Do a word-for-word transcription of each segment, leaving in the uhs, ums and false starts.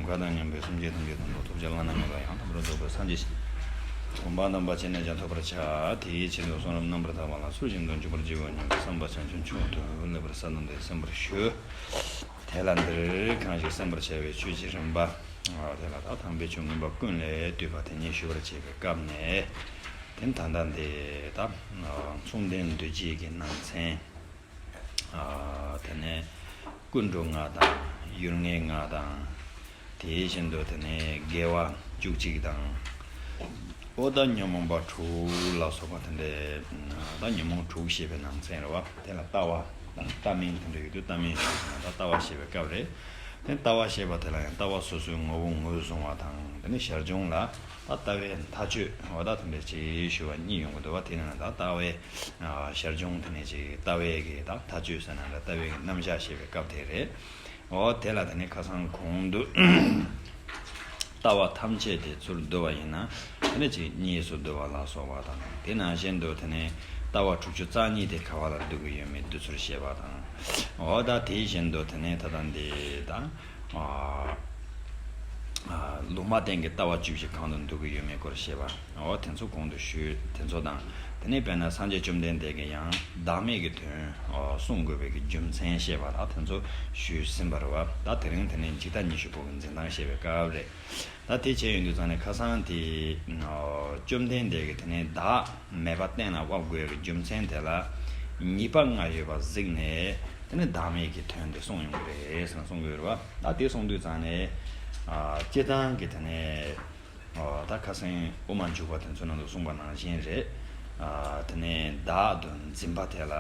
བཀའ་དང་མཉམ་པའི་སེམས་བསྐྱེད་ཐམས་ཅད་དང་པོ་ཐོབ་བྱ་བླ་ན་མེད་པ་ཡང་དག་པར་རྫོགས་པའི་སངས་རྒྱས་ཀྱི་གོ་འཕང་དམ་པ་ཅི་ནས་ཀྱང་ཐོབ་པར་བྱ། དེའི་ཆེད་དུ་གསུང་རབ་རྣམ་པར་དག་པ་ལ་ཚུལ་བཞིན་དུ་འཇུག་པར་བགྱིའོ་སྙམ་པའི་བསམ་པ་བྱང་ཆུབ་མཆོག་ཏུ་སླེབས་པར་ས་དང་འདིར་གསན་པར་ཞུ། དེ་ལ་འདིར་གང་ཞིག་གསན་པར་བྱ་བའི་ཆོས་ཀྱི་རིམ་པ། དེ་ལ་ད་དམ་པའི་ཆོས་མངོན་པ་ཀུན་ལས་བཏུས་པ་དེ་ཉིད་ཞུ་བར་བྱེད་པའི་སྐབས་ནས། དེ་ད་ལྟ་འདི་ད་མཚུངས་ལྡན་འདུ་བྱེད་ཀྱི་ནང་ཚན། དེ་ནས་ཀུན་འགྲོ་ལྔ་དང་ཡུལ་ངེས་ལྔ་དང་། དེ་བཞིན་དུ་དེ་ནས་དགེ་བ་བཅུ་གཅིག་དང་། ཨོ་ད་ཉོན་མོངས་པ་དྲུག་ལ་སོགས་པ་དེ་འདྲའི་ད་ཉོན་མོངས་དྲུག་བཤད་པའི་ནང་ཚན་རེད་བ། དེ་ལ་ལྟ་བ་དང་ལྟ་མིན་དེ་འདྲ་ཡོད་དུས་ལྟ་མིན་ཞུས་ཟིན་ན་ད་ལྟ་བ་བཤད་པའི་སྐབས་རེད། དེ་ལྟ་བ་བཤད་པ་དེ་ལ་ཡང་ལྟ་བ་སོ་སོའི་ངོ་བོ་ངོས་བཟུང་བ་དང་དེ་ནས་ཞར་བྱུང་ལ་ད་ལྟ་བའི་མཐའ་དཔྱོད་འོ་ད་དེ་འདྲ་ཅིག་ཞུ་བ་གཉིས་ཡོང་གི་འདུག་བ། དེ་ནས་ད་ལྟ་བའི་ཞར་བྱུང་དེ་ནས་ཅིག་ལྟ་བའི་གི་ད་མཐའ་དཔྱོད་ཟེར་ན་འདྲ་ལྟ་བའི་གི་རྣམ་གཞག་བཤད་པའི་སྐབས་དེ་རེད། འོ་དེ་ལ་དེ་ནས་ཁ་སང་གོང་དུ་ལྟ་བ་ཐམས་ཅད་དེ་ཚུར་བསྡུ་བ་ཡིན་ན་དེ་ནས་ཅིག་གཉིས་སུ་བསྡུ་བ་ལ་སོགས་པ་དང་དེ་ནང་བཞིན་དུ་དེ་ནས་ལྟ་བ་དྲུག་ཅུ་རྩ་གཉིས་དེ་ག་བ་ལ་བསྡུ་གི་ཡོད་མེད་དེ་ཚུར་བཤད་པ་དང་། འོ་ད་དེ་བཞིན་དུ་དེ་ནས་ད་ལྟ་འདི་ད། ལུང་མ་བསྟན་གྱི་ལྟ་བ་བཅུ་བཞི་གང་དུ་འདུ་གི་ཡོད་མེད་སྐོར་བཤད་པ། འོ་དེ་ཚོ་གོང་དུ་ཞུས་དེ་ཚོ་དང་། དེ་ནས་དཔེར་ན་སངས་རྒྱས་བཅོམ་ལྡན་འདས་ཀྱིས་ཡང་བདག་མེད་ཀྱི་དོན་གསུང་དགོས་པའི་གི་རྒྱུ་མཚན་བཤད་པ་དང་དེ་ཚོ་ཞུས་ཟིན་པ་རེད་བ། ད་དེ་རིང་དེ་ནས་འཇིག་ལྟ་ཉི་ཤུ་པོ་གི་འཛིན་སྟངས་བཤད་པའི་སྐབས་རེད། ད་དེ་བྱས་ཡོང་དུས་ཙང་ནས་ཁ་སང་དེ་བཅོམ་ལྡན་འདས་ཀྱིས་དེ་ནས་བདག་མེད་པ་གཏན་ལ་དབབ་དགོས་ཀྱི་རྒྱུ་མཚན་དེ་ལ་ཉེས་པ་ལྔ་ཡོད་པ་གཟིགས་ནས་དེ་ནས་བདག་མེད་ཀྱི་དོན་དེ་གསུངས་ཡོང་གི་རེད་ཟེར་ན་གསུང་གི་ཡོད་རེད་བ། ད་དེ་གསུང་དུས་ཙང་ནས་སྤྱིར་བཏང་གི་དེ་ནས་ད་ཁ་སང་དབུ་མ་འཇུག་པ་དེ་ཚོ་ནང་དུ་གསུངས་པ་ནང་བཞིན་རེད། དེ་ནས་བདག་ཏུ་འཛིན་པ་དེ་ལ།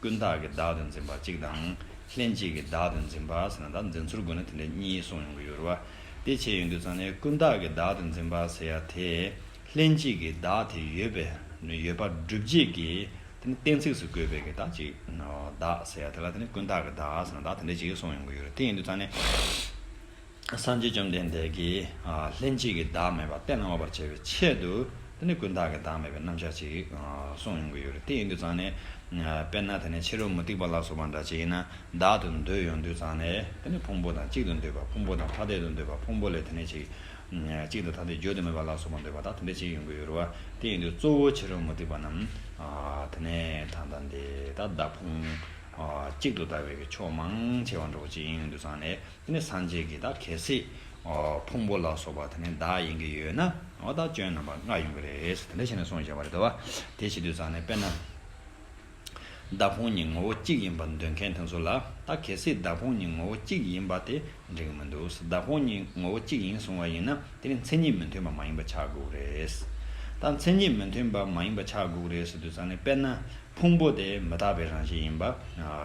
ཀུན་བརྟགས་ཀྱི་བདག་ཏུ་འཛིན་པ་གཅིག་དང་། ལྷན་ཅིག་གི་བདག་ཏུ་འཛིན་པ་ཟེར་ན་ད་འཛིན་ཚུལ་སྒོ་ནས་དེ་འདྲ་གཉིས་གསུངས་ཡོང་གི་ཡོད་རེད་བ། དེ་བྱས་ཡོང་དུས་ཙང་ནས་ཀུན་བརྟགས་ཀྱི་བདག་ཏུ་འཛིན་པ་ཟེར་ཡ་དེ། ལྷན་ཅིག་གི་བདག་དེ་ཡོད་པའི་ཡོད་པ་སྒྲུབ་བྱེད་ཀྱི་དེ་ནི་གཏན་ཚིགས་སུ་བཀོད་པའི་གི་བདག་ཅིག་བདག་ཟེར་ཡ་དེ་ལ་དེ་ནི་ཀུན་བརྟགས་ཀྱི་བདག་ཟེར་ན་ད་དེ་འདྲ་ཅིག་གསུངས་ཡོང་གི་ཡོད་རེད། དེ་ཡིན་དུས་ཙང་ནས། སངས་རྒྱས་བཅོམ་ལྡན་འདས་ཀྱིས་ལྷན་ཅིག་གི་བདག་མེད་པ་གཏན་ལ་དབབ་པར་བྱ་བའི་ཆེད་དུ་དེ་ནི་ཀུན་བརྟགས་ཀྱི་བདག་མེད་པའི་རྣམ་གཞག་ཅིག་གསུངས་ཡོང་གི་ཡོད་རེད། དེ་ཡིན་དུས་ཙང་ནས་དཔེར་ན་དེ་ནི་ཕྱི་རོལ་མུ་སྟེགས་པ་ལ་སོགས་པ་འདྲ་ཅིག་ཡིན་ན་བདག་ཏུ་འདོད་ཡོང་དུས་ཙང་ནས་དེ་ནི་ཕུང་པོ་དང་གཅིག་ཏུ་འདོད་པ་ཕུང་པོ་དང་ཐ་དད་དུ་འདོད་པ་ཕུང་པོ་ལས་དེ་ནི་ཅིག་གཅིག་ཏུ་ཐ་དད་བརྗོད་དུ་མེད་པ་ལ་སོགས་པ་འདོད་པ་ད་དེ་འདྲ་ཅིག་ཡོང་གི་ཡོད་རེད་བ། དེ་ཡིན་དུས་གཙོ་བོ་ཕྱི་རོལ་མུ་སྟེགས་པ་རྣམས་དེ་ནི་ད་ལྟ་འདི་ད་བདག་ཕུང་གཅིག་ཏུ་ལྟ་བའི་གི་ཕྱོགས་མང་ཆེ་བ་འདྲ་བོ་ཅིག་ཡིན་དུས་ཙང་ནས། དེ་ནས་སངས་རྒྱས་ཀྱིས་ད་གལ་སྲིད་ཕུང་པོ་ལ་སོགས་པ་དེ་ནས་བདག་ཡིན་གྱི་ཡོད་ན་འོ་ད་སྐྱོན་རྣམ་པ་ལྔ་ཡོང་གི་རེད་ཟེར་དེ་འདྲ་བྱས་ནས་གསུངས་བཞག་པ་རེད་དོ། དེ་བྱེད་དུས་ཙང་ནས་དཔེར་ན། བདག་ཕུང་གཉིས་ངོ་བོ་གཅིག་ཡིན་པར་འདོད་མཁན་དེ་ཚོ་ལ་ད་གལ་སྲིད་བདག་ཕུང་གཉིས་ངོ་བོ་གཅིག་ཡིན་པ་དེ་འགྲིག་གི་མི་འདུག་བདག་ཕུང་གཉིས་ངོ་བོ་གཅིག་ཡིན་གསུང་བ་ཡིན་ན་དེ་ནི་མཚན་ཉིད་མི་མཐུན་པ་མ་ཡིན་པ་ཆགས་དགོས་རེད། ད་མཚན་ཉིད་མི་མཐུན་པ་མ་ཡིན་པ་ཆགས་དགོས་རེད་ཟེར་དུས་ཙང་ནས་དཔེར་ན། ཕུང་པོ་དེ་མི་རྟག་པའི་རང་བཞིན་ཡིན་པ་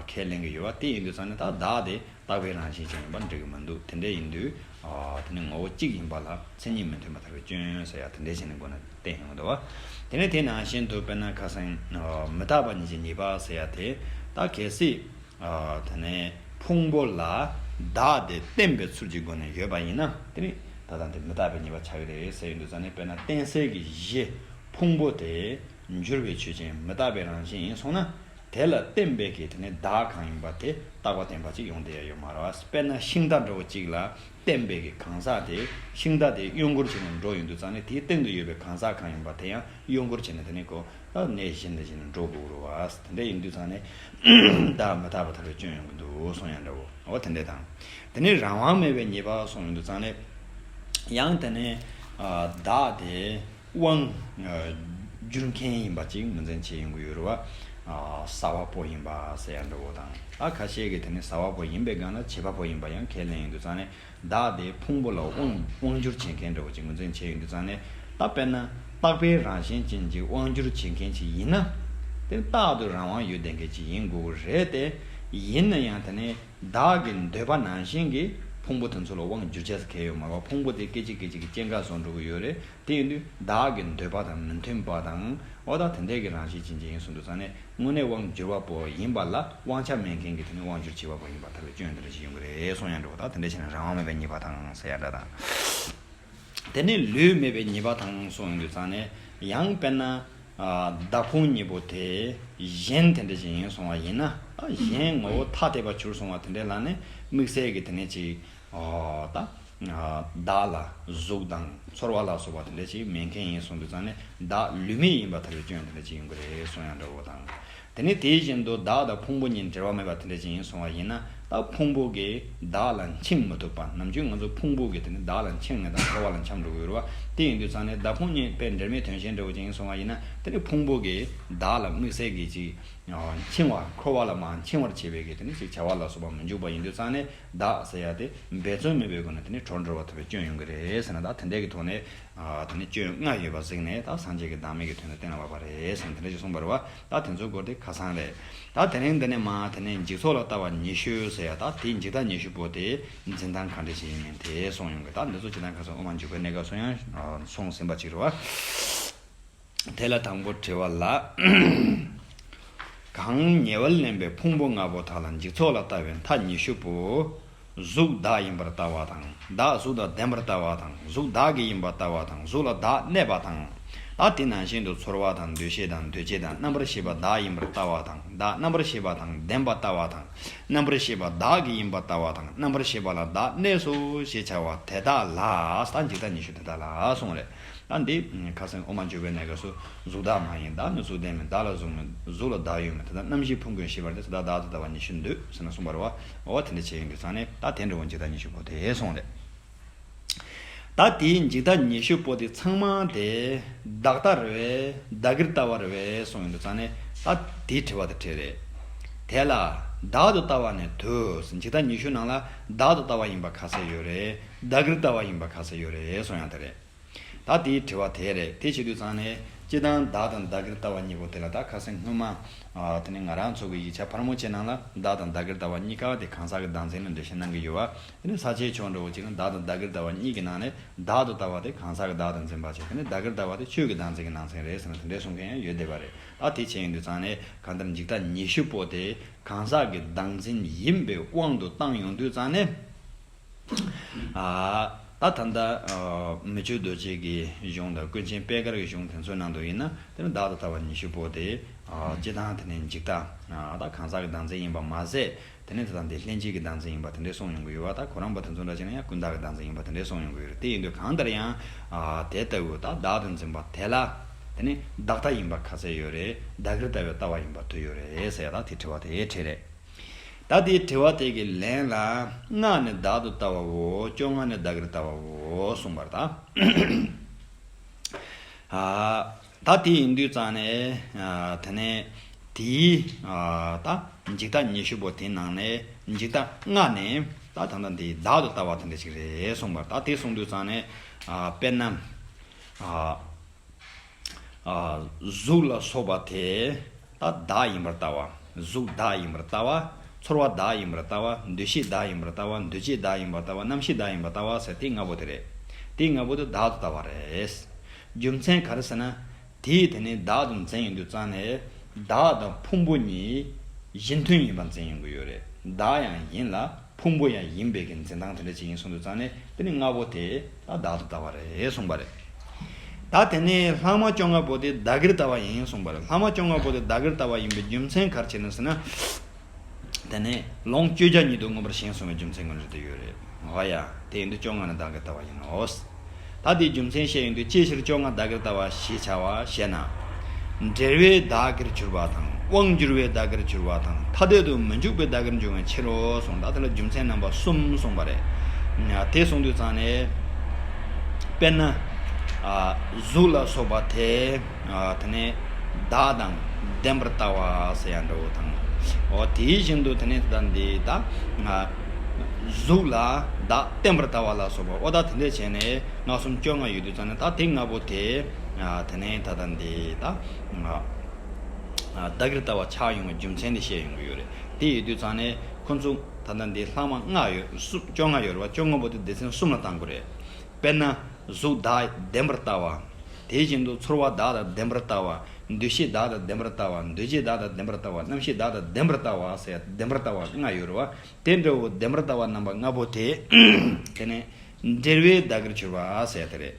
ཁས་ལེན་གྱི་ཡོད་པ་དེ་ཡིན་དུས་ཙང་ནས་ད་བདག་དེ་རྟག་པའི་རང་བཞིན་ཅན་ཡིན་པ་འགྲིག་གི་མི་འདུག་དེ་འདྲ་ཡིན་དུས་དེ་ནི་ངོ་བོ་གཅིག་ཡིན་པ་ལ་མཚན་ཉིད་མི་མཐུན་པར་ཐལ་བའི་སྐྱོན་ཟེར་ཡ་དེ་འདྲ་བྱས་ནས་མགོ་ནས་བསྟན་ཡོང་གི་འདུག་བ། དེ་ནས་དེ་ནང་བཞིན་དུ་དཔེར་ན་ཁ་སང་མི་རྟག་པ་ཉིད་ཀྱི་ཉེས་པ་ཟེར་ཡ་དེ་ད་གལ་སྲིད་དེ་ནས་ཕུང་པོ་ལ་བདག་དེ་བརྟེན་པའི་ཚུལ་གྱི་སྒོ་ནས་ཡོད་པ་ཡིན་ན་དེ་ནི་ད་ལྟ་འདི་མི་རྟག་པའི་ཉེས་པ་ཆགས་ཀྱི་རེད་ཟེར་ཡོང་དུས་ཙང་ནས་དཔེར་ན་རྟེན་གསལ་གྱི་གཞི་ཕུང་པོ་དེ། འགྱུར་བའི་ཆོས་ཅན་མི་རྟག་པའི་རང་བཞིན་ཡིན་སོང་ན། དེ་ལ་བརྟེན་པའི་གི་དེ་ནས་བདག་གང་ཡིན་པ་དེ་རྟག་པ་བརྟན་པ་ཅིག་ཡོང་བསྡད་ཡ་ཡོད་མ་རེད་བ། དཔེར་ན་ཤིང་རྟ་འདྲ་བོ་ཅིག་ལ་བརྟེན་པའི་གི་གང་ཟག་དེ་ཤིང་རྟ་དེ་གཡོ་འགུལ་བྱས་ནས་འགྲོ་ཡོང་དུས་ཙང་ནས་དེའི་སྟེང་དུ་ཡོད་པའི་གང་ཟག་གང་ཡིན་པ་དེ་ཡང་གཡོ་འགུལ་བྱས་ནས་དེ་ནས་ཁོ་གནས་གཞན་དུ་ཕྱིན་ནས་འགྲོ་དགོས་རེད་བ། དེ་འདྲ་ཡིན་དུས་ཙང་ནས་བདག་མི་རྟག་པ་ཐལ་བའི་སྐྱོན་ཡོང་གི་འདུག་གསུང་ཡ་འདྲ་བོ་འོ་དེ་འདྲ་དང་། དེ་ནས་རང་དབང་མེད་པའི་ཉེས་པ་གསུང་ཡོང་དུས་ཙང་ནས་ཡང་དེ་ནས་བདག་དེ། དབང་། བསྒྱུར་མཁན་ཡིན་པ་ཅིག་ངོས་འཛིན་བྱེད་ཡོང་གི་ཡོད་རེད་བ། ཟ་བ་པོ་ཡིན་པ་ཟེར་ཡ་འདྲ་བོ་དང་ཨ་ཁ་ཤས་ཀྱིས་དེ་ནི་ཟ་བ་པོ་ཡིན་པའི་སྒང་ལ་བྱེད་པ་པོ་ཡིན་པ་ཡང་ཁས་ལེན་ཡོང་དུས་ཙང་ནས་བདག་དེ་ཕུང་པོ་ལ་དབང་དབང་བསྒྱུར་བྱེད་མཁན་འདྲ་བོ་ཅིག་ངོས་འཛིན་བྱེད་ཡོང་དུས་ཙང་ནས་ད་དཔེར་ན་རྟག་པའི་རང་བཞིན་ཅན་གྱི་དབང་བསྒྱུར་བྱེད་མཁན་ཅིག་ཡིན་ན་དེ་རྟག་ཏུ་རང་དབང་ཡོད་བསྡད་མཁན་ཅིག་ཡིན་དགོས་རེད་དེ་ཡིན་ན་ཡང་དེ་ནི། བདག་གི་འདོད་པ་ནང་བཞིན་གྱི་ཕུང་པོ་དེ་ཚོ་ལ་དབང་བསྒྱུར་བྱས་སུ་གལ་ཡོད་མ་རེད་བ། ཕུང་པོ་དེ་སྐད་ཅིག་སྐད་ཅིག་གི་སྐྱེ་འགག་བཟོ་འགྲོ་གི་ཡོད་རེད། དེ་ཡིན་དུས་བདག་གི་འདོད་པ་དང་མི་མཐུན་པ་དང་འོ་ད་དེ་འདྲའི་གི་རང་བཞིན་ཅན་ཅིག་ཡིན་གསུངས་འདུག་ཙང་ནས་དངོས་གནས་དབང་བསྒྱུར་བ་པོ་ཡིན་པ་ལ་དབང་ཆ་མེད་མཁན་གྱི་དེ་ནི་དབང་བསྒྱུར་བྱེད་པ་པོ་ཡིན་པ་ཐལ་བའི་སྐྱོན་དེ་འདྲ་ཞིག་ཡོང་གི་རེད་གསུང་ཡ་འདྲ་བོ་ད་དེ་འདྲ་བྱས་ནས་རང་དབང་མེད་པའི་ཉེས་པ་དང་ཟེར་ཡ་འདྲ་དང་། དེ་ནས་ལུས་མེད་པའི་ཉེས་པ་དང་གསུངས་ཡོང་དུས་ཙང་ནས་ཡང་དཔེར་ན། བདག་ཕུང་གཉིས་པོ་དེ་གཞན་དེ་འདྲ་ཞིག་ཡིན་སོང་བ་ཡིན་ན་གཞན་ངོ་བོ་ཐ་དད་པ་གྱུར་སོང་བ་དེ་འདྲ་ལ་ནི་དམིགས་བསལ་གྱི་དེ་ནས་ཅིག་ད་ བདག་ལ་གཟུགས་དང་ཚོར་བ་ལ་སོགས་པ་དེ་འདྲ་ཅིག་མེད་མཁན་ཡིན་གསུངས་དུས་ཙང་ནས། བདག་ལུས་མེད་ཡིན་པར་ཐལ་བའི་སྐྱོན་དེ་འདྲ་ཅིག་ཡོང་གི་རེད་གསུང་ཡང་འདྲ་བོ་དང་། དེ་ནས་དེ་བཞིན་དུ་བདག་དང་ཕུང་པོ་གཉིས་འབྲེལ་བ་མེད་པར་དེ་འདྲ་ཅིག་ཡིན་གསུང་བ་ཡིན་ན། ད་ཕུང་པོ་གིས་བདག་ལ་འཆིང་མི་ཐུབ་པ། ནམ་རྒྱུན་ང་ཚོ་ཕུང་པོ་གིས་དེ་ནི་བདག་ལ་འཆིང་ནས་དང་འཁོར་བ་ལ་འཁྱམས་འགྲོ་གི་ཡོད་རེད་བ། དེ་ཡིན་དུས་ཙང་ནས་བདག་ཕུང་གཉིས་དཔེ་འབྲེལ་མེད་དོན་གཞན་འདྲ་བོ་ཅིག་ཡིན་གསུང་བ་ཡིན་ན། དེ་ནི་ཕུང་པོ་གིས་བདག་ལ་དམིགས་བསལ་གྱི་ཅིག་འཆིང་བ། འཁོར་བ་ལ་མར་འཆིང་བར་བྱེད་པའི་གི་དེ་ནི་ཅིག་བྱ་བ་ལ་སོགས་པ་མི་འཇུག་པ་ཡིན་དུས་ཙང་ནས། བདག་ཟེར་ཡ་དེ་འབད་བརྩོན་མེད་པའི་སྒོ་ནས་དེ་ནི་གྲོལ་འགྲོ་བར་ཐལ་བའི་སྐྱོན་ཡོང་གི་རེད་ཟེར་ན། ད་དེ་འདྲའི་གི་ཐོག་ནས། ཨ། དེ་ནི་སྐྱོན་ལྔ་ཡོད་པ་གཟིགས་ནས། ད་སངས་རྒྱས་ཀྱི་བདག་མེད་ཀྱི་དོན་དུ་གཏན་ལ་དབབ་པ་རེད་ཟེར་ནས་དེ་འདྲ་ཞིག་གསུངས་པ་རེད་བ། ད་དེ་ཚོའི་སྐོར་དེ་ཁ་སང་རེད། ད་དེ་རིང་འདི་ནས་མར་དེ་ནས་འཇིག་ཚོགས་ལ་ལྟ་བ་ཉི་ཤུ་ཟེར་ཡ། ད་དེའི་འཇིག་ལྟ་ཉི་ཤུ་པོ་དེ་འཛིན་སྟངས་ག་འདྲ་ཞིག་ཡིན་མིན་དེ་གསུངས་ཡོང་གི། ད་འདི་ཚོ་སྤྱིར་བཏང་ཁ་སང་དབུ་མ་འཇུག་པའི་གནས་སྐབས་སུ་ཡང་གསུངས་ཟིན་པ་ཅིག་རེད་བ། དེ་ལ་དང་པོ་དྲི་བ་ལ། གང་ཉེ་བར་ལེན་པའི་ཕུང་པོ་ལྔ་པོ་དག་ལ་འཇིག་ཚོགས་ལ་ལྟ་བའི་མཐའ་ཉི་ཤུ་པོ། གཟུགས་བདག་ཡིན་པར་ལྟ་བ་དང་། བདག་གཟུགས་དང་ལྡན་པར་ལྟ་བ་དང་། གཟུགས་བདག་གི་ཡིན་པར་ལྟ་བ་དང་། གཟུགས་ལ་བདག་གནས་པ་དང་། ད་དེ་ནང་བཞིན་དུ་ཚོར་བ་དང་། འདུ་ཤེས་དང་། འདུ་བྱེད་དང་། རྣམ་པར་ཤེས་པ་བདག་ཡིན་པར་ལྟ་བ་དང་། བདག་རྣམ་པར་ཤེས་པ་དང་ལྡན་པར་ལྟ་བ་དང་། རྣམ་པར་ཤེས་པ་བདག་གི་ཡིན་པར་ལྟ་བ་དང་། རྣམ་པར་ཤེས་པ་ལ་བདག་གནས་སོ་ཞེས་བྱ་བ་དེ་དག་ལ། ད་འཇིག་ལྟ་ཉི་ཤུ་དེ་དག་ལ་གསུངས་རེད། ད་འདི་ཁ་སང་དབུ་མ་འཇུག་པའི་གནས་སྐབས་སུ། གཟུགས་བདག་མ་ཡིན། བདག་ནི་གཟུགས་ལྡན་མིན། བདག་ལ་གཟུགས་མེད། གཟུགས་ལ་བདག་ཡོད་མིན། དེ་དག་རྣམ་ཤེས་ཕུང་ཁྱོན་ཞེས་པ་སྟེ། དེ་དག་བདག་ཏུ་ལྟ་བ་ཉི་ཤུ་འདོད་ཟེར་ནས་གསུངས་པ་རེད་བ། འོ་དེ་འདྲ་བྱས་ཡོང་དུས་ཙང་ནས། ད་དེ་འདྲ་བོ་འཇིག་ལྟ་ཉི་ཤུ་པོ་དེ་གསུངས་རེད། ད་དེའི་འཇིག་ལྟ་ཉི་ཤུ་པོ་དེ་ཚང་མ་དེ་བདག་ལྟ་རེད་བས། བདག་གིར་ལྟ་བ་རེད་བས་གསུངས་ཡོང་དུས་ཙང་ནས། ད་དེའི་དྲི་བ་དེ་དྲིས་རེད། དེ་ལ་བདག་ཏུ་ལྟ་བ་ནི་དུ། འཇིག་ལྟ་ཉི་ཤུ་ནང་ལ་བདག་ཏུ་ལྟ་བ་ཡིན་པ་ག་ཚད་ཡོད་རེད། བདག་གིར་ལྟ་བ་ཡིན་པ་ག་ཚད་ཡོད་རེད་གསུངས་ཡང་དེ་རེད། ད་དེའི་དྲི་བ་དེ་རེད། དེ་བྱེད་དུས་ཙང་ནས། སྤྱིར་བཏང་བདག་དང་བདག་གིར་ལྟ་བ་གཉིས་པོ་དེ་ལ། ད་ཁ་སང་སྔོན་མ། ཨ། དེ་ནས་ང་རང་ཚོ་གི་ཡིག་ཆ་ཕལ་མོ་ཆེ་ནང་ལ་བདག་དང་བདག་གིར་ལྟ་བ་གཉིས་ཀ་དེ་གང་ཟག་གི་བདག་འཛིན་ལ་འགྲེལ་བཤད་གནང་གི་ཡོད་བ། དེ་ནས་ས་བཅད་ཆུང་འདྲ་བོ་ཅིག་ལ། བདག་དང་བདག་གིར་ལྟ་བ་གཉིས་ཀྱི་ནང་ནས་བདག་ཏུ་ལྟ་བ་དེ་གང་ཟག་གི་བདག་དང་འཛིན་པ་བྱས། དེ་ནས་བདག་གིར་ལྟ་བ་དེ་ཆོས་ཀྱི་བདག་འཛིན་གྱི་ནང་ཚན་རེད་ཟེར་ནས་དེ་འདྲས་གསུང་མཁན་ཡང་ཡོད་བསྡད་པ་རེད། ད་དེ་བྱས་ཡོང་དུས་ཙང་ནས། གང་ལྟར་འཇིག་ལྟ་ཉི་ཤུ་པོ་དེ་གང་ཟག་གི་བདག་འཛིན་ཡིན་པའི་དབང་དུ་བཏང་ཡོང་དུས་ཙང་ནས། ཨ། ད་ད་ལྟ། ཨ། མི་ཆོས་རྡོ་རྗེ་གི་གཞུང་དང་ཀུན་མཁྱེན་པད་དཀར་གྱི་གཞུང་དེ་ཚོའི་ནང་དུ་ཡིན་ན། དེ་ནི་བདག་ཏུ་ལྟ་བ་ཉི་ཤུ་པོ་དེ། ཨ། སྤྱིར་བཏང་དེ་ནི་འཇིག་ལྟ། ཨ། ད་གང་ཟག་གི་བདག་འཛིན་ཡིན་པ་མ་ཟད། དེ་ནི་དེ་དང་དེ་ལྷན་སྐྱེས་ཀྱི་བདག་འཛིན་ཡིན་པ་དེ་འདྲས་གསུངས་ཡོང་གི་ཡོད་བ། ད་ཁོ་རང་པོ་དེ་ཚོ་འདྲ་བྱས་ན་ཡང་ཀུན་བཏགས་ཀྱི་བདག་འཛིན་ཡིན་པ་དེ་འདྲས་གསུངས་ཡོང་གི་ཡོད་རེད། དེ་ཡིན་དུས་གང་ལྟར་ཡང་། ཨ། དེ་ལྟ་བུ་ད་བདག་ཏུ་འཛིན་པ་དེ་ལ། དེ་ནི་བདག་ལྟ་ཡིན་པ་ག་ཚད་ཡོད་རེད། བདག་གིར་ལྟ་བའི་ལྟ་བ་ཡིན་པ་དུ་ཡོད་རེད་ཟེར་ཡ། ད་དེ་དྲི་བ་དེ་དྲིས་རེད། ད་དེའི་དྲི་བ་དེ་གི་ལན་ལ། ལྔ་ནི་བདག་ཏུ་ལྟ་བའོ། བཅོ་ལྔ་ནི་བདག་གིར་ལྟ་བའོ་གསུངས་པར་ད། ཨ། ད་དེ་ཡིན་དུས་ཙང་ནས། ཨ། དེ་ནས་དེའི། ཨ། ད་འཇིག་ལྟ་ཉི་ཤུ་པོ་དེའི་ནང་ནས་འཇིག་ལྟ་ལྔ་ནི། ད་ད་ལྟ་འདི་བདག་ཏུ་ལྟ་བ་དེ་འདྲ་ཞིག་རེད་གསུངས་པར། ད་དེ་གསུངས་དུས་ཙང་ནས། ཨ། དཔེར་ན། ཨ། ཨ། གཟུགས་ལ་སོགས་པ་དེ་ད་བདག་ཡིན་པར་ལྟ་བ། གཟུགས་བདག་ཡིན་པར་ལྟ་བ། ཚོར་བ་བདག་ཡིན་པར་ལྟ་བ། འདུ་ཤེས་བདག་ཡིན་པར་ལྟ་བ། འདུ་བྱེད་བདག་ཡིན་པར་ལྟ་བ། རྣམ་ཤེས་བདག་ཡིན་པར་ལྟ་བ་ཟེར། དེ་ལྔ་པོ་དེ་རེད། དེ་ལྔ་པོ་དེ་བདག་ཏུ་ལྟ་བ་རེད། རྒྱུ་མཚན་ག་རེ་ཟེར་ན། དེས་དེ་ནི་བདག་ཏུ་འཛིན་ཡོང་དུས་ཙང་ནས། བདག་དང་ཕུང་པོ་གཉིས་གཞི་མཐུན་ཡིན་པར་འཛིན་ཡོང་གི་ཡོད་རེད། བདག་ཡང་ཡིན་ལ། ཕུང་པོ་ཡང་ཡིན་པའི་གི་འཛིན་སྟངས་དེ་འདྲ་ཅིག་ཡིན་གསུངས་དུས་ཙང་ནས། དེ་ནི་ལྔ་པོ་དེ་ད་བདག་ཏུ་ལྟ་བ་རེད་གསུངས་པ་རེད། ད་དེ་ནས་ལྷག་མ་བཅོ་ལྔ་པོ་དེ་བདག་གིར་ལྟ་བ་ཡིན་གསུངས་པ་རེད། ལྷག་མ་བཅོ་ལྔ་པོ་དེ་བདག་གིར་ལྟ་བ་ཡིན་པའི་རྒྱུ་མཚན་ག་རེ་བྱས་ནས་ཟེར་ན། དེ་ནས་ལོངས་སྤྱོད་བྱ་ཉིད་དུ་མངོན་པར་ཞེན་གསུངས་པའི་རྒྱུ་མཚན་ངོས་འཛིན་དུ་ཡོད་རེད། འོ་ཡ། དེ་ཡིན་དུས་བཅོ་ལྔ་ནི་བདག་གིར་ལྟ་བ་ཡིན་ནོ། ད་དེའི་རྒྱུ་མཚན་བཤད་ཡོང་དུས། ཅིའི་ཕྱིར་བཅོ་ལྔ་བདག་གིར་ལྟ་བ་ཞེས་བྱ་བ་ཞེ་ན། འབྲེལ་བའི་བདག་གིར་གྱུར་པ་དང་། དབང་སྒྱུར་བའི་བདག་གིར་གྱུར་པ་དང་། ཐ་དད་དུ་མི་འཇུག་པའི་བདག་གིར་འབྱུང་བའི་ཕྱིར་རོ་གསུངས། ད་དེ་ལ་རྒྱུ་མཚན་རྣམ་པ་གསུམ་གསུངས་པ་རེད། དེ་གསུངས་དུས་ཙང་ནས། དཔེར་ན། ཨ། གཟུགས་ལ་སོགས་པ་དེ། ཨ། དེ་ནས་བདག་དང་ལྡན་པར་ལྟ་བ་ཟེར་ཡ་འདྲ་བོ་དང་། འོ་དེ་བཞིན་དུ་དེ་ནས་ད་འདི་ད། ཨ། གཟུགས་ལ་བདག་བརྟེན་པར་ལྟ་བ་ལ་སོགས་པ། འོ་ད་དེ་འདྲ་བྱས་ནས་ལྔ་གསུམ་བཅོ་ལྔ་ཡོད་དུས་ཙང་ནས། ད་དེ་ལྔ་པོ་དེ། ཨ། དེ་ནས་ད་ལྟ་འདི་ད། ཨ། ཨ། བདག་གིར་ལྟ་བ་ཆགས་ཡོང་བའི་རྒྱུ་མཚན་དེ་བཤད་ཡོང་གི་ཡོད་རེད། དེ་ཡོད་དུས་ཙང་ནས་ཁོ་ཚོ་ད་ལྟ་འདི་ལྷག་མ་ལྔ་ཡོད། གསུམ། བཅོ་ལྔ་ཡོད་རེད་བ། བཅོ་ལྔ་པོ་དེ་སྡེ་ཚན་གསུམ་ལ་བཏང་དགོས་རེད། དཔེར་ན། གཟུགས་བདག་ལྡན་པར་ལྟ་བ། དེ་བཞིན་དུ་ཚོར་བ་བདག་དང་ལྡན་པར་ལྟ་བ། འདུ་ཤེས་བདག་དང་ལྡན་པར་ལྟ་བ། འདུ་བྱེད་བདག་དང་ལྡན་པར་ལྟ་བ། རྣམ་ཤེས་བདག་དང་ལྡན་པར་ལྟ་བ་ཟེར། ལྡན་པར་ལྟ་བ་ལྔ་ཡོད་རེད་བ། དེ་འདྲ་བོ་ལྡན་པར་ལྟ་བ་རྣམ་པ་ལྔ་པོ་དེ། དེ་ནས་འབྲེལ་བའི་བདག་གིར་གྱུར་པ་ཟེར་དེ་རེད།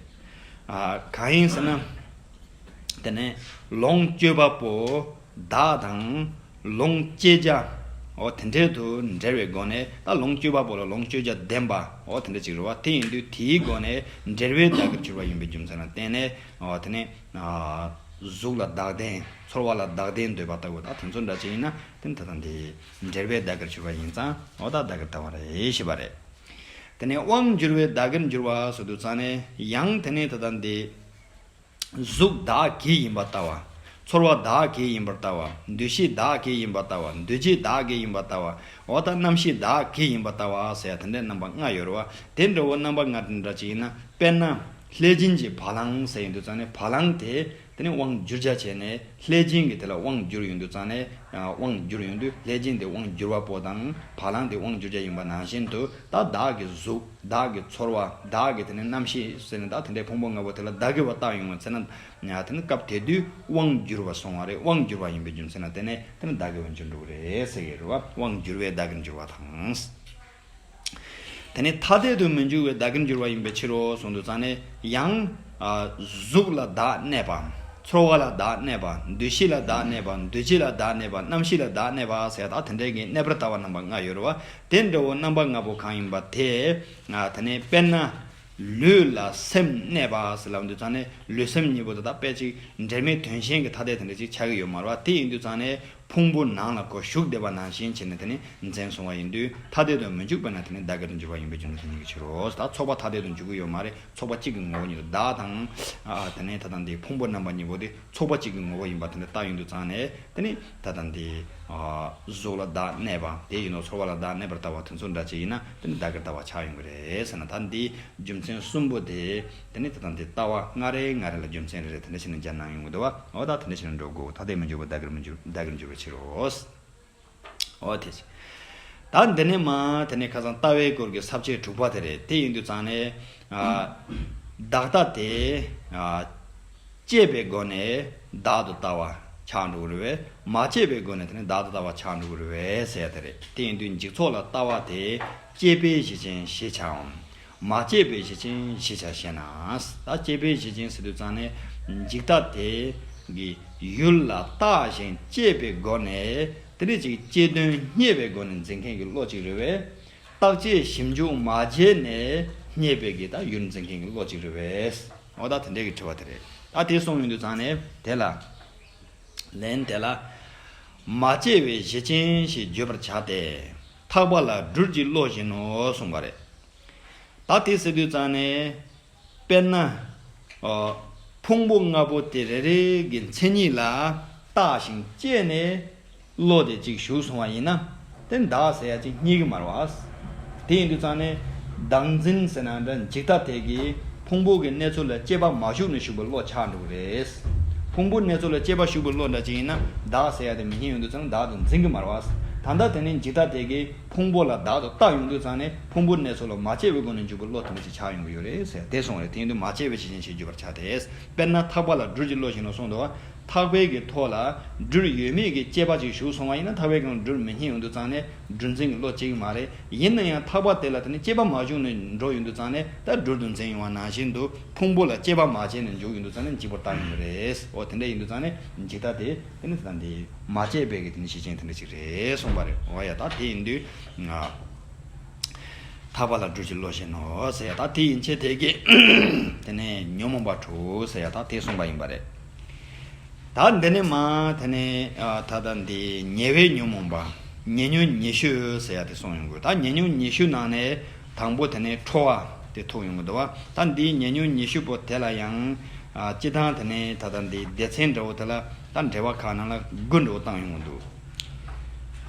ཨ། གང་ཡིན་ཟེར་ན། དེ་ནས་ལོངས་སྤྱོད་པ་པོ་བདག་དང་། ལོངས་སྤྱོད་བྱ། འོ་དེ་འདྲའི་དུ་འབྲེལ་བའི་སྒོ་ནས་ད་ལོངས་སྤྱོད་པ་པོ་ལ་ལོངས་སྤྱོད་བྱ་ལྡན་པ་འོ་དེ་འདྲ་ཅིག་རེད་བ། དེ་ཡིན་དུས་དེའི་སྒོ་ནས་འབྲེལ་བའི་བདག་གིར་གྱུར་པ་ཡིན་པའི་རྒྱུ་མཚན་ལ་བརྟེན་ནས་འོ་དེ་ནས་གཟུགས་ལ་བདག་ལྡན་ཚོར་བ་ལ་བདག་ལྡན་འདོད་པ་ལྟ་བུ་ད་དེ་ཚོ་འདྲ་ཅིག་ཡིན་ན་དེ་ནི་ད་ལྟ་འདི་འབྲེལ་བའི་བདག་གིར་གྱུར་པ་ཡིན་ཙང་འོ་ད་བདག་གིར་ལྟ་བ་རེད་ཞེས་པ་རེད། དེ་ནས་དབང་བསྒྱུར་བའི་བདག་གིར་འགྱུར་བ་ཟེར་དུས་ཙང་ནས་ཡང་དེ་ནས་ད་ལྟ་འདི། གཟུགས་བདག་གི་ཡིན་པར་ལྟ་བ། ཚོར་བ་བདག་གི་ཡིན་པར་ལྟ་བ། འདུ་ཤེས་བདག་གི་ཡིན་པར་ལྟ་བ། འདུ་བྱེད་བདག་གི་ཡིན་པར་ལྟ་བ། འོ་ད་རྣམ་ཤེས་བདག་གི་ཡིན་པར་ལྟ་བ་ཟེར་ཡ་དེ་འདྲའི་རྣམ་པ་ལྔ་ཡོད་རེད་བ། དེ་འདྲ་བོ་རྣམ་པ་ལྔ་དེ་འདྲ་ཅིག་ཡིན་ན་དཔེར་ན་ལྷས་བྱིན་གྱི་བ་ལང་ཟེར་ཡོང་དུས་ཙང་ནས་བ་ལང་དེ་དེ་ནི་དབང་བསྒྱུར་བྱ་བྱས་ནས་ལྷས་བྱིན་གྱི་དེ་ལ་དབང་བསྒྱུར་ཡོང་དུས་ཙང་ནས་དབང་བསྒྱུར་ཡོང་དུས་ལྷས་བྱིན་དེ་དབང་བསྒྱུར་བ་པོ་དང་བ་ལང་དེ་དབང་བསྒྱུར་བྱ་ཡིན་པ་ནང་བཞིན་དུ་ད་བདག་གི་གཟུགས། བདག་གི་ཚོར་བ་བདག་གི་དེ་ནས་རྣམ་ཤེས་ཟེར་ནས་ད་དེ་འདྲའི་ཕུང་པོ་ལྔ་པོ་དེ་ལ་བདག་གི་བ་བཏགས་ཡོང་བ་ཚེ་ན་དེ་ནི་སྐབས་དེ་དུས་དབང་བསྒྱུར་བ་སོང་བ་རེད། དབང་བསྒྱུར་བ་ཡིན་པའི་རྒྱུ་མཚན་ལ་བརྟེན་ནས་དེ་ནི་བདག་གི་བ་འགྱུར་འགྲོ་གི་རེད་ཟེར་གི་རེད་བ། དབང་བསྒྱུར་བའི་བདག་གིར་འགྱུར་བ་དང་། དེ་ནི་ཐ་དད་དུ་མི་འཇུག་པའི་བདག་གིར་འགྱུར་བ་ཡིན་པའི་ཕྱིར་རོ་གསུངས་དུས་ཙང་ནས་ཡང་གཟུགས་ལ་བདག་གནས་པ། ཚོར་བ་ལ་བདག་གནས་པ། འདུ་ཤེས་ལ་བདག་གནས་པ། འདུ་བྱེད་ལ་བདག་གནས་པ། རྣམ་ཤེས་ལ་བདག་གནས་པ་ཟེར་ད་དེ་འདྲའི་གི་གནས་པར་ལྟ་བ་རྣམ་པ་ལྔ་ཡོད་རེད་བ། དེ་འདྲ་བོ་རྣམ་པ་ལྔ་པོ་གང་ཡིན་པ་དེ། ང་དེ་ནས་དཔེར་ན། ལུས་ལ་སེམས་གནས་པ་ཟེར་ལབ་དུས་ཙང་ནས་ལུས་སེམས་གཉིས་པོ་དེ་དག་དཔེ་གཅིག་འབྲེལ་མེད་དོན་གཞན་གྱི་ཐ་དད་དེ་འདྲ་ཅིག་ཆགས་ཀྱི་ཡོད་མ་རེད་བ། དེ་ཡིན་དུས་ཙང་ནས་ཕུང་པོ་ནང་ལ་ཁོ་ཞུགས་བསྡད་པ་ནང་བཞིན་བྱས་ནས་དེ་ནི་མཚན་གསུངས་པ་ཡིན་དུས་ཐ་དད་དུ་མི་འཇུག་པས་ན་དེ་ནི་བདག་གིར་འགྱུར་བ་ཡིན་པའི་རྒྱུ་མཚན་ཉིད་ཀྱི་ཕྱིར་རོ། ད་ཚོགས་པ་ཐ་དད་དུ་འཇུག་གི་ཡོད་མ་རེད། ཚོགས་པ་གཅིག་གི་ངོ་བོ་ཉིད་དུ་བདག་དང་། ཨ་དེ་ནས་ད་ལྟ་འདི་ཕུང་པོ་རྣམ་པ་གཉིས་པོ་དེ་ཚོགས་པ་གཅིག་གི་ངོ་བོ་ཡིན་པ་དེ་འདྲ་བཏགས་ཡོང་དུས་ཙང་ནས་དེ་ནི་ད་ལྟ་འདི་ཨ་གཟུགས་ལ་བདག་གནས་པ་དེ་ཡིན་ནོ། ཚོར་བ་ལ་བདག་གནས་པར་ལྟ་བ་དེ་ཚོ་འདྲ་ཅིག་ཡིན་ན་དེ་ནི་བདག་གིར་ལྟ་བ་ཆགས་ཡོང་གི་རེད་ཟེར་ན། ད་འདི་རྒྱུ་མཚན་གསུམ་པོ་དེ་དེ་ནི་ད་ལྟ་འདི་ལྟ་བ་ལྔ་རེ་ལྔ་རེ་ལ་རྒྱུ་མཚན་རེ་རེ་དེ་འདྲ་བྱས་ནས་སྦྱར་གནང་ཡོང་གི་འདུག་བ། འོ་ད་དེ་འདྲ་བྱས་ནས་འགྲོ་དགོས། ཐ་དད་མི་འཇུག་པ་བདག་གིར་མི་འགྱུར། བདག་གིར་འགྱུར་བའི་ཕྱིར་རོ། འོ་དེ་བྱས། ད་འདི་ནས་མ་དེ་ནས་ཁ་སང་ལྟ་བའི་སྐོར་གྱི་ས་བཅད་དྲུག་པ་དེ་རེད། དེ་ཡིན་དུས་ཙང་ནས་ཨ་བདག་ལྟ་དེ་ཨ་བཅད་པའི་སྒོ་ནས་བདག་ཏུ་ལྟ་བ་ཆགས་འགྲོ་གི་རེད་པས། མ་བཅད་པའི་སྒོ་ནས་དེ་ནས་བདག་ཏུ་ལྟ་བ་ཆགས་འགྲོ་གི་རེད་པས་ཟེར་ཡ་དེ་རེད། དེ་ཡིན་དུས་འཇིག་ཚོགས་ལ་ལྟ་བ་དེ་བཅད་པའི་གཞི་ཅན་ཞེས་བྱའམ། མ་བཅད་པའི་གཞི་ཅན་ཞེས་བྱ་ཞེ་ན། ད་བཅད་པའི་གཞི་ཅན་ཟེར་དུས་ཙང་ནས་འཇིག་ལྟ་དེ་གི་ཡུལ་ལ་བཏགས་ཤིང་བཅད་པའི་སྒོ་ནས་དེ་ནས་ཅིག་བཅད་དོན་རྙེད་པའི་སྒོ་ནས་འཛིན་མཁན་གྱི་བློ་གཅིག་རེད་པས། བརྟག་དཔྱད་ཞིབ་འཇུག་མ་བྱས་ནས་རྙེད་པའི་གི་ད་ཡུལ་འཛིན་མཁན་གྱི་བློ་གཅིག་རེད་པས། འོ་ད་དེ་འདྲའི་གི་དྲི་བ་དེ་རེད། ད་དེ་གསུངས་ཡོང་དུས་ཙང་ནས་དེ་ལ། ལན་དེ་ལ། མ་བཅད་པའི་གཞི་ཅན་ཞེས་བརྗོད་པར་བྱ་སྟེ། ཐག་པ་ལ་སྦྲུལ་གྱི་བློ་བཞིན་ནོ་གསུངས་པ་རེད། ད་དེ་ཟེར་དུས་ཙང་ནས། དཔེར་ན། ཨོ། ཕུང་པོ་ལྔ་པོ་དེ་རེ་རེ་གི་མཚན་ཉིད་ལ་བརྟགས་ཤིང་དཔྱད་ནས་བློ་དེ་གཅིག་ཞུགས་སོང་བ་ཡིན་ན་དེ་བདག་ཟེར་ཡ་གཅིག་རྙེད་ཀྱི་མ་རེད་བ། དེ་ཡིན་དུས་ཙང་ནས་བདག་འཛིན་ཟེར་ན་འདྲ་འཇིག་ལྟ་དེ་གིས་ཕུང་པོ་གི་གནས་ཚུལ་ལ་དཔྱད་པ་མ་ཞུགས་ནས་ཞུགས་པའི་བློ་ཆགས་འགྲོ་གི་རེད། ཕུང་པོ་གནས་ཚུལ་ལ་དཔྱད་པ་ཞུགས་པའི་བློ་འདྲ་ཅིག་ཡིན་ན་བདག་ཟེར་ཡ་དེ་མི་རྙེད་ཡོང་དུས་ཙང་བདག་དེ་འཛིན་གྱི་མ་རེད་བ། ད་ལྟ་དེ་ནས་འཇིག་ལྟ་དེ་གིས་ཕུང་པོ་ལ་བདག་ཏུ་བཏགས་ཡོང་དུས་ཙང་ནས་ཕུང་པོའི་གནས་ཚུལ་ལ་མ་དཔྱད་པའི་སྒོ་ནས་འཇུག་པའི་བློ་དེ་འདྲ་ཞིག་ཆགས་ཡོང་གི་ཡོད་རེད་ཟེར་དེ་གསུངས་རེད། དེ་ཡིན་དུས་མ་དཔྱད་པའི་གཞི་ཅན་ཞེས་བརྗོད་པར་བྱ་སྟེ། དཔེར་ན་ཐག་པ་ལ་སྦྲུལ་གྱི་བློ་བཞིན་ནོ་གསུངས་འདུག་བ། ཐག་པའི་གི་ཐོག་ལ་སྦྲུལ་ཡོད་མེད་ཀྱི་དཔྱད་པ་ཅིག་ཞུགས་སོང་བ་ཡིན་ན་ཐག་པའི་སྒང་ལ་སྦྲུལ་མི་རྙེད་ཡོང་དུས་ཙང་ནས་སྦྲུལ་འཛིན་གྱི་བློ་སྐྱེ་གི་མ་རེད། ཡིན་ན་ཡང་ཐག་པ་དེ་ལ་དེ་ནི་དཔྱད་པ་མ་ཞུགས་ནས་འགྲོ་ཡོང་དུས་ཙང་ནས་ད་སྦྲུལ་དུ་འཛིན་ཡོང་བ་ནང་བཞིན་དུ་ཕུང་པོ་ལ་དཔྱད་པ་མ་བྱས་ནས་འཇུག་ཡོང་དུས་ཙང་ནས་འཇིག་པར་བཏང་ཡོང་གི་རེད། འོ་དེ་འདྲ་ཡིན་དུས་ཙང་ནས་འཇིག་ལྟ་དེ། དེ་ནི་ད་འདི་མ་དཔྱད་པའི་གི་དེ་ནི་གཞི་ཅན་དེ་འདྲ་ཅིག་རེད་གསུངས་པ་རེད། འོ་ཡ་ད་དེ་ཡིན་དུས། ཐག་པ་ལ་སྦྲུལ་གྱི་བློ་བཞིན་ནོ་ཟེར་ཡ་ད་དེ་ཡིན་ཕྱིར་དེ་གི། དེ་ནས་ཉོན་མོངས་པ་དྲུག་ཟེར་ཡ་ད་དེ་གསུངས་པ་ཡིན་པ་རེད། ད་འདི་ནས་མ་དེ་ནས་ད་ལྟ་འདི་ཉེ་བའི་ཉོན་མོངས་པ། ཉེ་ཉོན་ཉི་ཤུ་ཟེར་ཡ་དེ་གསུངས་ཡོང་དགོས། ད་ཉེ་ཉོན་ཉི་ཤུ་ནང་ནས་དང་པོ་དེ་ནས་ཁྲོ་བ་དེ་ཐུག་ཡོང་གི་འདུག་བ། ད་འདིའི་ཉེ་ཉོན་ཉི་ཤུ་པོ་དེ་ལ་ཡང་། ཨ། སྤྱི་བཏང་དེ་ནས་ད་ལྟ་འདི་སྡེ་ཚན་འདྲ་བོ་དེ་ལ་ད་འགྲེལ་པ་ཁག་ནང་ལ་དགུ་འདྲ་བོ་བཏང་ཡོང་གི་འདུག་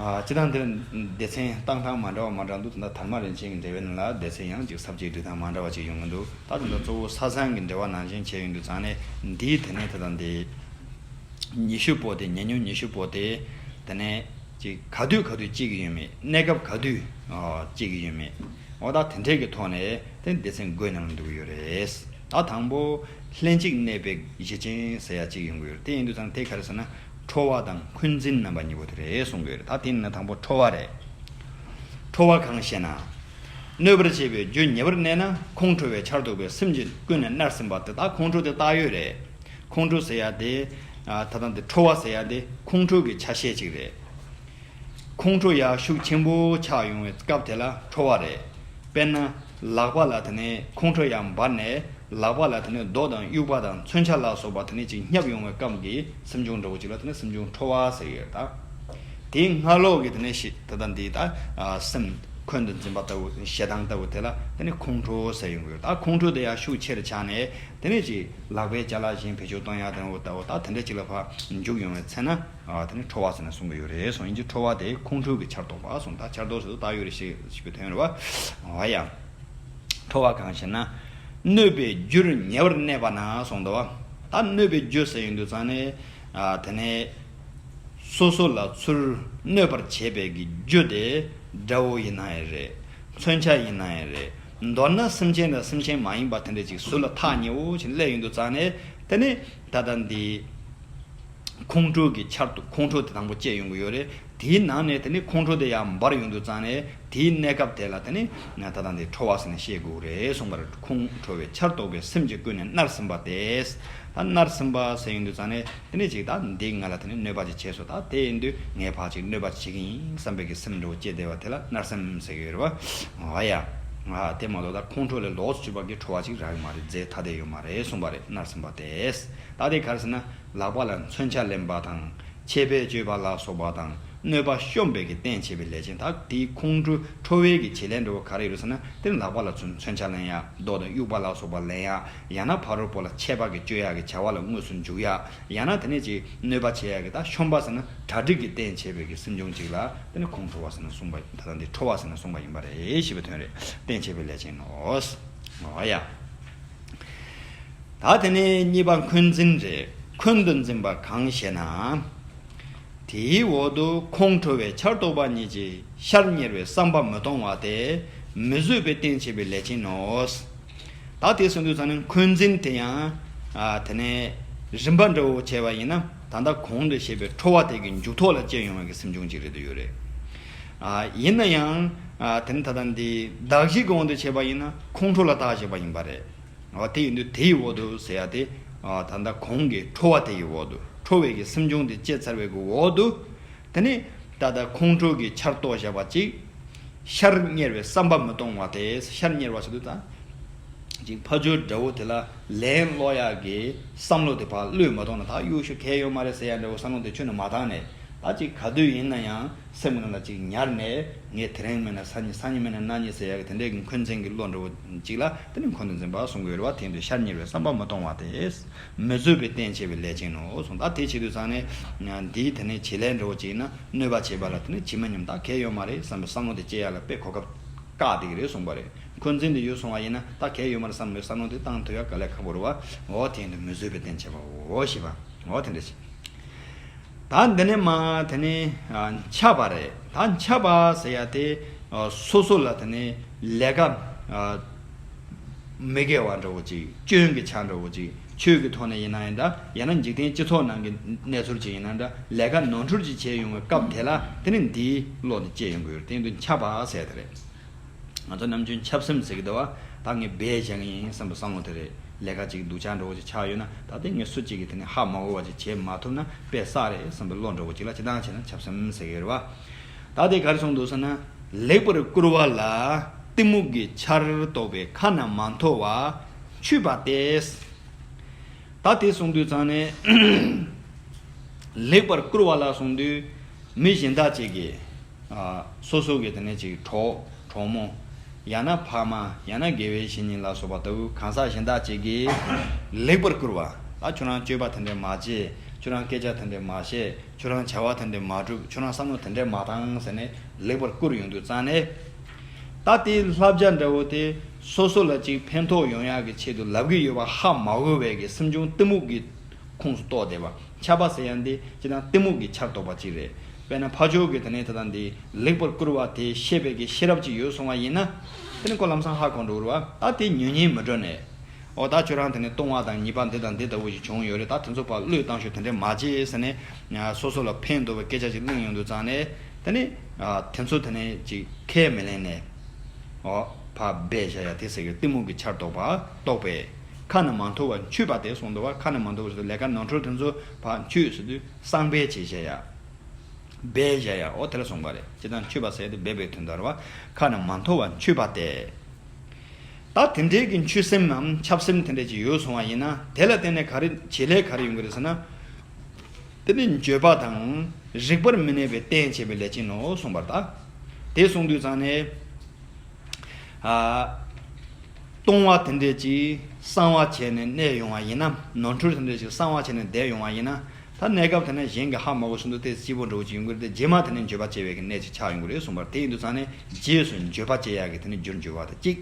ཨ། སྤྱི་བཏང་དེ་སྡེ་ཚན་བཏང་སྟངས་མ་འདྲ་བ་མ་འདྲ་འདུག་ད་ལྟ་དར་མ་རིན་ཆེན་གྱི་འགྲེལ་པའི་ནང་ལ་སྡེ་ཚན་ཡང་ཅིག་ས་བཅད་སྒྲིག་སྟངས་མ་འདྲ་བ་ཅིག་ཡོང་གི་འདུག་ད་དེ་འདྲ་གཙོ་བོ་ས་སང་གི་འགྲེལ་པ་ནང་བཞིན་བྱས་ཡོང་དུས་ཙང་ནས་འདིའི་དེ་ནས་ད་ལྟ་འདི་ཉི་ཤུ་པོ་དེ་ཉེ་ཉོན་ཉི་ཤུ་པོ་དེ་དེ་ནས་ཅིག་ག་དུས་ག་དུས་སྐྱེ་གི་ཡོད་མེད། གནས་སྐབས་ག་དུས་སྐྱེ་གི་ཡོད་མེད། འོ་ད་དེ་འདྲས་ཀྱི་ཐོག་ནས་དེ་སྡེ་ཚན་དགུའི་ནང་ལ་འདུ་གི་ཡོད་རེད། ད་དང་པོ་ལྷན་ཅིག་གནས་པའི་གཞི་ཅན་ཟེར་ཡ་གཅིག་ཡོང་གི་ཡོད་རེད། དེ་ཡིན་དུས་ཙང་དེ་ག་རེ་ཟེར་ན་ཁྲོ་བ་དང་འཁོན་འཛིན་རྣམ་པ་གཉིས་པོ་དེ་རེད་གསུང་གི་ཡོད་རེད། ད་དེ་ནི་དང་པོ་ཁྲོ་བ་རེད། ཁྲོ་བ་གང་ཞེ་ན། གནོད་པར་བྱེད་པའི་རྒྱུ་ཉེ་བར་གནས་ན་ཁོང་ཁྲོ་བའི་ཆར་གདུག་པས་སེམས་ཀྱི་ཀུན་ནས་མནར་ཟིན་པ་དེ། ད་ཁོང་ཁྲོ་དེ་བཏགས་ཡོད་རེད། ཁོང་ཁྲོ་ཟེར་ཡ་དེ། ད་ལྟ་འདི་ཁྲོ་བ་ཟེར་ཡ་དེ་ཁོང་ཁྲོ་གི་ཆ་ཤས་གཅིག་རེད། ཁོང་ཁྲོ་ཡང་ཤུགས་ཆེན་པོ་ཆགས་ཡོང་བའི་སྐབས་དེ་ལ་ཁྲོ་བ་རེད། དཔེར་ན། ལག་པ་ལ་དེ་ནས་ཁོང་ཁྲོ་ཡང་འབར་ནས་ལག་པ་ལ་དེ་ནས་རྡོ་དང་དབྱུག་པ་དང་མཚོན་ཆ་ལ་སོགས་པ་དེ་ནས་ཅིག་བརྙབ་ཡོང་བའི་སྐབས་ཀྱི་སེམས་བྱུང་འདྲ་བོ་ཅིག་ལ་དེ་ནས་སེམས་བྱུང་ཁྲོ་བ་ཟེར་ཡོད་ད། དེའི་སྔ་ལོགས་ཀྱི་དེ་ནས་ཤི་ད་ལྟ་འདི་ད་ཨ་སེམས་འཁོན་དུ་འཛིན་པ་ལྟ་བུ་ཞེ་སྡང་ལྟ་བུ་དེ་ལ་དེ་ནས་ཁོང་ཁྲོ་ཟེར་ཡོང་གི་ཡོད། ད་ཁོང་ཁྲོ་དེ་ཡང་ཤུགས་ཆེར་ཆགས་ནས་དེ་ནས་ཅིག་ལག་པའི་ཅ་ལག་གཞན་བེད་སྤྱོད་གཏོང་ཡག་དང་འོ་ལྟ་བུ་ད་དེ་འདྲ་ཅིག་ལ་ཕར་འཇུག་ཡོང་བའི་ཚེ་ན། ཨ་དེ་ནི་ཁྲོ་བ་ཟེར་ནས་གསུང་གི་ཡོད་རེད་གསུངས་ཡིན་གྱི། ཁྲོ་བ་དེ་ཁོང་ཁྲོ་གི་ཆར་གཏོགས་པ་གསུངས། ད་ཆར་གཏོགས་ཟེར་དུས་ད་ཡོད་རེད་ཞེས་ཞེས་པའི་དོན་རེད་བ། འོ་ཡ། ཁྲོ་བ་གང་ཞེ་ན། གནོད་པའི་རྒྱུར་ཉེ་བར་གནས་པ་ན་གསུངས་འདུག་བ། ད་གནོད་པའི་རྒྱུ་ཟེར་ཡོང་དུས་ཙང་ནས། ཨ་དེ་ནས་སོ་སོ་ལ་ཚུར་གནོད་པར་བྱེད་པའི་གི་རྒྱུ་དེ་དགྲ་བོ་ཡིན་ན་ཡང་རེད། མཚོན་ཆ་ཡིན་ན་ཡང་རེད། མདོར་ན་སེམས་ཅན་དང་སེམས་ཅན་མ་ཡིན་པ་དེ་འདྲ་ཅིག་ཟུར་ལ་ཐག་ཉེ་བོ་ཅིག་སླེབས་ཡོང་དུས་ཙང་ནས་དེ་ནས་ད་ལྟ་འདི། ཁོང་ཁྲོ་གི་ཆར་གཏོགས། ཁོང་ཁྲོ་དེ་དང་པོ་སྐྱེ་ཡོང་གི་ཡོད་རེད། དེའི་ནང་ནས་དེ་ནི་ཁོང་ཁྲོ་དེ་ཡང་འབར་ཡོང་དུས་ཙང་ནས་དེའི་གནས་སྐབས་དེ་ལ་དེ་ནི་ད་ལྟ་འདི་ཁྲོ་བ་ཟེར་ནས་བཤད་དགོས་རེད་གསུངས་པ་རེད། ཁོང་ཁྲོ་བའི་ཆར་གཏོགས་པའི་སེམས་ཀྱིས་ཀུན་ནས་མནར་ཟིན་པ་སྟེ། ད་མནར་ཟིན་པ་ཟེར་ཡོང་དུས་ཙང་ནས་དེ་ནི་ཅིག་ད་འདི་ང་ལ་དེ་ནི་གནོད་པ་ཅིག་བྱས་སོང་། ད་དེ་ཡིན་དུས་ངས་ཕར་ཅིག་གནོད་པ་ཅིག་བྱེད་ཀྱི་ཡིན་བསམ་པའི་གི་སེམས་འདྲ་བོ་སྐྱེས་བསྡད་པ་དེ་ལ་མནར་སེམས་ཟེར་གྱི་ཡོད་རེད་བ། འོ་ཡ། ཨ་དེ་མ་གཏོགས་ད་ཁོང་ཁྲོ་ལས་ལོགས་སུ་གྱུར་པ་གི་ཁྲོ་བ་ཅིག་རག་གི་མ་རེད། རྫས་ཐ་དད་ཡོད་མ་རེད་གསུངས་པ་རེད། མནར་ཟིན་པ་སྟེ། ད་དེ་ག་རེ་ཟེར་ན། ལག་པ་ལ་མཚོན་ཆ་ལེན་པ་དང་ཆད་པས་གཅོད་པ་ལ་སོགས་པ་དང་གནོད་པ་གཤོམ་པའི་གི་རྟེན་བྱེད་པའི་ལས་ཅན། ད་དེའི་ཁོང་ཁྲོ་ཁྲོ་བའི་གི་བྱེད་ལས་འདྲ་བོ་ག་རེ་ཡོད་ཟེར་ན། དེ་ནི་ལག་པ་ལ་མཚོན་མཚོན་ཆ་ལེན་ཡ། རྡོ་དང་དབྱུག་པ་ལ་སོགས་པ་ལེན་ཡ། ཡང་ན་ཕ་རོལ་པོ་ལ་ཆད་པ་གི་གཅོད་ཡ་གི་བྱ་བ་ལ་དངོས་སུ་འཇུག་ཡ། ཡང་ན་དེ་ནས་ཅིག་གནོད་པ་བྱེད་ཡ་གི་ད་གཤོམ་པ་ཟེར་ན་གྲ་སྒྲིག་གི་རྟེན་བྱེད་པའི་གི་སེམས་བྱུང་ཅིག་ལ་དེ་ནི་ཁོང་ཁྲོ་བ་ཟེར་ན་གསུངས་པ་ད་ལྟ་འདི་ཁྲོ་བ་ཟེར་ན་གསུངས་པ་ཡིན་པ་རེད་ཞེས་པའི་དོན་རེད། རྟེན་བྱེད་པའི་ལས་ཅན་ནོ། འོ་ཡ། ད་དེ་ནས་གཉིས་པ་འཁོན་འཛིན་རེད། འཁོན་དུ་འཛིན་པ་གང་ཞེ་ན། དེའི་འོག་ཏུ་ཁོང་ཁྲོ་བའི་ཆར་གཏོགས་པ་ཉིད་ཀྱིས་ཤར་གཉེར་བའི་བསམ་པ་མི་གཏོང་བ་སྟེ། མི་བཟོད་པའི་རྟེན་བྱེད་པའི་ལས་ཅན་ནོ། ད་དེ་གསུངས་དུས་ཙང་ནས་འཁོན་འཛིན་དེ་ཡང་ཨ་དེ་ནས་རིམ་པ་འདྲ་བོ་བྱས་པ་ཡིན་ན། ད་ལྟ་གོང་དུ་བཤད་པའི་ཁྲོ་བ་དེ་གི་མཇུག་ཐོག་ལ་སྐྱེ་ཡོང་བའི་གི་སེམས་བྱུང་ཅིག་རེད་འདོད་ཡོད་རེད། ཨ་ཡིན་ན་ཡང་ཨ་དེ་ནི་ད་ལྟ་འདི་གདགས་གཞི་གི་དབང་དུ་བྱས་པ་ཡིན་ན་ཁོང་ཁྲོ་ལ་བཏགས་བཞག་པ་ཡིན་པ་རེད། འོ་དེ་ཡིན་དུས་དེ་ཡི་འོག་ཏུ་ཟེར་ཡ་དེ། ཨ་ད་ལྟ་གོང་གི་ཁྲོ་བ་དེ་ཡི་འོག་ཏུ། ཁྲོ་བའི་གི་སེམས་བྱུང་དེ་སྐྱེས་ཚར་བའི་གི་འོག་ཏུ། དེ་ནི་ད་ལྟ་ཁོང་ཁྲོ་གི་ཆར་གཏོགས་བཞག་པ་གཅིག་ཤར་གཉེར་བའི་བསམ་པ་མི་གཏོང་བ་སྟེ། ཤར་གཉེར་བ་ཟེར་དུས་ད་ཅིག་ཕ་ཇོ་དགྲ་བོ་དེ་ལ་ལན་སློག་ཡག་གི་བསམ་བློ་དེ་ཕར་བློས་མ་གཏོང་ན། ད་གཡོ་ཤུགས་གང་ཡང་ཡོད་མ་རེད་ཟེར་ཡག་འདྲ་བོ་བསམ་བློ་དེ་ཁྱོན་ནས་མ་བཏང་ནས། ད་ཅིག་ག་དུས་ཡིན་ན་ཡང་སེམས་ནང་ལ་ཅིག་ཉར་ནས། ངས་དེ་རིང་མིན་ན་སང་ཉིན། སང་ཉིན་མིན་ན་གནངས་ཉིན་ཟེར་ཡག་གི་དེ་འདྲའི་གི་འཁོན་འཛིན་གྱི་བློ་འདྲ་བོ་ཅིག་ལ་དེ་ནི་འཁོན་དུ་འཛིན་པ་གསུང་གི་ཡོད་རེད་བ། དེ་ཡིན་དུས་ཤར་གཉེར་བའི་བསམ་པ་མི་གཏོང་བ་སྟེ། མི་བཟོད་པའི་རྟེན་བྱེད་པའི་ལས་ཅན་ནོ་གསུངས། ད་དེ་བྱེད་དུས་ཙང་ནས་འདིའི་དེ་ནས་བྱེད་ལས་འདྲ་བོ་ཅིག་ཡིན་ན། གནོད་པ་བྱེད་པ་ལ་དེ་ནས་ཇི་མ་ཉམས་ད་གལ་ཡོད་མ་རེད་བསམ་པའི་བསམ་བློ་དེ་སྐྱེ་ཡག་ལ་དཔེ་གོ་སྐབས་བཀག་བསྡད་ཀྱི་རེད་གསུངས་པ་རེད། འཁོན་འཛིན་དེ་ཡོད་སོང་བ་ཡིན་ན་ད་གལ་ཡོད་མ་རེད་བསམ་པའི་བསམ་བློ་དེ་བཏང་ཐུབ་ཡག་དཀའ་ལས་ཁག་པོ་རེད་བ། འོ་དེ་ཡིན་དུས་མི་བཟོད་པའི་རྟེན་བྱེད་པའོ་ཞེས་པ། འོ་དེ་འདྲ་ཞིག་ད་འདི་ནས་མ་དེ་ནས་ཨ་འཆབ་པ་རེད། ད་འཆབ་པ་ཟེར་ཡ་དེ་ཨ་སོ་སོ་ལ་དེ་ནས་ལས་ཀ་ཨ་མི་དགེ་བ་འདྲ་བོ་ཅིག་སྐྱོན་གྱི་ཆ་འདྲ་བོ་ཅིག་ཆོས་ཀྱི་ཐོག་ནས་ཡིན་ན་ཡང་འདྲ། ཡང་ན་འཇིག་རྟེན་སྤྱི་ཚོགས་ནང་གི་གནས་ཚུལ་ཅིག་ཡིན་ན་འདྲ། ལས་ཀ་ནོར་འཁྲུལ་ཅིག་བྱས་ཡོང་བའི་སྐབས་དེ་ལ་དེ་ནས་འདིའི་བློ་དེ་སྐྱེ་ཡོང་གི་ཡོད་རེད། དེ་ཡིན་དུས་འཆབ་པ་ཟེར་ཡ་དེ་རེད། ང་ཚོ་ནམ་རྒྱུན་འཆབ་སེམས་ཟེར་གི་འདུག་བ། ད་ངས་སྦས་བཞག་གི་ཡིན་བསམ་པའི་བསམ་བློ་དེ་རེད། ལས་ཀ་ཅིག་སྡུག་ཅག་འདྲ་བོ་ཅིག་ཆགས་ཡོད་ན། ད་དེ་ངས་སུ་གཅིག་གིས་དེ་ནས་ཧ་མ་གོ་བ་ཅིག་བྱེད་མ་ཐུབ་ན་དཔེ་བསགས་རེད་བསམ་པའི་བློ་འདྲ་བོ་ཅིག་ལ་སྤྱིར་བཏང་བྱས་ན་འཆབ་སེམས་ཟེར་གི་ཡོད་རེད་བ། ད་དེ་ག་རེ་གསུངས་འདུག་ཟེར་ན། ལེགས་པར་བསྐུར་བ་ལ་གཏི་མུག་གི་ཆར་གཏོགས་པའི་ཁ་ན་མ་ཐོ་བ་འཆུས་པ་སྟེ། ད་དེ་གསུངས་དུས་ཙང་ནས་ལེགས་པར་བསྐུར་བ་ལ་གསུངས་དུས་མི་གཞན་དག་ཅིག་གིས། ཨ་སོ་སོ་གི་དེ་ནས་ཅིག་གྲོགས་གྲོགས་མོ། ཡང་ན་ཕ་མ། ཡང་ན་དགེ་བའི་བཤེས་གཉེན་ལ་སོགས་པ་ལྟ་བུ་གང་ཟག་གཞན་དག་ཅིག་གིས་ལེགས་པར་བསྐུར་བ། ད་ཁྱོད་རང་སྤྱོད་པ་དེ་འདྲས་མ་བྱེད། ཁྱོད་རང་སྐད་ཆ་དེ་འདྲས་མ་བཤད། ཁྱོད་རང་བྱ་བ་དེ་འདྲས་མ་སྒྲུབ། ཁྱོད་རང་བསམ་བློ་དེ་འདྲས་མ་བཏང་ཟེར་ནས་ལེགས་པར་བསྐུར་ཡོང་དུས་ཙང་ནས། ད་དེའི་བསླབ་བྱ་འདྲ་བོ་དེ་སོ་སོ་ལ་ཅིག་ཕན་ཐོགས་ཡོང་ཡག་གི་ཆེད་དུ་ལབ་ཀྱི་ཡོད་པ་ཧ་མ་གོ་བའི་གི་སེམས་བྱུང་གཏི་མུག་གི་ཁོངས་སུ་གཏོགས་བསྡད་པ། འཆབ་པ་ཟེར་ཡ་འདི་སྤྱིར་བཏང་གཏི་མུག་གི་ཆར་གཏོགས་པ་ཅིག་རེད། དཔེར་ན་ཕ་ཇོ་གི་དེ་ནས་ད་ལྟ་འདི་ལེགས་པར་བསྐུར་བ་དེ་ཤེས་པའི་གི་ཤེས་རབ་ཅིག་ཡོད་སོང་བ་ཡིན་ན། དེ་ནི་ཁོ་ལམ་སང་ཧ་གོ་འགྲོ་གི་རེད་བ། ད་དེ་ཉོན་ཉེས་མི་འགྲོ་ནས། འོ་ད་ཁྱོད་རང་དེ་ནས་ལྟུང་བ་དང་ཉེས་པ་འདི་དང་འདི་ལྟ་བུ་ཞིག་བྱུང་ཡོད་རེད། ད་དེ་ཚོ་ཕར་བློས་བཏང་ཤོག་དེ་འདྲས་མ་བྱེད་ཟེར་ནས། སོ་སོ་ལ་ཕན་འདོགས་པའི་སྐད་ཆ་ཅིག་གླེང་ཡོང་དུས་ཙང་ནས། དེ་ནི་དེ་ཚོ་དེ་ནས་ཅིག་ཁས་མི་ལེན་ནས། འོ་ཕར་སྦས་བཞག་ཡ་དེ་ཟེར་གི། གཏི་མུག་གི་ཆར་གཏོགས་པ་གཏོགས་པས། ཁ་ན་མ་ཐོ་བ་འཆུས་པ་སྟེ་གསུངས་འདུག་བ། ཁ་ན་མ་ཐོ་བ་ཟེར་དུས་ལས་ཀ་ནོར་འཁྲུལ་དེ་ཚོ་ཕར་འཆུས་ཟེར་དུས་གསང་སྦས་བྱས་བཞག་ཡ། སྦས་བཞག་ཡ། འོ་དེ་ལ་གསུངས་པ་རེད། སྤྱིར་བཏང་མཆོད་པ་ཟེར་དེ་སྦས་པའི་དོན་དུ་རེད་བ། ཁ་ནས་མ་འཐོར་བར་མཆོད་པ་སྟེ། ད་དེ་འདྲའི་གི་མཆོད་སེམས་ནམ་འཆབ་སེམས་དེ་འདྲ་ཅིག་ཡོད་སོང་བ་ཡིན་ན། དེ་ལ་བརྟེན་ནས་ག་རེ་བྱེད་ལས་ག་རེ་ཡོང་གི་རེད་ཟེར་ན། དེ་ནི་འགྱོད་པ་དང་རིག་པར་མི་གནས་པའི་རྟེན་བྱེད་པའི་ལས་ཅན་ནོ་གསུངས་པར་ད། དེ་གསུངས་དུས་ཙང་ནས། ཨ། ལྟུང་བ་དེ་འདྲས་ཅིག་གསང་བ་བྱས་ནས་གནས་ཡོང་བ་ཡིན་ན། ནོར་འཁྲུལ་དེ་འདྲས་ཅིག་གསང་བ་བྱས་ནས་བསྡད་ཡོང་བ་ཡིན་ན། ད་གནས་སྐབས་དེ་ནས་གཞན་གྱིས་ཧ་མ་གོ་བཞིན་དུ་དེ་སྐྱིད་པོ་འདྲ་བོ་ཅིག་ཡོང་གི་རེད་དེ། རྗེས་མ་དེ་ནས་འགྱོད་པ་སྐྱེ་བའི་གི་གནས་ཅིག་ཆགས་ཡོང་གི་རེད་གསུངས་པར། དེ་ཡིན་དུས་ཙང་ནས་རྗེས་སུ་འགྱོད་པ་སྐྱེ་ཡག་གི་དེ་ནས་རྒྱུར་འགྱུར་བ་དང་གཅིག་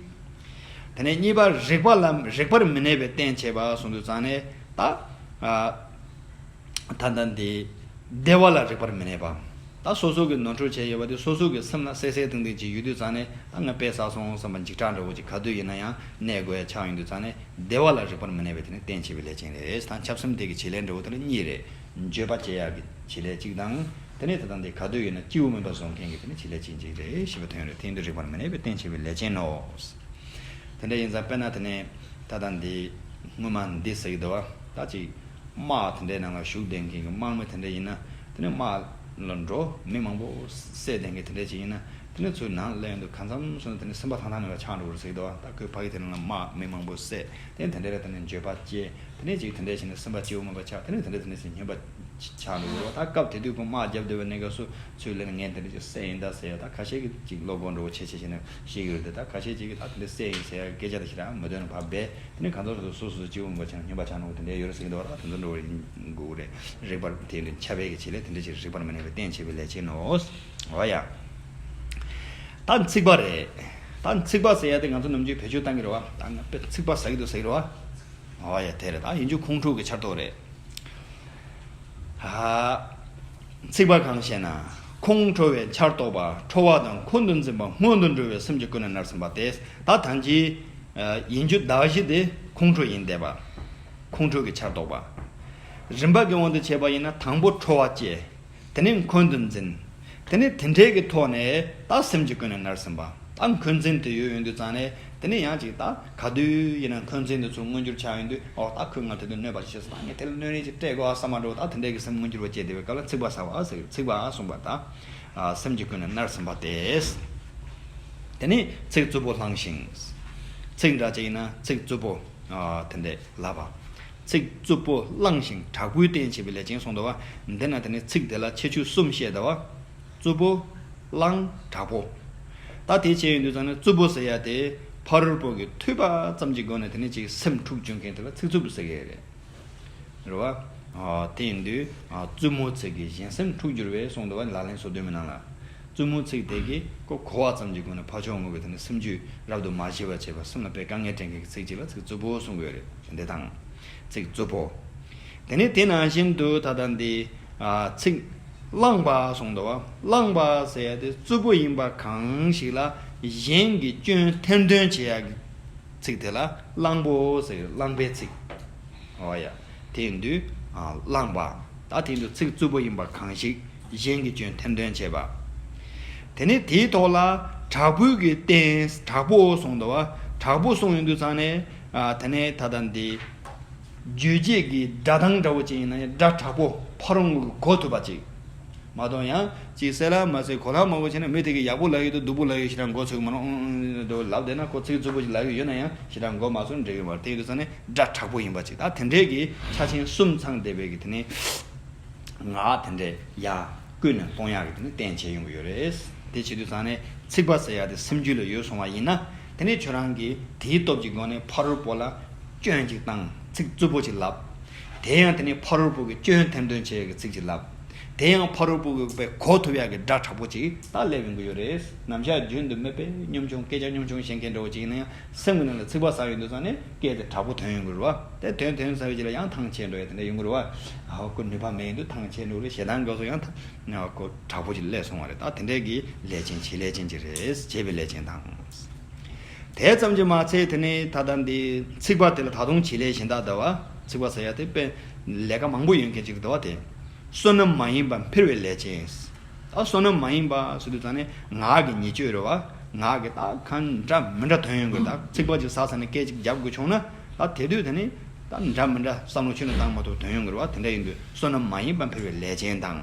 དེ་ནས་གཉིས་པ་རིག་པ་ལ་རིག་པར་མི་གནས་པའི་རྟེན་བྱེད་པ་གསུངས་དུས་ཙང་ནས་ད། ཨ། ད་ལྟ་འདི་བདེ་བ་ལ་རིག་པར་མི་གནས་པ། ད་སོ་སོ་གི་ནོར་འཁྲུལ་བྱས་ཡོད་པ་དེ་སོ་སོ་གི་སེམས་ལ་གསལ་གསལ་ཐིང་ཐིང་ཅིག་ཡོད་དུས་ཙང་ནས། ད་ང་དཔེ་བསགས་སོང་བསམ་པ་འཇིགས་སྐྲག་འདྲ་བོ་ཅིག་ག་དུས་ཡིན་ན་ཡང་གནས་དགོས་ཡ་ཆགས་ཡོང་དུས་ཙང་ནས། བདེ་བ་ལ་རིག་པར་མི་གནས་པའི་དེ་ནི་རྟེན་བྱེད་པའི་ལས་ཅན་རེད། ད་འཆབ་སེམས་དེ་གི་བྱེད་ལས་འདྲ་བོ་དེ་ལ་གཉིས་རེད། འགྱོད་པ་སྐྱེ་ཡག་གི་བྱེད་ལས་གཅིག་དང་། དེ་ནས་ད་ལྟ་འདི་ག་དུས་ཡིན་ན་སྐྱིད་པོ་མིན་པ་བཟོ་མཁན་གྱི་དེ་ནི་བྱེད་ལས་ཅན་གཅིག་རེད་ཞེས་པའི་དོན་རེད། དེ་ཡིན་དུས་རིག་པར་མི་གནས་པའི་རྟེན་བྱེད་པའི་ལས་ཅན་ནོ། དེ་འདྲ་ཡིན་ཙང་དཔེར་ན་དེ་ནས་ད་ལྟ་འདི་སྔོན་མ་འདི་ཟེར་གྱི་འདུག་བ། ད་ཅིག་དམག་དེ་འདྲའི་ནང་ལ་ཞུགས་བསྡད་མཁན་གྱི་དམག་མི་དེ་འདྲ་ཡིན་ན། དེ་ནས་དམག་ལ་འགྲོ་མི་མང་པོ་བསད་བསྡད་མཁན་དེ་འདྲ་ཅིག་ཡིན་ན། དེ་ནས་ཚུར་ནང་སླེབས་ཡོང་དུས་གང་འཚམ་སོང་ན་དེ་ནས་སེམས་པ་ཐང་ཐང་མེད་པ་ཆགས་འགྲོ་གི་རེད་ཟེར་གྱི་འདུག་བ། ད་ཁོས་ཕ་གི་དེ་ནང་ལ་དམག་མི་མང་པོ་བསད། དེ་ནས་དེ་འདྲ་ལ་དེ་ནས་འགྱོད་པ་སྐྱེ། དེ་ནས་ཅིག་དེ་འདྲ་བྱས་ནས་སེམས་པ་སྐྱིད་པོ་མེད་པ་ཆགས། དེ་ནས་དེ་འདྲ་དེ་ནས་ཅིག་སྨྱོན་པ་ཆགས་འགྲོ་གི་རེད་བ། ད་སྐབས་དེ་དུས་ཁོ་དམག་རྒྱབ་སྡོད་པའི་གནས་སྐབས་སུ་ཚུར་སླེབས་ནས་ངས་དེ་འདྲ་ཅིག་བསད་ཡིན་ད་ཟེར་ཡ། ད་ཁ་ཤས་ཀྱིས་ཅིག་བློ་ཁོག་འདྲ་བོ་ཆེ་ཆེ་བྱས་ནས་བཤད་ཀྱི་རེད་དེ། ད་ཁ་ཤས་ཅིག་གིས་ད་དེ་འདྲ་བསད་ཡིན་ཟེར་ཡ་སྐད་ཆ་དེ་ཞེ་དྲག་མི་འདོན་ནས་ཕར་སྦས། དེ་ནས་གང་ཚོད་སོང་དུས་སོ་སོ་སྐྱིད་པོ་མེད་པ་བྱས་ནས་སྨྱོན་པ་ཆགས་འགྲོ་གི་དེ་འདྲ་ཡོད་རེད་ཟེར་གྱི་འདུག་བ། ད་དེ་ཚོ་འདྲ་བོ་ཡིན་དགོས་ཀྱི་རེད། རིག་པར་དེ་འདྲ་འཆབ་པའི་གི་བྱེད་ལས་དེ་འདྲ་ཅིག་རིག་པར་མི་གནས་པའི་རྟེན་བྱེད་པའི་ལས་ཅན་ནོ། འོ་ཡ། ད་ཚིག་པ་རེད། ད་ཚིག་པ་ཟེར་ཡ་དེ་ང་ཚོ་ནམ་རྒྱུན་བེད་སྤྱོད་བཏང་གི་རེད་བ། ད་ང་དཔེ་ཚིག་པ་ཟ་གི་འདུག་ཟེར་གི་རེད་བ། འོ་ཡ། དེ་རེད། ད་ཡིན་རྒྱུ་ཁོང་ཁྲོ་གི་ཆར་གཏོགས་རེད། ཨ། ཚིག་པ་གང་ཞེ་ན། ཁོང་ཁྲོ་བའི་ཆར་གཏོགས་པ། ཁྲོ་བ་དང་ཁོང་དུ་འཛིན་པ་སྔོན་དུ་འགྲོ་བའི་སེམས་ཀྱིས་ཀུན་ནས་མནར་ཟིན་པ་སྟེ། ད་ད་ཅི། ཨ། ཡིན་རྒྱུ་གདགས་གཞི་དེ་ཁོང་ཁྲོ་ཡིན་བསྡད་པ། ཁོང་ཁྲོ་གི་ཆར་གཏོགས་པ། རིམ་པ་གི་དབང་དུ་བྱས་པ་ཡིན་ན་དང་པོ་ཁྲོ་བ་སྐྱེ། དེ་ནས་འཁོན་དུ་འཛིན། དེ་ནས་དེ་འདྲའི་གི་ཐོག་ནས་ད་སེམས་ཀྱིས་ཀུན་ནས་མནར་ཟིན་པ། ད་འཁོན་འཛིན་དེ་ཡོད་ཡོང་དུས་ཙང་ནས། དེ་ནས་ཡང་ཅིག་ད་ག་དུས་ཡིན་ན་འཁོན་འཛིན་དེ་ཚོ་མངོན་འགྱུར་ཆགས་ཡོང་དུས། ཨོ་ད་ཁོས་ང་དེ་དུས་གནོད་པ་ཞིག་བྱས་སོང་། ད་ངས་དེ་ལ་གནོད་རེས་ཅིག་སྤྲད་དགོས་ཨ་བསམ་པ་འདྲ་བོ། ད་དེ་འདྲའི་གི་སེམས་མངོན་འགྱུར་བ་སྐྱེས་བསྡད་པའི་སྐབས་ལ་ཚིག་པ་ཟ་བ་ཟེར། ཚིག་པ་གསུངས་པ་ད། ཨ། སེམས་ཀྱིས་ཀུན་ནས་མནར་ཟིན་པ་སྟེ། དེ་ནས་ཚིག་རྩུབ་པོ་བླངས་ཤིང་། ཚིག་འདྲ་ཅིག་ཡིན་ན་ཚིག་རྩུབ་པོ། ཨ། དེ་འདྲས་ལབ་པ། ཚིག་རྩུབ་པོ་བླངས་ཤིང་དྲག་པོའི་རྟེན་བྱེད་པའི་ལས་ཅན་གསུངས་འདུག་བ། འདི་ན་དེ་ནས་ཚིག་དེ་ལ་ཁྱད་ཆོས་གསུམ་བཤད་འདུག་བ། རྩུབ་པོ། བླངས། དྲག་པོ། ད་དེ་བྱས་ཡོང་དུས་ཙང་ནས་རྩུབ་པོ་ཟེར་ཡ་དེ་ཕ་རོལ་པོ་གི་ཐོས་པ་ཙམ་གྱི་སྒོ་ནས་དེ་ནས་ཅིག་སེམས་འཁྲུག་འགྱུར་མཁན་དེ་ལ་ཚིག་རྩུབ་པོ་ཟེར་གི་རེད། རེད་བ། ཨ། དེ་ཡིན་དུས། ཨ། རྩུབ་མོའི་ཚིག་གིས་གཞན་སེམས་འཁྲུག་འགྱུར་བས་གསུངས་འདུག་བ། ལག་ལེན་སོ་བདུན་མའི་ནང་ལ། རྩུབ་མོའི་ཚིག་དེ་གིས་ཁོ་གོ་བ་ཙམ་གྱི་སྒོ་ནས་ཕར་ཕྱོགས་ངོས་ཀྱི་དེ་ནི་སེམས་རྒྱུད་རབ་ཏུ་མ་ཞི་བར་བྱེད་པ། སེམས་ལ་དཔེ་དཀའ་ངལ་སྤྲད་མཁན་གྱི་ཚིག་ཅིག་ལ་ཚིག་རྩུབ་པོ་གསུང་གི་ཡོད་རེད། དེ་དང་། ཚིག་རྩུབ་པོ། དེ་ནི་དེ་ནང་བཞིན་དུ་ད་ལྟ་འདི། ཨ། ཚིག་བླངས་པ་གསུངས་འདུག་བ། བླངས་པ་ཟེར་ཡ་དེ་རྩུབ་པོ་ཡིན་པ་གང་ཞིག་ལ་གཞན་གྱིས་སྐྱོན་ཐེར་འདོན་བྱེད་ཡ་གི་ཚིག་དེ་ལ་བླངས་པོ་ཟེར། བླངས་པའི་ཚིག་འོ་ཡ། དེ་ཡིན་དུས། ཨ། བླངས་པ། ད་དེ་ཡིན་དུས་ཚིག་རྩུབ་པོ་ཡིན་པ་གང་ཞིག་གཞན་གྱིས་སྐྱོན་ཐེར་འདོན་བྱེད་པ། དེ་ནས་དེའི་ཐོག་ལ་དྲག་པོའི་གི་རྟེན། དྲག་པོ་གསུངས་འདུག་བ། དྲག་པོ་གསུངས་ཡོང་དུས་ཙང་ནས། ཨ། དེ་ནས་ད་ལྟ་འདི་རྗོད་བྱེད་ཀྱི་སྒྲ་གདངས་འདྲ་བོ་ཅིག་ཡིན་ན་ཡང་སྒྲ་དྲག་པོ་ཕ་རོལ་ངོས་ཀྱི་གོ་ཐུབ་པ་ཅིག་མ་གཏོགས་ཡང་ཅིག་གསལ་ལ་མ་གསལ་གོ་ལ་མ་གོ་བྱས་ན། མི་དེ་གིས་ཡག་པོ་ལབ་ཡོད་དུས་སྡུག་པོ་ལབ་ཡོད་ཞེ་དྲག་མགོ་ཚོས་མ་རུང་། ཨུང་ཨུང་དུ་ལབ་བསྡད་ན། ཁོ་ཚིག་རྩུབ་པོ་ཞིག་ལབ་ཡོད་ཡོད་ན་ཡང་ཞེ་དྲག་མགོ་མ་ཚོས་འགྲིག་གི་མ་རེད། དེ་ཡིན་དུས་ཙང་ནས་སྒྲ་དྲག་པོ་ཡིན་པ་ཅིག་ད་དེ་འདྲའི་གི་ཆ་རྐྱེན་གསུམ་ཚང་བསྡད་པའི་གི་དེ་ནས་ངག་དེ་འདྲས་ཡ་ཀུན་ནས་སྤོང་ཡག་གི་དེ་ནས་རྟེན་བྱེད་ཡོང་གི་ཡོད་རེད། དེ་བྱེད་དུས་ཙང་ནས་ཚིག་པ་ཟེར་ཡ་དེ་སེམས་རྒྱུད་ལ་ཡོད་སོང་བ་ཡིན་ན། དེ་ནས་ཁྱོད་རང་གིས་དེའི་སྟོབས་ཀྱི་སྒོ་ནས་ཕ་རོལ་པོ་ལ་སྐྱོན་ཅིག་བཏང་། ཚིག་རྩུབ་པོ་ཅིག་ལབ། དེ་ཡང་དེ་ནས་ཕ་རོལ་པོ་གི་སྐྱོན་ཐེར་འདོན་བྱེད་ཡག་གི་ཚིག་ཅིག་ལབ། དེ་ཡང་ཕ་རོལ་པོ་གི་དཔེ་གོ་ཐུབ་ཡག་གི་སྒྲ་དྲག་པོ་ཅིག་ད་སླེབས་ཡོང་གི་ཡོད་རེད། ནམ་ཞག་རྒྱུན་དུ་མི་དཔེ་གཉོམ་ཆུང་སྐད་ཆ་གཉོམ་ཆུང་བཤད་མཁན་འདྲ་བོ་ཅིག་ཡིན་ན་ཡང་། སེམས་ཀྱི་ནང་ལ་ཚིག་པ་ཟ་ཡོང་དུས་ཙང་ནས་སྐད་དེ་དྲག་པོ་ཐོན་ཡོང་གི་རེད་བ། དེ་ཐོན་ཐོན་ཟ་བའི་རྗེས་ལ་ཡང་ཐང་ཆད་འགྲོ་ཡ་དེ་འདྲ་ཡོང་གི་རེད་བ། ཨ། ཁོ་ནུས་པ་མེད་ཡོང་དུས་ཐང་ཆད་འགྲོ་གི་རེད། ཞེ་སྡང་སྐབས་སུ་ཡང་ཐ་ཁོ་དྲག་པོ་ཅིག་སླེབས་སོང་བ་རེད། ད་དེ་འདྲའི་གི་ལས་ཅན་བྱེད་ལས་ཅན་ཅིག་རེད། བྱེད་པའི་ལས་ཅན་དང་། དེ་ཙམ་གྱིས་མ་ཚད་དེ་ནས་ད་ལྟ་འདི་ཚིག་པ་དེ་ལ་ད་དུང་བྱེད་ལས་གཞན་དག་འདུག་བ། ཚིག་པ་ཟེར་ཡ་དེ་དཔེ་ལས་ཀ་མང་པོ་ཡོད་མཁན་ཅིག་འདུག་བ། དེ་བསོད་ནམས་མ་ཡིན་པ་འཕེལ་བའི་ལས་ཅན། ད་བསོད་ནམས་མ་ཡིན་པ་ཟེར་དུས་ཙང་ནས་ངག་གི་ཉེས་སྤྱོད་རེད་བ། ངག་གི་ད་གང་འདྲ་མི་འདྲ་ཐོན་ཡོང་གི། ད་ཚིག་པ་ཅིག་ཟ་ཟ་ནས་སྐད་ཅིག་རྒྱབ་དགོས་བྱུང་ན། ད་དེ་དུས་དེ་ནི་ད་འདྲ་མི་འདྲ་བསམ་བློ་ཁྱོན་ནས་བཏང་མ་ཐུབ་ཐོན་ཡོང་གི་རེད་བ། དེ་འདྲ་ཡིན་དུས་བསོད་ནམས་མ་ཡིན་པ་འཕེལ་བའི་ལས་ཅན་དང་།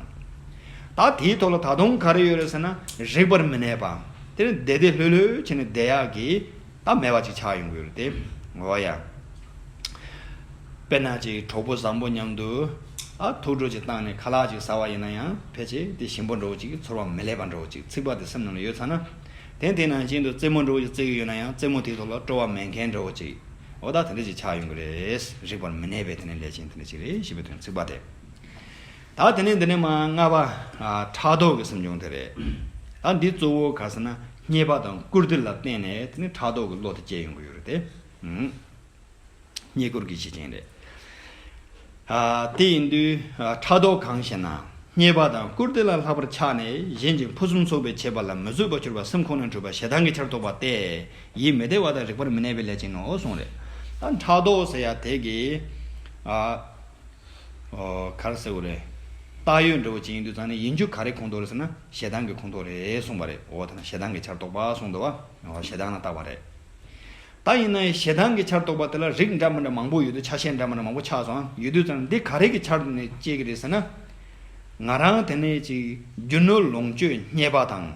ད་དེའི་ཐོག་ལ་ད་དུང་ག་རེ་ཡོད་རེད་ཟེར་ན། རིག་པར་མི་གནས་པ། དེ་ནི་བདེ་བདེ་ལྷོད་ལྷོད་བྱས་ནས་བསྡད་ཡག་གི་ད་མེད་པ་ཅིག་ཆགས་ཡོང་གི་ཡོད་རེད་དེ། འོ་ཡ། དཔེར་ན་ཅིག་གྲོགས་པོ་བཟང་པོ་མཉམ་དུ་ཨ་ཐུགས་སྤྲོ་ཅིག་བཏང་ནས་ཁ་ལག་ཅིག་ཟ་བ་ཡིན་ན་ཡང་ཕལ་ཆེར་དེ་ཞིམ་པོ་འདྲ་བོ་ཅིག་ཚོར་བ་མི་ལེགས་པ་འདྲ་བོ་ཅིག་ཚིག་པ་དེ་སེམས་ནང་ལ་ཡོད་ཚར་ན། དེ་དེ་ནང་བཞིན་དུ་རྩེད་མོ་འདྲ་བོ་ཅིག་རྩེ་གི་ཡོད་ན་ཡང་རྩེད་མོ་དེའི་ཐོག་ལ་སྤྲོ་བ་མེད་མཁན་འདྲ་བོ་ཅིག་འོ་ད་དེ་འདྲ་ཅིག་ཆགས་ཡོང་གི་རེད། རིག་པར་མི་གནས་པའི་དེ་ནི་ལས་ཅན་དེ་འདྲ་ཅིག་རེད་ཞེས་པའི་དོན་ཚིག་པ་དེ། ད་དེ་ནས་འདི་ནས་མ་ལྔ་པ། ཨ། ཕྲག་དོག་གི་སེམས་བྱུང་དེ་རེད། ད་འདི་གཙོ་བོ་ག་ཟེར་ན་རྙེད་པ་དང་བཀུར་སྟི་ལ་བརྟེན་ནས་དེ་ནི་ཕྲག་དོག་གི་བློ་དེ་སྐྱེ་ཡོང་གི་ཡོད་རེད་དེ། ཨུམ། རྙེད་བཀུར་གྱི་གཞི་ཅན་རེད། ཨ། དེ་ཡིན་དུས་ཨ་ཕྲག་དོག་གང་ཞེ་ན། རྙེད་པ་དང་བཀུར་སྟི་ལ་ལྷག་པར་ཆགས་ནས་གཞན་གྱི་ཕུན་སུམ་ཚོགས་པའི་ཁྱད་པར་ལ་མི་བཟོད་པར་གྱུར་པ་སེམས་ཁོང་ནས་འཁྲུགས་པ་ཞེ་སྡང་གི་ཆར་གཏོགས་པ་སྟེ། ཡིད་མི་བདེ་བ་དང་རིག་པར་མི་གནས་པའི་ལས་ཅན་ནོ་གསུངས་རེད། ད་ཕྲག་དོག་ཟེར་ཡ་དེ་གི། ཨ། ཨོ། ག་རེ་ཟེར་དགོས་རེད། བཏགས་ཡོད་འདྲ་བོ་ཅིག་ཡིན་དུས་ཙང་ནས་ཡིན་རྒྱུ་ག་རེ་ཁོངས་གཏོགས་རེད་ཟེར་ན་ཞེ་སྡང་གི་ཁོངས་གཏོགས་རེད་གསུངས་པ་རེད། འོ་ད་ནི་ཞེ་སྡང་གི་ཆར་གཏོགས་པ་གསུངས་འདུག་བ། འོ་ཞེ་སྡང་ལ་བཏགས་པ་རེད། ད་ཡིན་ན་ཡང་ཞེ་སྡང་གི་ཆར་གཏོགས་པ་དེ་ལ་རིགས་འདྲ་མི་འདྲ་མང་པོ་ཡོད་དུས་ཆ་ཤས་འདྲ་མི་འདྲ་མང་པོ་ཆགས་སོང་། ཡོད་དུས་ཙང་འདི་ག་རེ་གི་ཆར་ནས་སྐྱེ་གི་རེད་ཟེར་ན། ང་རང་དེ་ནས་ཅིག་རྒྱུ་ནོར་ལོངས་སྤྱོད་རྙེད་པ་དང་།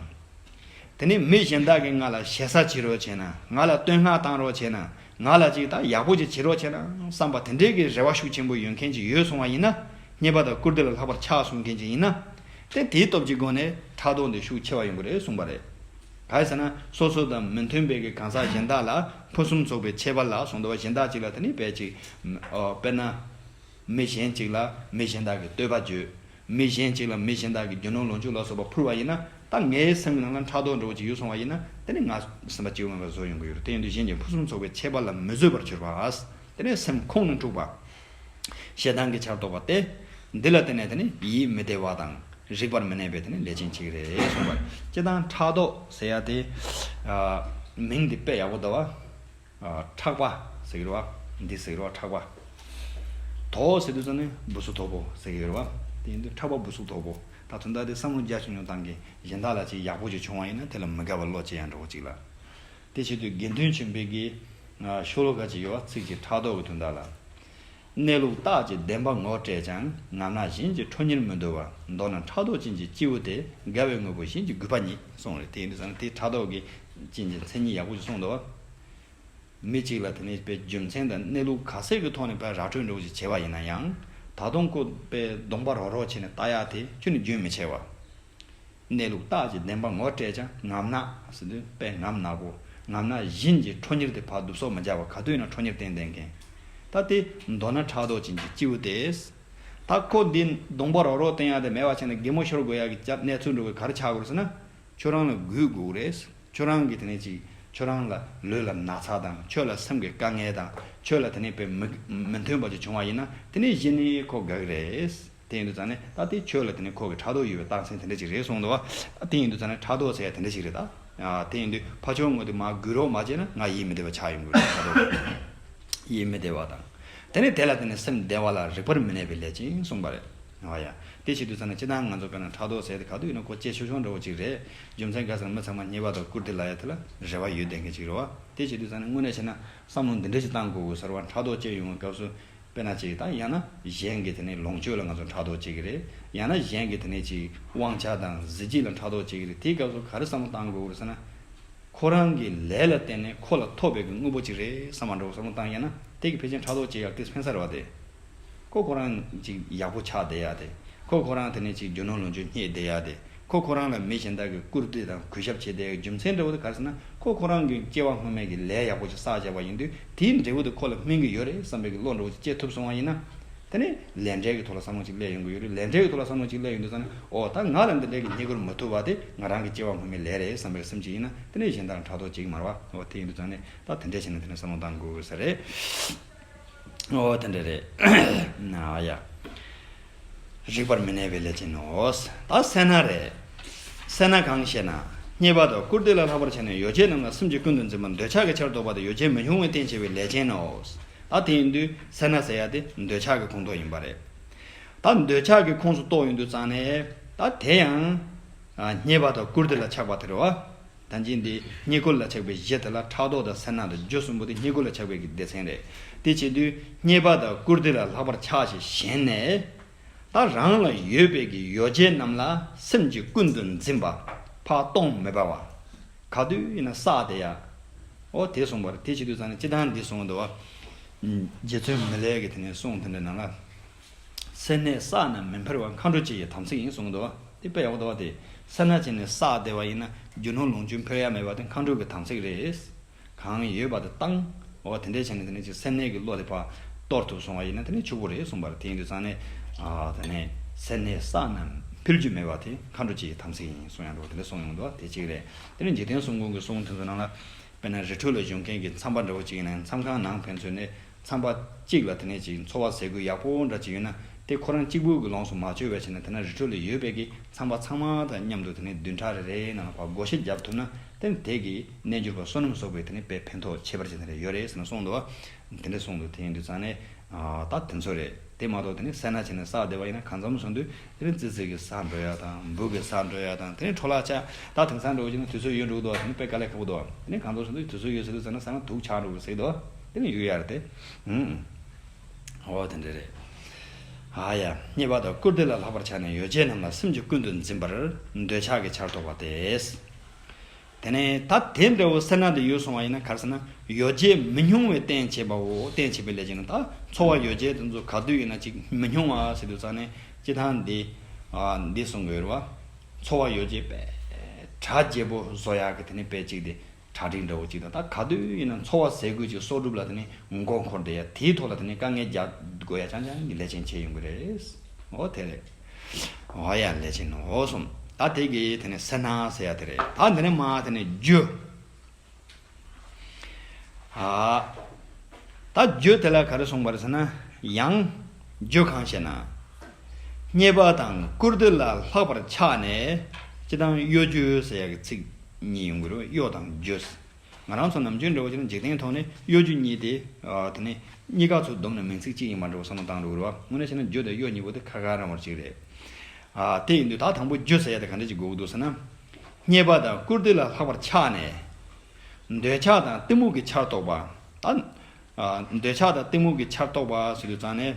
དེ་ནས་མི་གཞན་དག་གིས་ང་ལ་ཞེ་ས་བྱེད་རོགས་བྱས་ན། ང་ལ་བསྟོད་བསྔགས་བཏང་རོགས་བྱས་ན། ང་ལ་ཅིག་ད་ཡག་པོ་ཅིག་བྱེད་རོགས་བྱས་ན་བསམ་པ་དེ་འདྲའི་གི་རེ་བ་ཤུགས་ཆེན་པོ་ཡོད་མཁན་ཅིག་ཡོད་སོང་བ་ཡིན་ན། རྙེད་པ་དང་བཀུར་སྟི་ལ་ལྷག་པར་ཆགས་སོང་མཁན་ཅིག་ཡིན་ན། དེ་དེའི་སྟོབས་ཀྱི་སྒོ་ནས་ཕྲག་དོག་འདི་ཤུགས་ཆེ་བ་ཡོང་གི་རེད་གསུངས་པ་རེད། ག་རེ་ཟེར་ན་སོ་སོ་དང་མི་མཐུན་པའི་གི་གང་ཟག་གཞན་དག་ལ་ཕུན་སུམ་ཚོགས་པའི་ཁྱད་པར་ལ་གསུངས་འདུག་བ། གཞན་དག་ཅིག་ལ་དེ་ནི་དཔེ་ཅིག་ཨོ། དཔེར་ན། མི་གཞན་གཅིག་ལ་མི་གཞན་དག་གིས་བསྟོད་པ་བརྗོད། མི་གཞན་གཅིག་ལ་མི་གཞན་དག་གིས་རྒྱུ་ནོར་ལོངས་སྤྱོད་ལ་སོགས་པ་ཕུལ་བ་ཡིན་ན། ད་ངའི་སེམས་ཀྱི་ནང་ལ་ཕྲག་དོག་འདྲ་བོ་ཅིག་ཡོད་སོང་བ་ཡིན་ན། དེ་ནི་ང་སེམས་པ་སྐྱིད་པོ་མེད་པ་བཟོ་ཡོང་གི་ཡོད་རེད། དེ་ཡིན་དུས་གཞན་གྱི་ཕུན་སུམ་ཚོགས་པའི་ཁྱད་པར་ལ་མི་བཟོད་པར་གྱུར་པ། དེ་ནི་སེམས་ཁོང་ནས་འཁྲུགས་པ། ཞེ་སྡང་གི་ཆར་གཏོགས་པ་སྟེ། འདི་ལ་བརྟེན་ནས་དེ་ནི་ཡིད་མི་བདེ་བ་དང་རིག་པར་མི་གནས་པའི་དེ་ནི་ལས་ཅན་ཅིག་རེད་གསུངས་པ་རེད། སྤྱིར་བཏང་ཕྲག་དོག་ཟེར་ཡ་དེ། ཨ། མིང་འདི་དཔེ་ཡག་པོ་འདུག་བ། ཨ། ཕྲག་པ་ཟེར་གི་རེད་བ། འདི་ཟེར་གི་རེད་བ། ཕྲག་པ། དོག་ཟེར་དུས་ཙམ་ནས་སྦུ་སུ་དོག་པོ་ཟེར་གི་རེད་བ། དེ་ཡིན་དུས་ཕྲག་པ་སྦུ་སུ་དོག་པོ། ད་དོན་དག་དེ་བསམ་བློ་རྒྱ་ཆུང་ཆུང་བཏང་གི་གཞན་དག་ལ་ཅིག་ཡག་པོ་ཅིག་བྱུང་བ་ཡིན་ན་དེ་ལ་མི་དགའ་བ་བློ་སྐྱེ་ཡ་འདྲ་བོ་ཅིག་ལ། དེ་བྱེད་དུས་དགེ་འདུན་ཆོས་འཕེལ་གྱི་ཤོ་ལོ་ཀ་ཅིག་ཡོད་བ། ཚིག་གཅིག་ཕྲག་དོག་གི་དོན་དག་ལ། གནས་ལུགས་རྟགས་ཀྱི་བདེན་པ་ངོ་སྤྲད་ཀྱང་། ངམ་ན་གཞན་གྱི་ཁྲོ་གཉེར་མི་འདོར་བ། མདོར་ན་ཕྲག་དོག་ཅན་གྱི་སྐྱེས་བུ་དེ། དགའ་བའི་དངོས་པོ་གཞན་གྱི་རྒུད་པ་ཉིད། གསུངས་རེད། དེ་ཡིན་དུས་ཙང་དེ་ཕྲག་དོག་གི་ཅན་གྱི་མཚན་ཉིད་ཡག་པོ་ཞིག་གསུངས་འདུག་བ། མི་གཅིག་ལ་དེ་ནས་དཔེ་རྒྱུ་མཚན་དང་གནས་ལུགས་ག་ཚད་ཀྱི་ཐོག་ནས་དཔེ་ར་སྤྲོད་འདྲ་བོ་ཞིག་བྱས་པ་ཡིན་ན་ཡང་། ད་དུང་ཁོ་དཔེ་གདོང་པ་རོག་རོག་བྱས་ནས་ལྟ་ཡག་དེ་ཁྱོན་ནས་རྒྱུན་མི་ཆད་བ། གནས་ལུགས་རྟགས་ཀྱི་བདེན་པ་ངོ་སྤྲད་ཀྱང་། ངམ་ན་ཟེར་དུས་དཔེ་ངམ་ན་གོ། ངམ་ན་གཞན་གྱི་ཁྲོ་གཉེར་དེ་ཕར་བསྡུ་གསོག་མི་བྱ་བར་ག་དུས་ཡིན་ན་ཁྲོ་གཉེར་བསྟེན་བསྡད་མཁན། ད་དེ་མདོར་ན་ཕྲག་དོག་ཅན་གྱི་སྐྱེས་བུ་དེ། ད་ཁོ་འདི་གདོང་པ་རོག་རོག་བསྟན་ཡག་དེ་མེད་པ་བྱས་ནས་གད་མོ་ཤོར་དགོས་ཡག་གི་གནས་ཚུལ་འདྲ་བོ་ག་རེ་ཆགས་དགོས་རེད་ཟེར་ན། ཁྱོད་རང་ལ་རྒུད་དགོས་རེད། ཁྱོད་རང་གི་དེ་ནས་ཅིག་ཁྱོད་རང་ལ་ལུས་ལ་ན་ཚ་དང་། ཁྱོད་ལ་སེམས་ཀྱི་དཀའ་ངལ་དང་། ཁྱོད་ལ་དེ་ནས་དཔེ་མི་མི་མཐུན་པ་ཅིག་བྱུང་བ་ཡིན་ན་དེ་ནས་གཞི་ནས་ཁོ་དགའ་གི་རེད། དེ་ཡིན་དུས་ཙང་ནས་ད་དེ་ཁྱོད་ལ་དེ་ནས་ཁོ་གི་ཕྲག་དོག་ཡོད་པའི་རྟགས་མཚན་དེ་འདྲ་ཅིག་རེད་གསུངས་འདུག་བ། དེ་ཡིན་དུས་ཙང་ནས་ཕྲག་དོག་ཟེར་ཡ་དེ་འདྲ་ཅིག་རེད་ད། ཨ། དེ་ཡིན་དུས་ཕ་ཆོས་ངོ་དེ་མར་རྒུད་རོགས་མ་བྱས་ན་ང་ཡིད་མི་བདེ་བ་ཆགས་ཡོང་གི་རེད། ཕྲག་དོག་ཡིད་མི་བདེ་བ་དང་། དེ་ནས་དེ་ལ་བརྟེན་ནས་སེམས་བདེ་བ་ལ་རིག་པར་མི་གནས་པའི་ལས་ཅན་གསུངས་པ་རེད། ཨོ་ཡ། དེ་བྱེད་དུས་ཙམ་ན་སྤྱིར་བཏང་ང་ཚོ་དཔེར་ན་ཕྲག་དོག་ཟེར་དེ་ག་དུས་ཡིན་ན་ཁོ་སྐྱེ་ཆུང་ཆུང་འདྲ་བོ་ཅིག་རེད། རྒྱུ་མཚན་ག་ཟེར་ན་མི་ཚང་མ་རྙེད་པ་དང་བཀུར་སྟི་ལབ་ཡ་དེ་ལ་རེ་བ་ཡོད་བསྡད་མཁན་ཅིག་རེད་བ། དེ་བྱེད་དུས་ཙམ་ན་དངོས་གནས་བྱས་ན་བསམ་བློ་འདི་འདྲ་ཞིག་བཏང་དགོས་དགོས་ཟེར་བ། ཕྲག་དོག་སྐྱེ་ཡོང་བའི་སྐབས་སུ་དཔེར་ན་ཅིག་ད་ཡང་ན་གཞན་གྱི་དེ་ནས་ལོངས་སྤྱོད་ལ་ང་ཚོ་ཕྲག་དོག་སྐྱེ་གི་རེད། ཡང་ན་གཞན་གྱི་དེ་ནས་ཅིག་དབང་ཆ་དང་གཟི་བརྗིད་ལ་ཕྲག་དོག་སྐྱེ་གི་རེད། དེའི་སྐབས་སུ་ག་རེ་བསམ་བློ་བཏང་དགོས་དགོས་རེད་ཟེར་ན། ཁོ་རང་གི་ལས་ལ་བརྟེན་ནས་ཁོ་ལ་ཐོབ་པའི་གི་དངོས་པོ་ཅིག་རེད་བསམ་པ་འདྲ་བོ་བསམ་བློ་བཏང་ཡ་ན་དེ་གི་ཕལ་ཆེར་ཕྲག་དོག་བྱེད་ཡག་དེ་ཕན་ས་རེད་བ་དེ། ཁོ་ཁོ་རང་ཅིག་ཡག་པོ་ཆགས་བསྡད་ཡ་དེ། ཁོ་ཁོ་རང་དེ་ནས་ཅིག་རྒྱུ་ནོར་ལོངས་སྤྱོད་རྙེད་བསྡད་ཡ་དེ། ཁོ་ཁོ་རང་ལ་མི་གཞན་དག་གིས་བཀུར་སྟི་དང་གུས་ཞབས་བྱེད་བསྡད་ཡ་རྒྱུ་མཚན་འདྲ་བོ་དེ་ག་རེ་ཟེར་ན་ཁོ་ཁོ་རང་གི་སྐྱེ་བ་སྔོན་མའི་གི་ལས་ཡག་པོ་ཅིག་བསགས་བྱས་པ་ཡིན་དུས་དེའི་འབྲས་བུ་དེ་ཁོ་ལ་སྨིན་གི་ཡོད་རེད་བསམ་པའི་གི་བློ་འདྲ་བོ་ཅིག་སྐྱེ་ཐུབ་སོང་བ་ཡིན་ན། དེ་ནས་ལས་འབྲས་ཀྱི་ཐོག་ལ་བསམ་བློ་ཅིག་སླེབས་ཡོང་གི་ཡོད་རེད། ལས་འབྲས་ཀྱི་ཐོག་ལ་བསམ་བློ་ཅིག་སླེབས་ཡོང་དུས་ཙང་ནས་ཨོ་ད་ང་ལ་འདི་འདྲའི་གི་རྙེད་བཀུར་མི་ཐུབ་པ་དེ་ང་རང་གི་སྐྱེ་བ་སྔོན་མའི་ལས་རེད་བསམ་པའི་སེམས་ཅིག་ཡིན་ན་དེ་ནས་གཞན་དག་ལ་ཕྲག་དོག་ཅིག་མ་རེད་བ། ཨོ་དེ་ཡིན་དུས་ཙང་ནས་ད་དེ་འདྲས་བྱས་ནས་དེ་ནས་བསམ་བློ་བཏང་དགོས་ས་རེད། ཨོ་དེ་འདྲས་རེད། ན་ཡ། རིག་པར་མི་གནས་པའི་ལས་ཅན་ནོ། ད་སེར་སྣ་རེད། སེར་སྣ་གང་ཞེ་ན། རྙེད་པ་དང་བཀུར་སྟི་ལ་ལྷག་པར་བྱས་ནས་ཡོ་བྱད་རྣམས་ལ་སེམས་ཀྱིས་ཀུན་ཏུ་འཛིན་པ་འདོད་ཆགས་ཀྱི་ཆར་གཏོགས་པ་དེ་ཡོ་བྱད་མི་ཉུང་བས་བརྟེན་བྱས་པའི་ལས་ཅན་ནོ། ད་དེ་ཡིན་དུས་སེར་སྣ་ཟེར་ཡ་དེ་འདོད་ཆགས་ཀྱི་ཁོངས་གཏོགས་ཡིན་པ་རེད། ད་འདོད་ཆགས་ཀྱི་ཁོངས་སུ་གཏོགས་ཡོང་དུས་ཙང་ནས་ད་དེ་ཡང་། ཨ། རྙེད་པ་དང་བཀུར་སྟི་ལ་ཆགས་པ་དེ་རེད་བ། ད་ཅི་འདི་རྙེད་བཀུར་ལ་ཆགས་པའི་གཞི་དེ་ལ་ཕྲག་དོག་དང་སེར་སྣ་དང་རྒྱུ་གསུམ་པོ་དེ་རྙེད་བཀུར་ལ་ཆགས་པའི་གི་སྡེ་ཚན་རེད། དེ་བྱེད་དུས་རྙེད་པ་དང་བཀུར་སྟི་ལ་ལྷག་པར་ཆགས་ཤིང་ཞེན་ནས། ད་རང་ལ་ཡོད་པའི་གི་ཡོ་བྱད་རྣམས་ལ་སེམས་ཀྱིས་ཀུན་ཏུ་འཛིན་པ། ཕར་གཏོང་མི་འབད་བ། ག་དུས་ཡིན་ན་བསགས་དེ་ཡ། འོ་དེ་གསུངས་པར་དེ་བྱེད་དུས་ཙང་ནས་སྤྱིར་བཏང་འདི་གསུངས་འདུག་བ། རྗེ་བཙུན་མི་ལའི་གི་དེ་ནས་གསུང་དེ་འདྲ་ནང་ལ། སེར་སྣས་བསགས་ན་མི་འཕེལ་བ། མཁའ་འགྲོ་སྤྱི་ཡི་དམ་ཚིག་ཡིན་གསུངས་འདུག་བ། དེ་དཔེ་ཡག་པོ་འདུག་བ། དེ་སེར་སྣ་བྱས་ནས་བསགས་བསྡད་པ་ཡིན་ན་རྒྱུ་ནོར་ལོངས་སྤྱོད་འཕེལ་ཡ་མེད་པ་དེ་མཁའ་འགྲོ་གི་དམ་ཚིག་རེད། གང་ཡོད་པ་དེ་བཏང་། འོ་དེ་འདྲའི་བྱས་ནས་དེ་ནས་ཅིག་སེར་སྣའི་གི་བློ་དེ་ཕར་གཏོར་ཐུབ་སོང་བ་ཡིན་ན་དེ་ནས་ཕྱུག་པོ་རེད་གསུངས་པ་རེད། དེ་ཡིན་དུས་ཙང་ནས་ཨ་དེ་ནས་སེར་སྣས་བསགས་ན་འཕེལ་རྒྱུ་མེད་པ་དེ་མཁའ་འགྲོ་སྤྱི་ཡི་དམ་ཚིག་ཡིན་གསུང་ཡ་འགྲོ་དེ་འདྲ་གསུངས་ཡོང་འདུག་དེ་གཅིག་རེད། དེ་ནས་འཇིག་རྟེན་གསུམ་མགོན་གྱི་གསུང་དེ་ཚོ་ནང་ལ། དཔེར་ན་རི་ཁྲོད་ལ་བཞུགས་མཁན་གྱི་མཚམས་པ་འདྲ་བོ་ཅིག་ཡིན་ན་མཚམས་ཁང་ནང་ཕན་ཚུན་ནས་མཚམས་པ་གཅིག་ལ་དེ་ནས་ཅིག་འཚོ་བ་ཟས་གོས་ཡག་པོ་འདྲ་ཅིག་ཡོད་ན་དེ་ཁོ་རང་གཅིག་པུ་གི་ལོངས་སུ་མ་སྤྱོད་པའི་ཕྱིར་ན་དེ་ན་རི་ཁྲོད་ལ་ཡོད་པའི་གི་མཚམས་པ་ཚང་མ་དང་མཉམ་དུ་དེ་ནས་བདུན་ཕྲག་རེ་རེའི་ནང་ལ་ཕར་བགོ་བཤའ་བརྒྱབ་ཐུབ་ན་དེ་ནི་དེ་གི་རྣལ་འབྱོར་པ་བསོད་ནམས་གསོག་པའི་དེ་ནས་དཔེ་ཕན་ཐོགས་ཁྱད་པར་ཅན་དེ་འདྲ་ཡོད་རེད་ཟེར་ནས་གསུངས་འདུག་བ། དེ་འདྲ་གསུངས་འདུག་དེ་ཡིན་དུས་ཙང་ནས་ཨ་ད་དེ་ཚོ་རེད། དེ་མ་གཏོགས་དེ་ནི་སེར་སྣ་བྱས་ནས་བསགས་བསྡད་པ་ཡིན་ན་གང་འཚམ་སོང་དུས་དེ་ནི་ཙི་ཙི་གི་ཟ་འགྲོ་ཡ་དང་འབུ་གི་ཟ་འགྲོ་ཡ་དང་དེ་ནི་འཕྲོ་བརླག་ཆགས། ད་དེང་སང་འགྲོ་བ་ཅིག་ན་དུས་ཚོད་ཡོད་འགྲོ་གི་འདུག་དེ་ནི་དཔེ་དཀའ་ལས་ཁག་པོ་འདུག་དེ་ནི་གང་འཚམ་སོང་དུས་དུས་ཚོད་ཡོད་ཟེར་དུས་ཙམ་ན་ཟ་ན་དུག་ཆགས་འགྲོ་གི་ཟེར་འདུག་དེ་ནི་ཡོད་ཡ་རེད་དེ། ཨུམ། འོ་དེ་འདྲ་རེད། ཨ་ཡ། རྙེད་པ་དང་བཀུར་སྟི་ལ་ལྷག་པར་ཆགས་ནས་ཡོ་བྱད་རྣམས་ལ་སེམས་ཀྱིས་ཀུན་ཏུ་འཛིན་པར་འདོད་ཆགས་ཀྱི་ཆར་གཏོགས་པ་སྟེ། དེ་ནས་ད་དེ་འདྲ་བོ་སེར་སྣ་དེ་ཡོད་སོང་བ་ཡིན་ན་ག་རེ་ཟེར་ན་ཡོ་བྱད་མི་ཉུང་བའི་རྟེན་བྱེད་པའོ། རྟེན་བྱེད་པའི་ལས་ཀྱི་ནི་ད་འཚོ་བ་ཡོ་བྱད་དེ་ཚོ་ག་དུས་ཡིན་ན་ཅིག་མི་ཉུང་བ་ཟེར་དུས་ཙང་ནས་སྤྱིར་བཏང་འདི་ཨ་འདི་གསུང་གི་ཡོད་རེད་བ། འཚོ་བ་ཡོ་བྱད་དཔེ་གྲ་རྒྱས་པོ་བཟོ་ཡག་གི་དེ་ནི་དཔེ་གཅིག་དེ་གྲ་སྒྲིག་འདྲ་བོ་གཅིག་དང་ད་ག་དུས་ཡིན་ན་འཚོ་བ་ཟས་གོས་ཀྱི་གསོག་སྒྲུབ་ལ་དེ་ནི་མགོ་འཁོར་བསྡད་ཡ་དེའི་ཐོག་ལ་དེ་ནི་དཀའ་ངལ་རྒྱག་དགོས་ཡ་རྐྱང་རྐྱང་གི་ལས་ཅན་བྱས་ཡོང་གི་རེད། འོ་དེ་རེད། འོ་ཡ་ལས་ཅན་འོ་གསུམ། ད་དེ་གི་དེ་ནི་སེར་སྣ་ཟེར་ཡ་དེ་རེད། ད་འདི་ནི་མ་དེ་ནི་རྒྱུ། ཨ། ད་རྒྱུ་དེ་ལ་ག་རེ་གསུངས་པ་རེད་ཟེར་ན། ཡང་། རྒྱུ་གང་ཞེ་ན། རྙེད་པ་དང་བཀུར་སྟི་ལ་ལྷག་པར་ཆགས་ནས། སྤྱིར་བཏང་གཡོ་སྒྱུ་ཟེར་ཡ་གི་ཚིག་གཉིས་ཡོང་གི་རེད། གཡོ་དང་སྒྱུ། ང་རང་ཚོ་ནམ་རྒྱུན་འདྲ་བོ་ཅིག་ན་འཇིག་རྟེན་ཐོག་ནས་གཡོ་སྒྱུ་གཉིས་དེ། ཨ། དེ་ནི་གཉིས་ཀ་ཚོ་བསྡོམས་ནས་མིང་ཚིག་གཅིག་ཡིན་པ་འདྲ་བོ་བསམ་བློ་བཏང་འགྲོ་གི་རེད་བ། དངོས་གནས་བྱས་ན་རྒྱུ་དང་གཡོ་གཉིས་པོ་དེ་ཁ་ཁ་རང་བར་གཅིག་རེད། ཨ། དེ་ཡིན་དུས་ད་དང་པོ་རྒྱུ་ཟེར་ཡ་དེ་ག་འདྲ་ཅིག་དགོས་ཀྱི་འདུག་ཟེར་ན། རྙེད་པ་དང་བཀུར་སྟི་ལ་ལྷག་པར་ཆགས་ནས། འདོད་ཆགས་དང་གཏི་མུག་གི་ཆར་གཏོགས་པ། ད། ཨ། འདོད་ཆགས་དང་གཏི་མུག་གི་ཆར་གཏོགས་པ་ཟེར་དུས་ཙང་ནས།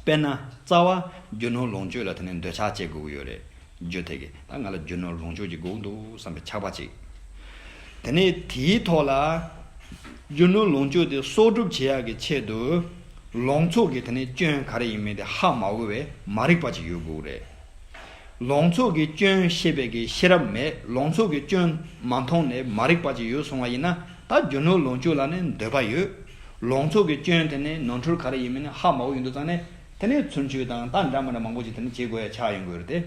དཔེར་ན་རྩ་བ་རྒྱུ་ནོར་ལོངས་སྤྱོད་ལ་དེ་ནས་འདོད་ཆགས་སྐྱེ་དགོས་ཀྱི་ཡོད་རེད། རྒྱུ་དེ་གི་ད་ང་ལ་རྒྱུ་ནོར་ལོངས་སྤྱོད་ཅིག་དགོས་ཀྱི་འདུག་བསམ་པའི་ཆགས་པ་ཅིག་དེ་ནས་དེའི་ཐོག་ལ། རྒྱུ་ནོར་ལོངས་སྤྱོད་དེ་གསོག་སྒྲུབ་བྱེད་ཡག་གི་ཆེད་དུ། ལོངས་སྤྱོད་ཀྱི་དེ་ནས་སྐྱོན་ག་རེ་ཡིན་མིན་དེ་ཧ་མ་གོ་བའི་མ་རིག་པ་ཅིག་ཡོད་དགོས་རེད། ལོངས་སྤྱོད་ཀྱི་སྐྱོན་ཤེས་པའི་གི་ཤེས་རབ་མེད། ལོངས་སྤྱོད་ཀྱི་སྐྱོན་མ་མཐོང་ནས་མ་རིག་པ་ཅིག་ཡོད་སོང་བ་ཡིན་ན། ད་རྒྱུ་ནོར་ལོངས་སྤྱོད་ལ་ནི་འདོད་པ་ཡོད། ལོངས་སྤྱོད་ཀྱི་སྐྱོན་དེ་ནི་ནོར་འཁྲུལ་ག་རེ་ཡིན་མིན་ནི་ཧ་མ་གོ་ཡོང་དུས་ཙང་ནས་དེ་ནས་ཚུལ་འཆོས་དང་ད་འདྲ་མི་འདྲ་མང་པོ་ཅིག་དེ་ནི་བྱེད་དགོས་ཡ་ཆགས་ཡོང་གི་ཡོད་རེད་དེ།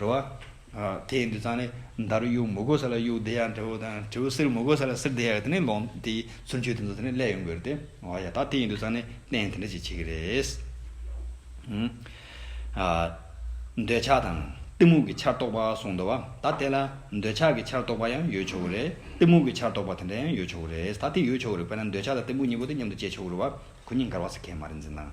རེད་བ། ཨ། དེ་ཡིན་དུས་ཙང་ནས་ད་རུ་གཡུག་མི་དགོས་ས་ལ་གཡུག་བསྡད་ཡ་འདྲ་བོ་དང་དྲིལ་བུ་བསིལ་མི་དགོས་ས་ལ་བསིལ་བསྡད་ཡ་དེ་ནས་ལོངས་དེ་ཚུལ་འཆོས་དེ་ཚོ་དེ་ནས་སླེབས་ཡོང་གི་རེད་དེ། འོ་ཡ། ད་དེ་ཡིན་དུས་ཙང་ནས་གཏན་དེ་འདྲ་ཅིག་བྱེད་ཀྱི་རེད། ཨུམ། ཨ། འདོད་ཆགས་དང་གཏི་མུག་གི་ཆར་གཏོགས་པ་གསུངས་འདུག་བ། ད་དེ་ལ་འདོད་ཆགས་ཀྱི་ཆར་གཏོགས་པ་ཡང་ཡོད་ཆོག་གི་རེད། གཏི་མུག་གི་ཆར་གཏོགས་པ་དེ་འདྲ་ཡང་ཡོད་ཆོག་གི་རེད། ད་དེ་ཡོད་ཆོག་གི་རེད། དཔེར་ན་འདོད་ཆགས་དང་གཏི་མུག་གཉིས་པོ་དེ་མཉམ་དུ་སྐྱེ་ཆོག་གི་རེད་བ། ཁོ་གཉིས་འགལ་བ་ཟེར་མཁན་མ་རེད། འཛིན་སྟངས།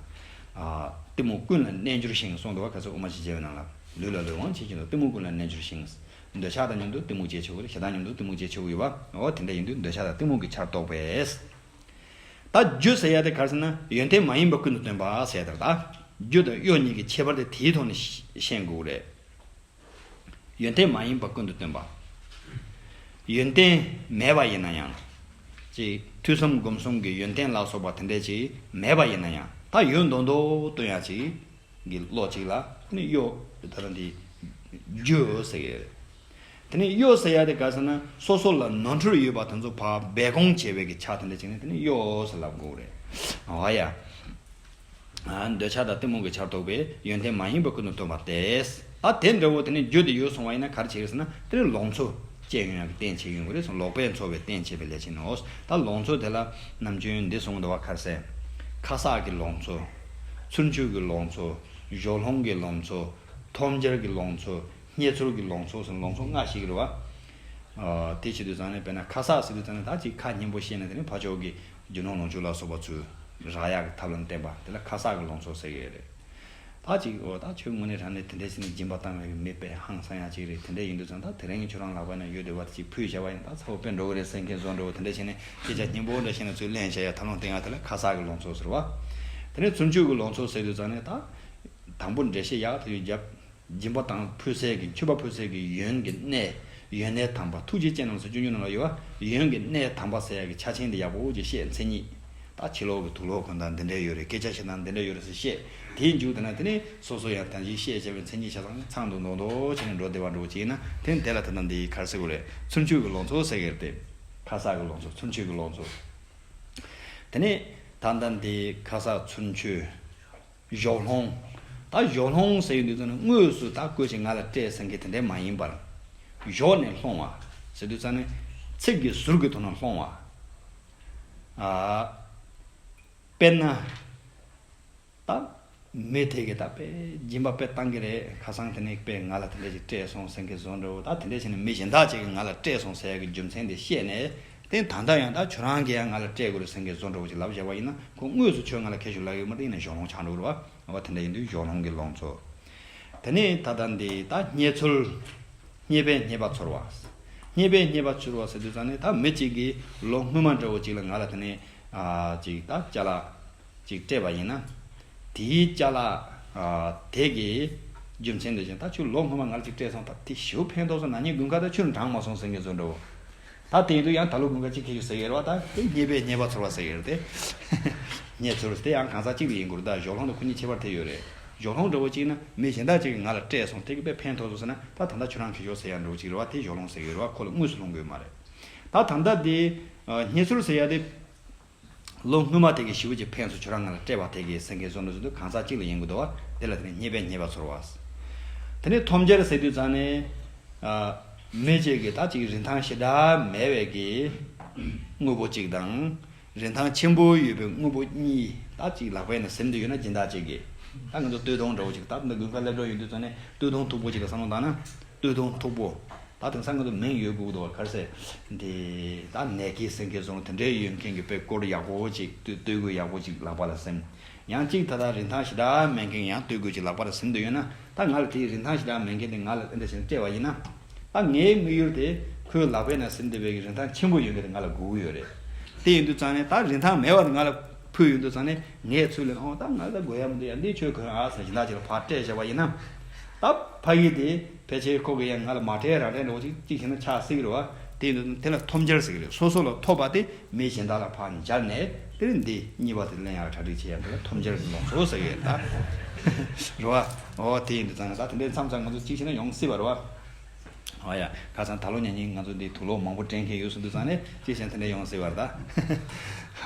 ཨ། གཏི་མུག་ཀུན་ལ་རྣལ་འབྱོར་ཞིང་གསུངས་འདུག་བ། ཁ་སང་དབུ་མ་ཕྱི་རྒྱལ་བའི་ནང་ལ། ལུས་ལ་ལུས་དབང་བྱེད་ཀྱི་འདུག་གཏི་མུག་ཀུན་ལ་རྣལ་འབྱོར་ཞིང་། འདོད་ཆགས་དང་མཉམ་དུ་གཏི་མུག་སྐྱེ་ཆོག་གི་རེད། ཞེ་སྡང་མཉམ་དུ་གཏི་མུག་སྐྱེ་ཆོག་གི་ཡོད་བ། འོ་དེ་འདྲ་ཡིན་དུས་འདོད་ཆགས་དང་གཏི་མུག་གི་ཆར་གཏོགས་པས། ད་རྒྱུ་ཟེར་ཡ་དེ་ག་རེ་ཟེར་ན་ཡོན་ཏན་མ་ཡིན་པ་ཀུན་ཏུ་སྟོན་པ་ཟེར་ཡ་དེ་རེད། ད་རྒྱུ་དང་གཡོ་གཉིས་ཀྱི་ཁྱད་པར་དེ་དེའི་ཐོག་ནས་ཤེས་དགོས་རེད། ཡོན་ཏན་མ་ཡིན་པ་ཀུན་ཏུ་སྟོན་པ། ཡོན་ཏན་མེད་པ་ཡིན་ན་ཡང་། ཅིག་ཐོས་བསམ་སྒོམ་གསུམ་གྱི་ཡོན་ཏན་ལ་སོགས་པ་དེ་འདྲས་ཅིག་མེད་པ་ཡིན་ན་ཡང་ད་ཡོད་མདོག་མདོག་སྟོན་ཡ་ཅིག་གི་བློ་ཅིག་ལ་ནི་གཡོ། ད་ལྟ་འདི་རྒྱུ་ཟེར་གི་རེད། དེ་ནས་གཡོ་ཟེར་ཡ་དེ་ག་ཟེར་ན་སོ་སོ་ལ་ནོར་འཁྲུལ་ཡོད་པ་དེ་ཚོ་ཕར་སྦས་སྐུང་བྱེད་པའི་གི་ཆ་དེ་འདྲ་ཅིག་ནི་དེ་ནི་གཡོ་ཟེར་ལབ་དགོས་རེད། འོ་ཡ། ཨ། འདོད་ཆགས་དང་གཏི་མུག་གི་ཆར་གཏོགས་པའི་ཡོན་ཏན་མ་ཡིན་པ་ཀུན་ཏུ་སྟོན་པ་སྟེ། ད་དེ་འདྲ་བོ་དེ་ནི་རྒྱུ་དེ་ཡོད་སོང་བ་ཡིན་ན་ག་རེ་བྱེད་ཀྱི་ཟེར་ན་དེ་ནི་ལོངས་སྤྱོད་སྐྱེ་ཡོང་ཡག་གི་རྟེན་བྱེད་ཡོང་གི་རེད་གསུངས། ལོག་པས་འཚོ་བའི་རྟེན་བྱེད་པའི་ལས་ཅན་ནོ། ད་ལོངས་སྤྱོད་དེ་ལ་ནམ་རྒྱུན་འདི་གསུངས་འདུག་བ། ཁ་ཟས། ཁ་གསག་གི་ལོངས་སྤྱོད། ཚུལ་འཆོས་ཀྱི་ལོངས་སྤྱོད། གཞུང་ལུགས་ཀྱི་ལོངས་སྤྱོད། ཐོབ་འབྱོར་གྱི་ལོངས་སྤྱོད། རྙེད་ཚུལ་གྱི་ལོངས་སྤྱོད་ཟེར་ལོངས་སྤྱོད་ལྔ་ཞིག་རེད་བ། ཨ། དེ་བྱེད་དུས་ཙང་ནས་དཔེར་ན་ཁ་གསག་ཟེར་དུས་ཙང་ནས་ད་ཅིག་ཁ་སྙན་པོ་བཤད་ནས་དེ་ནས་ཕར་ཕྱོགས་ཀྱི་རྒྱུ་ནོར་ལོངས་སྤྱོད་ལ་སོགས་པ་ཚུར་རག་ཡག་གི་ཐབས་ལ་བརྟེན་པ་དེ་ལ་ཁ་གསག་གི་ལོངས་སྤྱོད་ཟེར་གི་རེད། ད་ཅིག་འོ་ད་ཁྱོད་དངོས་གནས་དྲང་གནས་དེ་འདྲས་ཟེར་ནས་སྦྱིན་པ་བཏང་བའི་མི་དཔེ་ཧང་སང་ཡག་ཅིག་རེད། དེ་འདྲས་ཡིན་དུས་ཙང་ད་དེ་རིང་ཁྱོད་རང་ལག་པ་ན་ཡོད་བསྡད་པ་དེ་ཅིག་ཕུལ་བྱས་པ་ཡིན་ད་ཚ་བོ་དཔེ་འགྲོ་གི་རེད་ཟེར་མཁན་བཟོ་འདྲ་བོ་དེ་འདྲས་བྱས་ནས་སྐད་ཆ་སྙན་པོ་འདྲ་བཤད་ནས་ཚུར་ལེན་བྱས་ཡ་ཐབས་ལམ་བསྟེན་ཡ་དེ་ལ་ཁ་གསག་གི་ལོངས་སྤྱོད་ཟེར་བ། དེ་ནས་ཚུལ་འཆོས་ཀྱི་ལོངས་སྤྱོད་ཟེར་དུས་ཙང་ནས་ད། དང་པོ་འགྲེལ་བཤད་ཡག་ཐག་ཆོད་བརྒྱབ། སྦྱིན་པ་དང་ཕུལ་སའི་གི་མཆོད་པ་ཕུལ་སའི་གི་ཡོན་གྱི་གནས། ཡོན་གནས་དམ་པ། ཐུགས་རྗེ་ཅན་རྣམས་སུ་སྤྱོད་འཇུག་ནང་ལ་ཡོད་པ། ཡོན་གྱི་གནས་དམ་པ་ཟེར་ཡག་གི་ཆ་ཆེན་དེ་ཡག་པོ་ཅིག་བཤད། མཚན་ཉིད། ད་ཕྱི་ལོགས་ཀྱི་དུག་ལོག་གོན་སྟངས་འདི་འདྲ་ཡོད་རེད། སྐད་ཆ་བཤད་སྟངས་འདི་འདྲ་ཡོད་རེད་ཟེར་བཤད། དེའི་མཇུག་དེ་ན་དེ་ནས་སོ་སོ་ཡང་ད་གིན་བཤད་བྱས་པའི་མཚན་ཉིད་ཆ་ཚང་ཚང་འདུག་མདོག་མདོག་བྱས་ནས་འགྲོ་བདེ་བ་འགྲོ་བྱས་ན། དེ་ནས་དེ་ལ་ད་ལྟ་འདི་ག་རེ་ཟེར་དགོས་རེད། ཚུན་ཆོད་ཀྱི་ལང་ཚོ་ཟེར་གྱི་རེད་དེ། ཁ་གསག་གི་ལང་ཚོ། ཚུན་ཆོད་ཀྱི་ལང་ཚོ། དེ་ནས་ད་ལྟ་འདི་ཁ་གསག་ཚུན་ཆོད། གཞོགས་སློང་། ད་གཞོགས་སློང་ཟེར་ཡོང་དུས་ཙང་ནས་དངོས་སུ་ད་བཀོལ་ཅིག་ང་ལ་སྤྲད་ཟེར་མཁན་དེ་འདྲ་མ་ཡིན་པར། གཞོགས་ནས་སློང་བ་ཟེར་དུས་ཙང་ནས་ཚིག་གི་ཟུར་གྱི་ཐོག་ནས་སློང་བ། ཨ། དཔེར་ན། ད་མི་དེ་གིས་ད་དཔེ་སྦྱིན་པ་དཔེ་བཏང་གི་རེད། ཁ་སང་དེ་ནས་དཔེ་ང་ལ་དེ་འདྲ་ཞིག་སྤྲད་སོང་ཟེར་མཁན་བཟོ་འདྲ་བོ། ད་དེ་འདྲ་བྱས་ནས་མི་གཞན་དག་ཅིག་གིས་ང་ལ་སྤྲད་སོང་ཟེར་ཡག་གི་རྒྱུ་མཚན་དེ་བཤད་ནས། དེ་ད་ལྟ་ཡང་ད་ཁྱོད་རང་གིས་ཡང་ང་ལ་སྤྲད་དགོས་རེད་ཟེར་མཁན་བཟོ་འདྲ་བོ་ཅིག་ལབ་བཞག་པ་ཡིན་ན། ཁོ་དངོས་སུ་ཁྱོད་ང་ལ་ཁྱད་ཞུགས་ལབ་ཡོད་མ་རེད། ཡིན་ན་གཞོགས་སློང་ཆགས་འགྲོ་གི་རེད་བ། འོ་དེ་འདྲ་ཡིན་དུས་གཞོགས་སློང་གི་ལང་ཚོ། དེ་ནས་ད་ལྟ་འདི་ད་རྙེད་ཚུལ། རྙེད་པས་རྙེད་པ་ཚོར་བ། རྙེད་པས་རྙེད་པ་ཚོར་བ་ཟེར་དུས་ཙང་ནས་ད་མི་གཅིག་གིས་ལོ་སྔོན་མ་འདྲ་བོ་ཅིག་ལ་ང་ལ་དེ་ནས་ཨ་ཅིག་ད་ཅ་ལག་ཅིག་སྤྲད་པ་ཡིན་ན། དེའི་ཅ་ལག་ཨ་དེ་གི་རྒྱུ་མཚན་དེ་བཞིན་ད་ཁྱོད་ལོ་སྔོན་མ་ང་ལ་ཅིག་སྤྲད་སོང་། ད་དེ་ཞེ་པོ་ཕན་ཐོགས་སོང་། ན་ནིང་དགུན་ཁ་ད་ཁྱོད་འགྲངས་མ་སོང་ཟེར་མཁན་བཟོ་འདྲ་བོ། ད་དེ་ཡིན་དུས་ཡང་ད་ལོ་དགུན་ཁ་གཅིག་ཁྱད་ཞུགས་ཟེར་གྱི་རེད་བ། ད་དེ་རྙེད་པས་རྙེད་པ་ཚོར་བ་ཟེར་གྱི་རེད་དེ། རྙེད་ཚུལ་དེ་ཡང་གང་ཟག་གཅིག་ལ་ཡིན་དགོས་རེད། ད་གཞོགས་སློང་དང་ཁོ་གཉིས་ཁྱད་པར་དེ་ཡོད་རེད། གཞོགས་སློང་འདྲ་བོ་གཅིག་ན་མི་གཞན་དག་ཅིག་གིས་ང་ལ་སྤྲད་སོང་། དེ་གིས་དཔེ་ཕན་ཐོགས་སོང་ཟེར་ན། ད་ད་ལྟ་ཁྱོད་རང་ཁྱད་ཞུགས་ཟེར་ཡག་འདྲ་བོ་གཅིག་རེད་བ། དེ་གཞོགས་སློང་ཟེར་གྱི་རེད་བ། ཁོ་ལ་དངོས་སུ་སློང་དགོས་མ་རེད། ད་ད་ལྟ་དེ་རྙེད་ཚུལ་ཟེར་ཡག་དེ། ལོ་སྔོན་མ་དེ་གིས་ཞེ་པོ་ཅིག་ཕན་སོང་། ཁྱོད་རང་ང་ལ་སྤྲད་པ་དེ་གིས་ཟེར་མཁན་བཟོ་འདྲ་བཟོ་དུས་གང་ཟག་གཅིག་ལ་ཡིན་དགོས་འདུག་བ། དེ་ལ་དེ་ནས་རྙེད་པས་རྙེད་པ་ཚོར་བ། དེ་ནས་ཐོབ་འབྱོར་ཟེར་དུས་ཙང་ནས། ཨ། མི་གཅིག་གིས་ད་ཅིག་རིན་ཐང་ཞེ་དྲག་མེད་པའི་གི་དངོས་པོ་གཅིག་དང་། རིན་ཐང་ཆེན་པོ་ཡོད་པའི་དངོས་པོ་གཉིས་ད་ཅིག་ལག་པའི་ནང་ཟིན་བསྡད་ཡོད་ན། སྦྱིན་བདག་ཅིག་གིས། ད་ང་ཚོ་སྟོད་ཐུང་འདྲ་བོ་ཅིག་ད་ལྟ་དགུན་ཁ་སླེབས་འགྲོ་ཡོང་དུས་ཙང་ནས། སྟོད་ཐུང་མཐུག་པོ་ཅིག་ལ་བསམ་བློ་བཏང་ན། སྟོད་ཐུང་མཐུག་པོ། ད་དེང་སང་ང་ཚོ་མིང་ཡོད་དགོས་འདུག་བ། ག་རེ་ཟེར། འདི་ད་ནེ་ཀི་ཟེར་མཁན་བཟོ་འདྲ་དེ་འདྲའི་ཡོད་མཁན་གྱི་དཔེ་སྐོར་ཡག་པོ་ཅིག་སྟོད་སྟོད་གོས་ཡག་པོ་ཅིག་ལག་པ་ལ་ཟིན། ཡང་གཅིག་ད་ལྟ་རིན་ཐང་ཞེ་དྲག་མེད་མཁན་ཡང་སྟོད་གོས་ཅིག་ལག་པ་ལ་ཟིན་བསྡད་ཡོད་ན། ད་ང་ལ་དེའི་རིན་ཐང་ཞེ་དྲག་མེད་མཁན་དེ་ང་ལ་དེ་འདྲ་བྱས་ནས་སྤྲད་པ་ཡིན་ན། ད་ངའི་དམིགས་ཡུལ་དེ་ཁོའི་ལག་པའི་ནང་ཟིན་བསྡད་པའི་རིན་ཐང་ཆེན་པོ་ཡོད་མཁན་དེ་ང་ལ་དགོས་ཀྱི་ཡོད་རེད། དེ་ཡིན་དུས་ཙང་ནས་ད་རིན་ཐང་མེད་པ་དེ་ང་ལ་ཕུལ་ཡོང་དུས་ཙང་ནས། ངས་ཚུར་ལན། ཨོ་ད་ང་ད་དགོས་ཡག་མི་འདུག་ཡ། འདི་ཁྱོད་གོན་ཨ་ཟེར་སྦྱིན་བདག་ཅིག་ལ་ཕར་སྤྲད་བཞག་པ་ཡིན་ན། ད་ཕ་གི་དེ་ཕལ་ཆེར་ཁོ་གིས་ཡང་ང་ལ་མ་སྤྲད་རང་སྤྲད་འདྲ་བོ་ཅིག་ཅིག་བྱས་ན་ཆགས་སྲིད་ཀྱི་རེད་བ། དེ་ཡིན་དུས་དེ་ལ་ཐོབ་འབྱོར་ཟེར་གྱི་རེད། སོ་སོ་ལ་ཐོབ་པ་དེ་མི་གཞན་དག་ལ་ཕར་འབྱར་ནས། དེ་རིང་འདི་གཉིས་པ་དེ་ལེན་ཡག་གྲ་སྒྲིག་བྱེད་ཡག་དེ་ལ་ཐོབ་འབྱོར་གྱི་ལང་ཚོ་ཟེར་གྱི་རེད་ད། རེད་བ། ཨོ་དེ་ཡིན་དུས་ཙང་ནས་ད་དེ་འདྲའི་མཚམས་མཚམས་ང་ཚོ་ཅིག་བྱས་ན་ཡོང་སྲིད་པ་རེད་བ། ཨོ་ཡ། ཁ་སང་ད་ལོ་ཉན་ཉིན་ང་ཚོ་འདི་དུག་ལོག་མང་པོ་སྤྲད་མཁན་ཡོད་སོང་དུས་ཙང་ནས། ཅིག་བྱས་ན་དེ་འདྲ་ཡོང་སྲིད་པ་རེད་ད།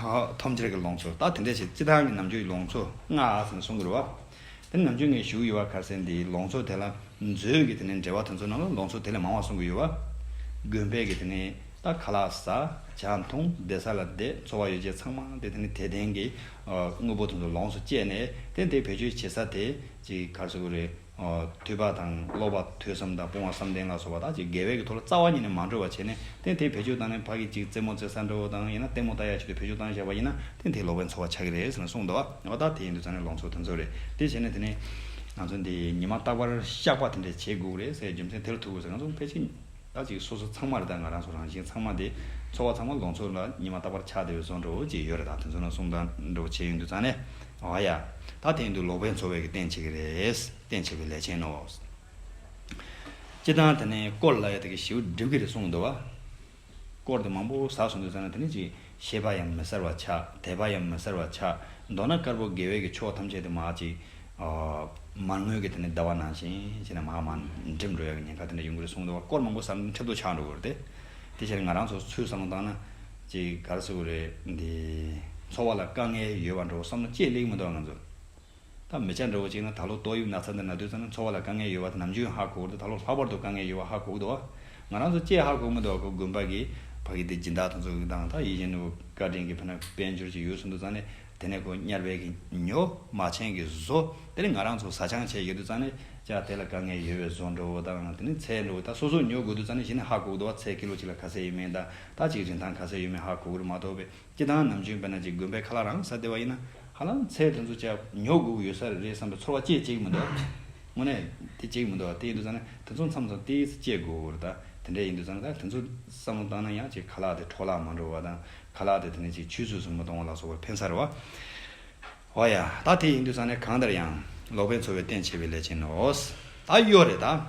ཨོ་ཐོབ་འབྱོར་གྱི་ལང་ཚོ། ད་དེ་འདྲ་བྱས་སྤྱིར་བཏང་གི་ནམ་རྒྱུན་གྱི་ལང་ཚོ་ལྔ་ཟེར་ནས་གསུང་གི་རེད་བ། དེ་ནི་ནམ་རྒྱུན་ངས་ཞུ་གི་ཡོད་པ་ག་རེ་ཟེར་ན། འདི་ལང་ཚོ་དེ་ལ་མཛོད་ཀྱི་དེ་ནས་འགྲེལ་པ་དེ་ཚོ་ནང་ལ་ལང་ཚོ་དེ་ལས་མང་བ་གསུང་གི་ཡོད་པ། དགོན་པའི་གི་དེ་ནས་ད་ཁ་ལག་ཟ། ཇ་འཐུང་། བསྡད་ས་ལ་བསྡད། འཚོ་བ་ཡོ་བྱད་ཚང་མ་དེ་དེ་ནས་དད་ལྡན་གྱི་དངོས་པོ་དེ་ཚོ་ལོངས་སུ་སྤྱད་ནས། དེ་དེ་བེད་སྤྱོད་བྱེད་ས་དེ་ཅིག་ག་རེ་ཟེར་དགོས་རེད། ཐོས་པ་དང་ཀློག་པ། ཐོས་བསམ་དང་སྤོང་བ་བསམ་གཏན་ལ་སོགས་པ། ད་ཅིག་དགེ་བའི་གི་ཐོག་ལ་རྩ་བ་ཉིད་ནས་མ་འགྲོ་བ་བྱས་ནས། དེ་དེ་བེད་སྤྱོད་བཏང་ནས་ཕ་གི་ཅིག་རྩེད་མོ་རྩེ་ས་འདྲ་བོ་དང་། ཡིན་ན་ལྟད་མོ་ལྟ་ཡག་ཆེད་དུ་བེད་སྤྱོད་བཏང་བཞག་པ་ཡིན་ན། དེ་དེ་ལོག་པའི་འཚོ་བ་ཆགས་ཀྱི་རེད་ཟེར་ནས་གསུངས་འདུག་བ། འོ་ད་དེ་ཡིན་དུས་ཙང་ནས་ལང་ཚོ་དེ་ཚོ་རེད། དེ་བྱས་ནས་དེ་ནས་ང་ཚོ་འདི་ཉི་མ་རྟག་པར་བཤགས་པ་དེ་འདྲ་བྱེད་དགོས་རེད་ཟེར། རྒྱུ་མཚན་དེ་ལ་ཐུག་དགོས་ཟེར། ང་ཚོ་ཕལ་ཆེར་ད་ཅིག་སོ་སོ་ཚང་མ་རེད། ད་ང་རང་ཚོ་རང་བཞིན་ཚང་མ་དེ། འཚོ་བ་ཚང་མ་ལང་ཚོ་ལ་ཉི་མ་རྟག་པར་ཆགས་བསྡད་པའི་བཟོ་འདྲ་བོ་ཅིག་ཡོད་རེད། ད་དེ་ཚོ་ནང་གསུང་སྟངས་འདྲ་བོ་བྱས་ཡོང་དུས་ཙང་ནས། འོ་ཡ། ད་དེ་ཡིན་དུས་ལོག་པའི་འཚོ་བའི་གི་རྟེན་བྱེད་ཀྱི་རེད། རྟེན་བྱེད་པའི་ལས་ཅན་ནོ། སྤྱིར་བཏང་དེ་ནས་དཀོར་ལབ་ཡ་དེ་གི་ཞེ་པོ་འགྲིབ་ཀྱི་རེད་གསུངས་འདུག་བ། དཀོར་དེ་མང་པོ་ཟ་སོང་དུས་ཙང་ནས། དེ་ནས་ཅིག་ཤེས་པ་ཡང་མི་གསལ་བ་ཆགས། དད་པ་ཡང་མི་གསལ་བ་ཆགས། མདོར་ན་དཀར་པོ་དགེ་བའི་གི་ཕྱོགས་ཐམས་ཅད་དེ་མར་ཅིག་ཨ་མར་ངོའི་གི་དེ་ནས་ཟླ་བ་ནང་བཞིན་བྱས་ནས་མར་མར་འགྲིབ་འགྲོ་ཡ་གི་ཉེན་ཁ་དེ་འདྲ་ཡོང་གི་རེད་གསུངས་འདུག་བ། དཀོར་མང་པོ་ཟ་ན་ཁྲེལ་ཏོ་ཆགས་འགྲོ་གི་རེད་དེ། དེ་བྱས་ནས་ང་རང་ཚོ་ཚུར་བསམ་བློ་བཏང་ན། ཅིག་ག་རེ་ཟེར་དགོས་རེད། འདི་འཚོ་བ་ལ་དཀའ་ངལ་ཡོད་པ་འདྲ་བོ་བསམ་བློ་ཅིག་སླེབས་ཀྱི་མི་འདུག་བ་ང་ཚོ། ད་མི་ཆ་འདྲ་བོ་ཅིག་ན་ད་ལོ་ཏོག་དབྱིབས་ན་ཚ་འདི་ན་དུས་ཙམ་ན་འཚོ་བ་ལ་དཀའ་ངལ་ཡོད་པ་དེ་ནམ་རྒྱུན་ཧ་གོ་གི་རེད་དེ། ད་ལོ་ལྷག་པར་དུ་དཀའ་ངལ་ཡོད་པ་ཧ་གོ་གི་འདུག་བ། ང་རང་ཚོ་ཅིག་ཧ་གོ་གི་མི་འདུག་བ། ཁོ་དགོན་པ་གི་ཕ་གི་དེ་སྦྱིན་བདག་དེ་ཚོ་གི་དང་། ད་ཡིད་བཞིན་ནོར་བུ་བཀའ་དྲིན་གྱིས་ཕ་ན་དཔལ་འབྱོར་ཅིག་ཡོད་སོང་དུས་ཙམ་ནས། དེ་ནས་ཁོ་གཉེར་པའི་གི་ཉོ། མ་བྱན་གི་བཟོ། དེ་ནས་ང་རང་ཚོ་ཟ་ཆང་བྱས་ཡོད་དུས་ཙམ་ནས་ཅིག་དེ་ལ་དཀའ་ངལ་ཡོད་པའི་བཟོ་འདྲ་བོ་དང་། དེ་ནས་ཚལ་འདྲ་བོ་ད་སོ་སོ་ཉོ་དགོས་དུས་ཙམ་ནས་གཞི་ནས་ཧ་གོ་གི་འདུག་བ། ཚལ་ཀི་ལོ་གཅིག་ལ་ག་ཚད་ཡོད་མེད་དང་། ད་ཅིག་རིན་ཐང་ག་ཚད་ཡོད་མེད་ཧ་གོ་གི་རེད་མ་གཏོགས་པས། སྤྱིར་བཏང་ནམ་རྒྱུན་དཔེར་ན་ཅིག་དགོན་པའི་ཁ་ལག་རང་ཟ་བསྡད་པ་ཡིན་ན། ཧ་ལམ་ཚལ་དེ་ཚོ་ཅིག་ཉོ་དགོས་ཀྱི་ཡོད་ས་རེད་བསམ་པའི་ཚོར་བ་ཅིག་སྐྱེ་གི་མི་འདུག་དངོས་གནས་དེ་སྐྱེ་གི་མི་འདུག་དེ་ཡིན་དུས་ཙང་ནས་དེ་ཚོ་མཚམས་མཚམས་ཏོག་ཙམ་སྐྱེ་དགོས་རེད་ད། དེ་འདྲ་ཡིན་དུས་ཙང་ནས་ད་དེ་ཚོ་བསམ་བློ་བཏང་ན་ཡང་ཅིག་ཁ་ལག་དེ་འཕྲོ་བརླག་མ་འགྲོ་བ་དང་། ཁ་ལག་དེ་དེ་ནས་ཅིག་ཆུད་ཟོས་སུ་མི་གཏོང་བ་ལ་སོགས་པར་ཕན་ས་རེད་བ། འོ་ཡ། ད་དེ་ཡིན་དུས་ཙང་ནས་གང་ལྟར་ཡང་ ལོག་པའི་ཚོར་བས་རྟེན་བྱེད་པའི་ལས་ཅན་ནོ། ད་གཡོ་རེད་ད།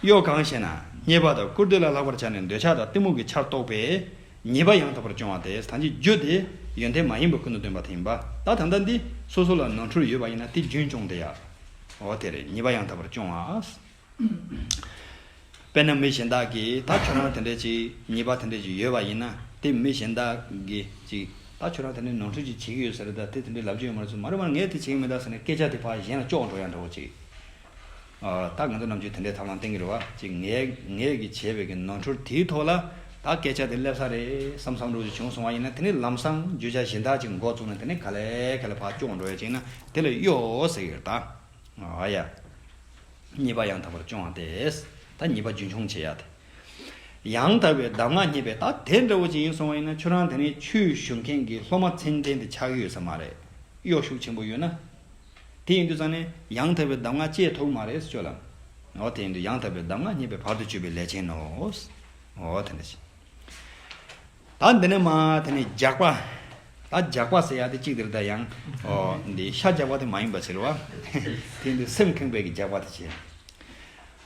གཡོ་གང་ཞེ་ན། རྙེད་པ་དང་བཀུར་སྟི་ལ་ལྷག་པར་བྱས་ནས་འདོད་ཆགས་དང་གཏི་མུག་གི་ཆར་གཏོགས་པས་ཉེས་པ་ཡང་དག་པར་སྐྱོང་བ་སྟེ། ད་ཅི་རྒྱུ་དེ་ཡོན་ཏན་མ་ཡིན་པ་ཀུན་ཏུ་སྟོན་པ་དེ་ཡིན་པ། ད་ད་ལྟ་འདི་སོ་སོ་ལ་ནོར་འཁྲུལ་ཡོད་པ་ཡིན་ན་དེ་རྒྱུན་སྐྱོང་དེ་ཡ། འོ་དེ་རེད། ཉེས་པ་ཡང་དག་པར་སྐྱོང་བ། དཔེར་ན་མི་གཞན་དག་གིས་ད་ཁྱོད་རང་དེ་འདྲས་ཅིག་ཉེས་པ་དེ་འདྲས་ཅིག་ཡོད་པ་ཡིན་ན། དེ་མི་གཞན་དག་གིས་ཅིག་ད་ཁྱོད་རང་དེ་འདྲས་ནོར་འཁྲུལ་ཅིག་བྱེད་ཀྱི་ཡོད་ཟེར། ད་དེ་དེ་འདྲས་ལབ་རྒྱུ་ཡོད་མ་རེད་ཟེར། མ་རེད་མ་རེད། ངས་དེ་བྱེད་ཀྱི་མེད་ད་ཟེར་ནས་སྐད་ཆ་དེ་ཕར་གཞན་ལ་ཀྱོག་འགྲོ་ཡ་འདྲ་བོ་ཅིག་ཨ། ད་ང་ཚོ་ནམ་རྒྱུན་དེ་འདྲས་ཐབས་ལམ་བསྟེན་གྱི་རེད་བ། ཅིག་ངས་ངས་ཀྱིས་བྱས་པའི་གི་ནོར་འཁྲུལ་དེའི་ཐོག་ལ་ད་སྐད་ཆ་དེ་སླེབས་ས་རེད་བསམ་བསམ་འགྲོ་ཅིག་བྱུང་སོང་བ་ཡིན་ན། དེ་ནི་ལམ་སང་རྒྱུ་ཆ་གཞན་དག་ཅིག་འགོ་བཙུགས་ནས་དེ་ནི་ག་ལེ་ག་ལེ་ཕར་ཀྱོག་འགྲོ་ཡ་ཅིག་ན་དེ་ལ་གཡོ་ཟེར་གྱི་རེད་ད། ཨ་ཡ། ཉེས་པ་ཡང་དག་པར་སྐྱོང་བ་སྟེ། ད་ཉེས་པ་རྒྱུན་འཁྱོངས་བྱེད་ཡ་དེ། ཡང་དག་པའི་གདམས་ངག་རྙེད་པས། ད་དེ་འདྲ་བོ་ཅིག་ཡིན་སོང་བ་ཡིན་ན་ཁྱོད་རང་དེ་ནས་ཆོས་ཞུ་མཁན་གྱི་སློབ་མ་མཚན་ལྡན་དེ་ཆགས་ཀྱི་ཡོད་ས་མ་རེད། གཡོ་ཤུགས་ཆེན་པོ་ཡོད་ན། དེ་ཡིན་དུས་ཙང་ནས་ཡང་དག་པའི་གདམས་ངག་སྐྱེ་ཐུབ་མ་རེད་ཟེར་ཁྱོད་ལ། འོ་དེ་ཡིན་དུས་ཡང་དག་པའི་གདམས་ངག་རྙེད་པས་བར་དུ་གཅོད་པའི་ལས་ཅན་ནོ། འོ་དེ་འདྲ་ཞིག་ད་འདི་ནས་མ་དེ་ནས་རྒྱགས་པ། ད་རྒྱགས་པ་ཟེར་ཡ་དེ་གཅིག་དེ་རེད་ད། ཡང་འོ་འདི་ཤ་རྒྱགས་པ་དེ་མ་ཡིན་པ་ཟེར་བ། དེ་འདི་སེམས་ཁེངས་པའི་གི་རྒྱགས་པ་དེ་བྱས།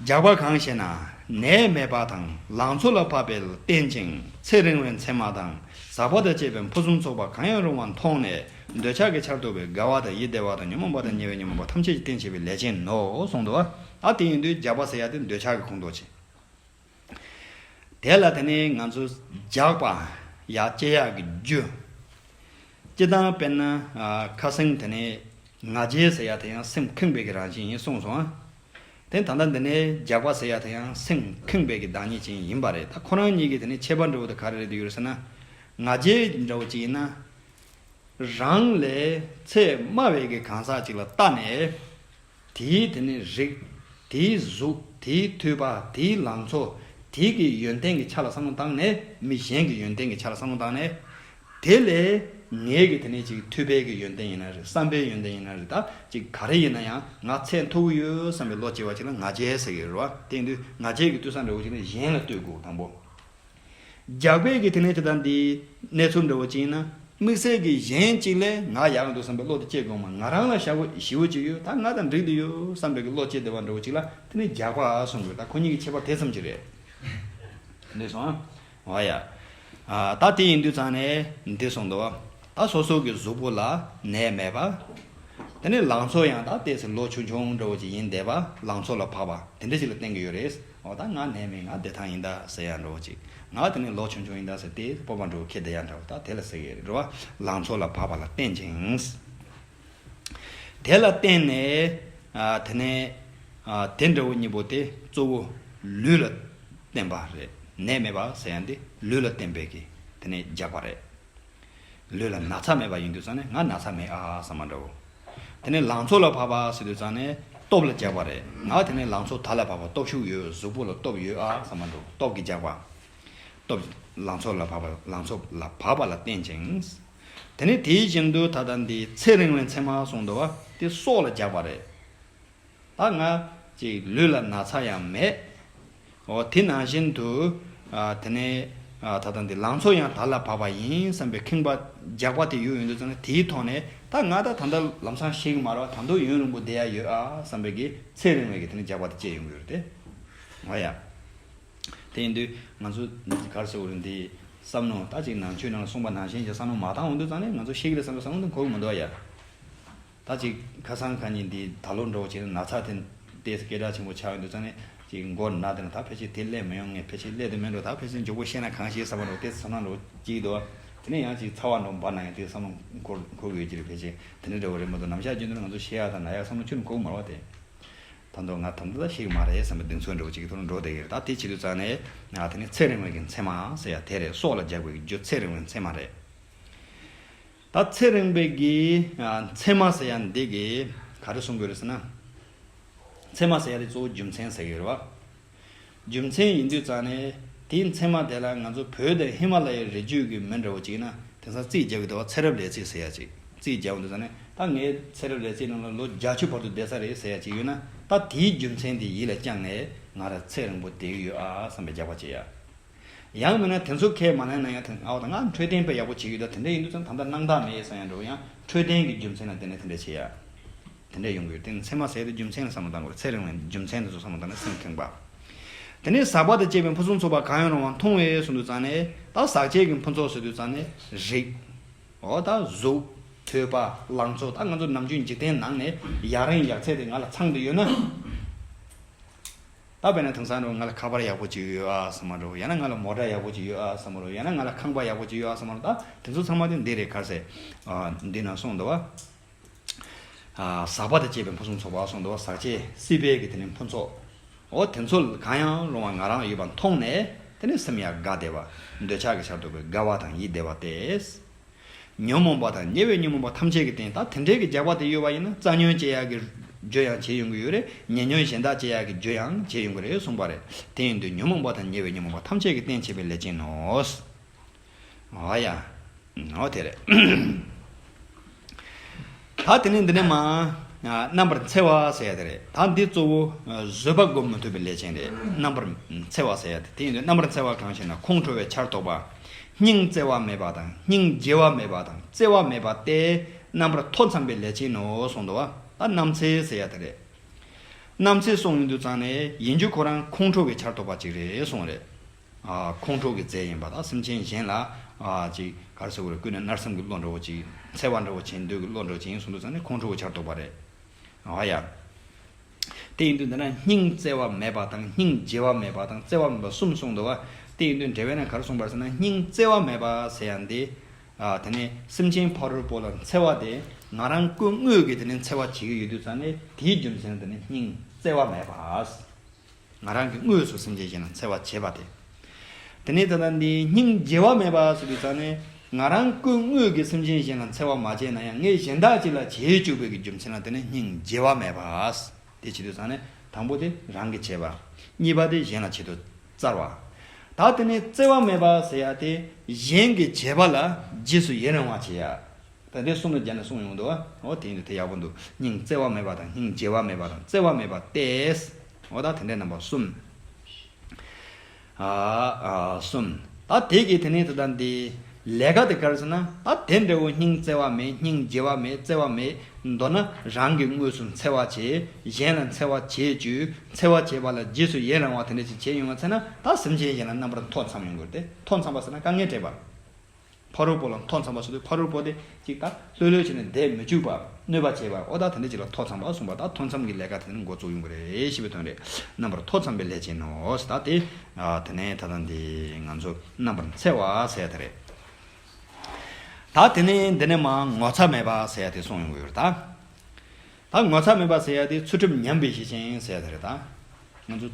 རྒྱགས་པ་གང་ཞེ་ན། ནད་མེད་པ་དང་ལང་ཚོ་ལ་བབ་པའི་རྟེན་ཅིང་ཚེ་རིང་བའི་མཚེ་མ་དང་ཟག་པ་དང་བཅས་པའི་ཕུན་སུམ་ཚོགས་པ་གང་ཡང་རུང་བ་མཐོང་ནས་འདོད་ཆགས་ཀྱི་ཆར་གཏོགས་པའི་དགའ་བ་དང་ཡིད་བདེ་བ་དང་ཉོན་མོངས་པ་དང་ཉེ་བའི་ཉོན་མོངས་པ་ཐམས་ཅད་ཀྱི་རྟེན་བྱེད་པའི་ལས་ཅན་ནོ་གསུངས་འདུག་བ། ད་དེ་ཡིན་དུས་རྒྱགས་པ་ཟེར་ཡ་དེ་འདོད་ཆགས་ཀྱི་ཁོངས་གཏོགས་བྱེད། དེ་ལ་དེ་ནས་ང་ཚོ་རྒྱགས་པ་ཡ་སྐྱེ་ཡག་གི་རྒྱུ། སྤྱིར་བཏང་དཔེར་ན་ཨ་ཁ་སང་དེ་ནས་ང་རྒྱལ་ཟེར་ཡ་དེ་ཡང་སེམས་ཁེངས་པའི་གི་རང་བཞིན་ཡིན་གསུངས་སོང་ཨ། དེ་ད་ལྟ་འདི་ནས་རྒྱགས་པ་ཟེར་ཡ་དེ་ཡང་སེམས་ཁེངས་པའི་གི་བདག་ཉིད་ཅིག་ཡིན་པ་རེད། ད་ཁོ་རང་གཉིས་ཀྱི་དེ་ནས་ཁྱད་པར་འདྲ་བོ་དེ་ག་རེ་རེད་འདུག་ཡོད་རེད་ཟེར་ན། ང་རྒྱལ་འདྲ་བོ་ཅིག་ཡིན་ན། རང་ལས་ཚད་དམའ་བའི་གི་གང་ཟག་ཅིག་ལ་བལྟས་ནས། དེའི་དེ་ནི་རིགས། དེའི་གཟུགས། དེའི་མཐུ་པ། དེའི་ལང་ཚོ། དེའི་གི་ཡོན་ཏན་གྱི་ཆ་ལ་བསམ་བློ་བཏང་ནས། མི་གཞན་གྱི་ཡོན་ཏན་གྱི་ཆ་ལ་བསམ་བློ་བཏང་ནས། དེ་ལས་ངའི་གི་དེ་ནི་ཅིག་མཐུ་པའི་གི་ཡོན་ཏན་ཡིན་ན་རེད། བསམ་པའི་ཡོན་ཏན་ཡིན་ན་རེད། ད་ཅིག་ག་རེ་ཡིན་ན་ཡང་ང་ཚད་མཐོ་གི་ཡོད་བསམ་པའི་བློ་སྐྱེ་བ་ཅིག་ལ་ང་རྒྱལ་ཟེར་གི་རེད་བ། དེ་ཡིན་དུས་ང་རྒྱལ་གྱི་ལྟོས་ས་འདྲ་བོ་ཅིག་ནི་གཞན་ལ་ལྟོས་དགོས་དང་པོ། རྒྱགས་པའི་གི་དེ་ནས་དེ་ལྟར་འདི་གནས་ཚུལ་འདྲ་བོ་ཅིག་ཡིན་ན། དམིགས་བསལ་གྱི་གཞན་གཅིག་ལས་ང་ཡག་འདུག་བསམ་པའི་བློ་དེ་སྐྱེ་དགོས་མ། ང་རང་ལ་ཞེ་པོ་ཞེ་པོ་ཅིག་ཡོད། ད་ང་དང་འགྲིག་འདུག་ཡོད་བསམ་པའི་གི་བློ་སྐྱེ་བདེ་བ་འདྲ་བོ་ཅིག་ལ་དེ་ནི་རྒྱགས་པ་གསུང་དགོས། ད་ཁོ་གཉིས་ཀྱི་ཁྱད་པར་དེ་ཙམ་ཅིག་རེད། འདི་སོང་ཨ། འོ་ཡ། ཨ། ད་དེ་ཡིན་དུས་ཙང་ནས་འདི་སོང་འདུག་བ། ད་སོ་སོ་གི་གཟུགས་པོ་ལ་ནད་མེད་པ། དེ་ནས་ལང་ཚོ་ཡང་ད་ཏོག་ཙམ་ལོ་ཆུང་ཆུང་འདྲ་བོ་ཅིག་ཡིན་བསྡད་པ། ལང་ཚོ་ལ་བབ་པ་དེ་འདྲ་ཞིག་ལ་བསྟན་གྱི་ཡོད་རེད། འོ་ད་ང་ནད་མེད། ང་བདེ་ཐང་ཡིན་ད་ཟེར་ཡ་འདྲ་བོ་ཅིག་ང་དེ་ནས་ལོ་ཆུང་ཆུང་ཡིན་ད་ཟེར་ཏེ་སྤོབས་པ་འདྲ་བོ་ཁྱེར་བསྡད་ཡ་འདྲ་བོ། ད་དེ་ལ་ཟེར་གྱི་རེད་བ། ལང་ཚོ་ལ་བབ་པ་ལ་བརྟེན་ཅིང་། དེ་ལ་བརྟེན་ནས། ཨ། དེ་ནས། ཨ། དེ་འདྲ་བོ་གཉིས་པོ་དེ་གཙོ་བོ་ལུས་ལ་བརྟེན་པ་རེད། ནད་མེད་པ་ཟེར་ཡ་འདི་ལུས་ལ་བརྟེན་པའི་གི་དེ་ནས་རྒྱགས་པ་རེད། ལུས་ལ་ན་ཚ་མེད་པ་ཡིན་དུས་ཙང་ནས་ང་ན་ཚ་མེད་ཨ་བསམ་པ་འདྲ་བོ། དེ་ནས་ལང་ཚོ་ལ་བབ་པ་ཟེར་དུས་ཙང་ནས་སྟོབས་ལ་རྒྱགས་པ་རེད། ང་དེ་ནས་ལང་ཚོ་དར་ལ་བབ་པ། སྟོབས་ཤུགས་ཡོད། གཟུགས་པོ་ལ་སྟོབས་ཡོད་ཨ་བསམ་པ་འདྲ་བོ། སྟོབས་ཀྱི་རྒྱགས་པ། སྟོབས། ལང་ཚོ་ལ་བབ་པ། ལང་ཚོ་ལ་བབ་པ་ལ་བརྟེན་ཅིང་། དེ་ནས་དེ་བཞིན་དུ་ད་ལྟ་འདི་ཚེ་རིང་བའི་མཚེ་མ་གསུངས་འདུག་བ། དེ་སྲོག་ལ་རྒྱགས་པ་རེད། ད་ང་ཅིག་ལུས་ལ་ན་ཚ་ཡང་མེད། འོ་དེ་ནང་བཞིན་དུ། ཨ། དེ་ནས། ཨ། ད་ལྟ་འདི་ལང་ཚོ་ཡང་དར་ལ་བབ་པ་ཡིན་བསམ་པའི་ཁེངས་པ་རྒྱགས་པ་དེ་ཡོད་ཡོང་དུས་ཙང་ནས་དེའི་ཐོག་ནས་ད་ང་ད་ད་ལྟ་ལམ་སང་ཤི་གི་མ་རེད་བ། ད་དུང་ཡུན་རིང་པོ་བསྡད་ཡ་ཡོད་ཨ་བསམ་པའི་གི་ཚེ་རིང་བའི་གི་དེ་ནས་རྒྱགས་པ་དེ་སྐྱེ་ཡོང་གི་ཡོད་རེད་དེ། འོ་ཡ། དེ་ཡིན་དུས་ང་ཚོ་ག་རེ་ཟེར་དགོས་རེད། འདི་བསམ་མནོ་ད་ཅིག་ནང་ཆོས་ནང་ལ་གསུངས་པ་ནང་བཞིན་གྱི་བསམ་མནོ་མ་བཏང་འོང་དུས་ཙང་ནས་ང་ཚོ་ཤི་གི་རེད་བསམ་པའི་བསམ་མནོ་དེ་འཁོར་གི་མི་འདུག་ཡ། ད་ཅིག་ཁ་སང་ཁ་ཉིན་འདི་ད་ལོ་འགྲོ་བྱས་ན་ན་ཚ་དེ་ཏོག་ཙམ་སྐད་གྲགས་ཆེན་པོ་ཆགས་ཡོང་དུས་ཙང་ནས་ཅིག་མགོ་ན་དེ་ན་ད་ཕལ་ཆེར་དེ་སླེབས་མི་ཡོང་ངས། ཕལ་ཆེར་སླེབས་དུ་མེད་འགྲོ། ད་ཕལ་ཆེར་མགྱོགས་པོ་ཤི་ན་གང་ཤེས་བསམ་པ་འདྲ་བོ་དེ་བསམ་ན་འགྲོ་གཅིག་འདུག་དེ་ནས་ཡང་ཅིག་ཚ་བ་འདྲ་བོ་འབར་ན་ཡང་དེ་བསམ་བློ་འཁོར་འཁོར་གི་ཡོད་ཀྱི་རེད། ཕལ་ཆེར་དེ་འདྲ་འདྲ་བོ་རེད་མ་གཏོགས་ནམ་ཞག་རྒྱུན་དུ་ང་ཚོ་ཤི་ཡག་དང་ན་ཡག་བསམ་བློ་ཁྱོན་ནས་འཁོར་གི་མ་རེད་བ། དེ། ད་དུང་ང་ད་ལྟ་ཤི་གི་མ་རེད་བསམ་པའི་གདེང་ཚོད་འདྲ་བོ་ཅིག་གི་ཐོག་ནས་འགྲོ་བསྡད་ཀྱི་རེད། ད་དེ་བྱེད་དུས་ཙང་ནས་ང་དེ་ནས་ཚེ་རིང་བའི་གི་མཚེ་མ་ཟེར་ཡ་དེ་རེད། སྲོག་ལ་རྒྱགས་པའི་གི་རྒྱུ་ཚེ་རིང་བའི་མཚེ་མ་རེད། ད་ཚེ་རིང་བའི་གི་ཨ་མཚེ་མ་ཟེར་ཡ་འདི་གི་ག་རེ་གསུང་གི་ཡོད་རེད་ཟེར་ན། མཚེ་མ་ཟེར་ཡ་དེ་གཙོ་བོ་རྒྱུ་མཚན་ཟེར་གི་ཡོད་རེད་བ། རྒྱུ་མཚན་ཡིན་དུས་ཙང་ནས་དེའི་མཚེ་མ་དེ་ལ་ང་ཚོ་བོད་དང་ཧི་མ་ལ་ཡའི་རི་རྒྱུད་ཀྱི་མི་འདྲ་བོ་ཅིག་ཡིན་ན་དེང་སང་རྩིས་རྒྱག་གི་འདུག་བ། ཚེ་རབས་ལས་ཚིག་ཟེར་ཡ་ཅིག་རྩིས་རྒྱག་འོང་དུས་ཙང་ནས་ད་ངའི་ཚེ་རབས་ལས་ཚིག་ནང་ལ་ལོ་བརྒྱད་ཅུ་བར་དུ་བསྡད་ས་རེད་ཟེར་ཡ་ཅིག་ཡོད་ན། ད་དེའི་རྒྱུ་མཚན་དེ་ཡིད་ལ་བཅངས་ནས་ང་རང་ཚེ་རིང་པོ་བསྡད་ཀྱི་ཡོད་ཨ་བསམ་པའི་རྒྱགས་པ་བྱེད་ཡ། ཡང་མིན་ན་དེ་ཚོ་ཁས་མ་ལེན་ན་ཡང་དེ་ཨའོ་ད་ང་འཕྲོད་བསྟེན་དཔེ་ཡག་པོ་བྱེད་ཀྱི་ཡོད། ད་དེ་འདྲ་ཡིན་དུས་ཙང་ད་ལྟ་སྣང་དག་མེད་བསམ་ཡ་འདྲ་བོ། ཡང་འཕྲོད་བསྟེན་གྱི་རྒྱུ་མཚན་ལ་བརྟེན་ནས་དེ་འདྲ་བྱེད་ཡ། དེ་འདྲ་ཡོང་གི་ཡོད། དེ་ནི་ཚད་མ་ཟེར་དེ་རྒྱུ་མཚན་ལ་བསམ་བློ་བཏང་དགོས་རེད། ཚེ་རིང་ལ་རྒྱུ་མཚན་དེ་ཚོ་བསམ་བློ་བཏང་ནས་སེམས་ཁེངས་པ། དེ་ནས་ཟག་པ་དང་བཅས་པའི་ཕུན་སུམ་ཚོགས་པ་གང་ཡང་རུང་བ་མཐོང་བས་གསུངས་དུས་ཙང་ནས། ད་ཟག་བཅས་ཀྱི་ཕུན་ཚོགས་ཟེར་དུས་ཙང་ནས་རིགས། འོ་ད་གཟུགས། ཐོས་པ། ལང་ཚོ། ད་ང་ཚོ་ནམ་རྒྱུན་འཇིག་རྟེན་ནང་ནས་ཡག་རིན་ཡག་ཚད་དེ་ང་ལ་ཚང་དུ་ཡོད་ན། ད་དཔེར་ན་དེང་སང་འགྲོ་ང་ལ་ཁ་པར་ཡག་པོ་ཅིག་ཡོད་ཨ་བསམ་མ་འགྲོ། ཡང་ན་ང་ལ་མོ་ཊ་ཡག་པོ་ཅིག་ཡོད་ཨ་བསམ་མ་འགྲོ། ཡང་ན་ང་ལ་ཁང་པ་ཡག་པོ་ཅིག་ཡོད་ཨ་བསམ་མ་འགྲོ། ད་དེ་ཚོ་ཚང་མ་དེ་འདི་རེད། ག་རེ་ཟེར། ཨ། འདི་ན་གསུངས་འདུག་བ། ཨ། ཟག་པ་དང་བཅས་པའི་ཕུན་སུམ་ཚོགས་པ་གསུངས་འདུག་བ། ཟག་བཅས་སྲིད་པའི་གི་དེ་ནི་ཕུན་ཚོགས། འོ་དེ་ཚོ་གང་ཡང་རུང་བ་ང་རང་ཡོད་པ་མཐོང་ནས་དེ་ནི་སེམས་ཡང་དགའ་བདེ་བ། འདོད་ཆགས་ཀྱི་ཆར་གཏོགས་པའི་དགའ་བ་དང་ཡིད་བདེ་བ་སྟེ། ཉོན་མོངས་པ་དང་ཉེ་བའི་ཉོན་མོངས་པ་ཐམས་ཅད་ཀྱི་རྟེན། ད་དེ་འདྲའི་གི་རྒྱགས་པ་དེ་ཡོད་པ་ཡིན་ན་རྩ་ཉོན་སྐྱེ་ཡག་གི་རྒྱུ་ཡང་བྱེད་ཡོང་གི་ཡོད་རེད། ཉེ་ཉོན་གཞན་དག་སྐྱེ་ཡག་གི་རྒྱུ་ཡང་བྱེད་ཡོང་གི་རེད་གསུངས་པ་རེད། དེ་ཡིན་དུས་ཉོན་མོངས་པ་དང་ཉེ་བའི་ཉོན་མོངས་པ་ཐམས་ཅད་ཀྱི་རྟེན་བྱེད་པའི་ལས་ཅན་ནོ། འོ་ཡ། འོ་དེ་རེད། ད་དེ་ནས་འདི་ནས་མ། རྣམ་པར་འཚེ་བ་ཟེར་ཡ་དེ་རེད། ད་འདི་གཙོ་བོ་བཟོད་པ་སྒོམ་མི་ཐུབ་པའི་ལས་ཅན་རེད། རྣམ་པར་འཚེ་བ་ཟེར་ཡ་དེ། དེ་ཡིན་དུས་རྣམ་པར་འཚེ་བ་གང་ཞེ་ན། ཁོང་ཁྲོ་བའི་ཆར་གཏོགས་པ། སྙིང་བརྩེ་བ་མེད་པ་དང་། སྙིང་རྗེ་བ་མེད་པ་དང་བརྩེ་བ་མེད་པ་སྟེ། རྣམ་པར་མཐོ་འཚམ་པའི་ལས་ཅན་ནོ་གསུངས་འདུག་བ། ད་རྣམ་འཚེ་ཟེར་ཡ་དེ་རེད། རྣམ་འཚེ་གསུངས་ཡོང་དུས་ཙང་ནས་ཡིན་རྒྱུ་ཁོ་རང་ཁོང་ཁྲོ་བའི་ཆར་གཏོགས་པ་ཅིག་རེད་གསུངས་རེད། ཨ། ཁོང་ཁྲོ་གི་རྫས་ཡིན་པ་དང་། སེམས་ཅན་གཞན་ལ། ཨ། ཅིག་ག་རེ་ཟེར་དགོས་རེད། ཀུན་ནས་མནར་སེམས་ཀྱི་བློ་འདྲ་བོ་ཅིག་འཚེ་བ་འདྲ་བོ་བྱེད་འདོད་ཀྱི་བློ་འདྲ་བོ་ཅིག་ཡིན་གསུངས་དུས་ཙང་ནས་ཁོང་ཁྲོ་བའི་ཆར་གཏོགས་པ་རེད། ཨ་ཡ། དེ་ཡིན་དུས་འདི་ན་སྙིང་བརྩེ་བ་མེད་པ་དང་། སྙིང་རྗེ་བ་མེད་པ་དང་། བརྩེ་བ་མེད་པ་གསུམ་གསུངས་འདུག་བ། དེ་ཡིན་དུས་འགྲེལ་པ་ན་ག་རེ་གསུངས་པ་རེད་ཟེར་ན། སྙིང་བརྩེ་བ་མེད་པ་ཟེར་ཡ་འདི། ཨ། དེ་ནས་སེམས་ཅན་ཕ་རོལ་པོ་ལ་འཚེ་བ་དེ་ང་རང་སྐུ་དངོས་ཀྱིས་དེ་ནས་འཚེ་བ་བྱེད་ཀྱི་ཡོད་དུས་ཙང་ནས། དེའི་རྒྱུ་མཚན་དེ་ནི་སྙིང་བརྩེ་བ་མེད་པ། ང་རང་གི་དངོས་སུ་སེམས་ཅན་གཞན་ལ་འཚེ་བ་བྱེད་པ་དེ། དེ་ནས་ད་ལྟ་འདི་སྙིང་རྗེ་བ་མེད་པ་ཟེར་དུས་ཙང་ནས། ང་རང་སྐུ་དངོས་ཀྱི་སེམས་ཅན་གཞན་ལ་འཚེ་བ་མ་བྱས་ན་ཡང་། ངས་གཞན་དག་ཅིག་ལ་བྱེད་བཅུག་པའི་གི་རྒྱུ་མཚན་ལ་དེ་ནི་སྙིང་རྗེ་བ་མེད་པ། དེ་བྱེད་དུས་ཙང་ནས་དང་པོ་དེ་རང་གིས་བྱས་པ། གཉིས་པ་དེ་གཞན་ལ་བྱེད་དུ་བཙར་བ། ད་དེ་ནས་བརྩེ་བ་མེད་པ་ཟེར་ཡ་དེ་གཞན་གྱིས་བྱས་པ་ལ་རྗེས་སུ་ཡི་རང་བ་བྱེད་ཡ། ད་འདི་གསུམ་ལ་སྦྱར་ནས་གསུངས་ཡོང་འདུག་བ། འོ་དེ་ཡིན་དུས་དེ་ཡག་པོ་འདུག་སྙིང་བརྩེ་བ་མེད་པ་དང་། སྙིང་རྗེ་བ་མེད་པ་དང་། བརྩེ་བ་མེད་པ་སྟེ། འོ་ད་དེ་འདྲའི་རྣམ་པ་གསུམ། ཨ། ཨ། གསུམ། ད་དེ་གི་དེ་ནས་ད་ལྟ་འདི་ལས་ཀ་དེ་ག་རེ་ཟེར་ན། ད་དེ་འདྲ་བོ་སྙིང་བརྩེ་བ་མེད། སྙིང་རྗེ་བ་མེད། བརྩེ་བ་མེད། མདོར་ན་རང་གི་དངོས་སུ་འཚེ་བ་བྱེད། གཞན་ལ་འཚེ་བ་བྱེད་བཅུག་འཚེ་བ་བྱེད་པ་ལ་རྗེས་སུ་ཡི་རང་བ་དེ་འདྲ་ཅིག་བྱས་ཡོང་བ་ཚེ་ན། ད་སེམས་ཅན་གཞན་ལ་རྣམ་པར་མཐོ་འཚམ་ཡོང་དགོས་ཏེ། མཐོ་འཚམ་པ་ཟེར་ན་དཀའ་ངལ་འཕྲད་པ། ཕ་རོལ་པོ་ལ་མཐོ་འཚམ་པ་ཟེར་དུས། ཕ་རོལ་པོ་དེ་ཅིག་ད་ལྷོད་ལྷོད་བྱས་ནས་བསྡད་མི་བཅུག་པ། གནོད་པ་བྱེད་པ། འོ་ད་དེ་འདྲ་ཅིག་ལ་མཐོ་འཚམ་པ་གསུངས་པ། ད་མཐོ་འཚམ་གྱི་ལས་ཀ་དེ་ནི་འགོ་བཙུགས་ཡོང་གི་རེད་ཞེས་པའི་དོན་རེད། རྣམ་པར་མཐོ་འཚམ་པའི་ལས་ཅན་ནོ། ད་དེ། ཨ། དེ་ནས་ད་ལྟ་འདི་ང་ཚོ་རྣམ་པར་འཚེ་བ་ཟེར་ཡ་དེ་རེད། ད་དེ་ནས་འདི་ནས་མ་ངོ་ཚ་མེད་པ་ཟེར་ཡ་དེ་གསུངས་ཡོང་གི་ཡོད་རེད་ད། ད་ངོ་ཚ་མེད་པ་ཟེར་ཡ་དེ་ཚུལ་ཁྲིམས་ཉམས་པའི་གཞི་ཅན་ཟེར་ཡ་དེ་རེད་ད། ང་ཚོ་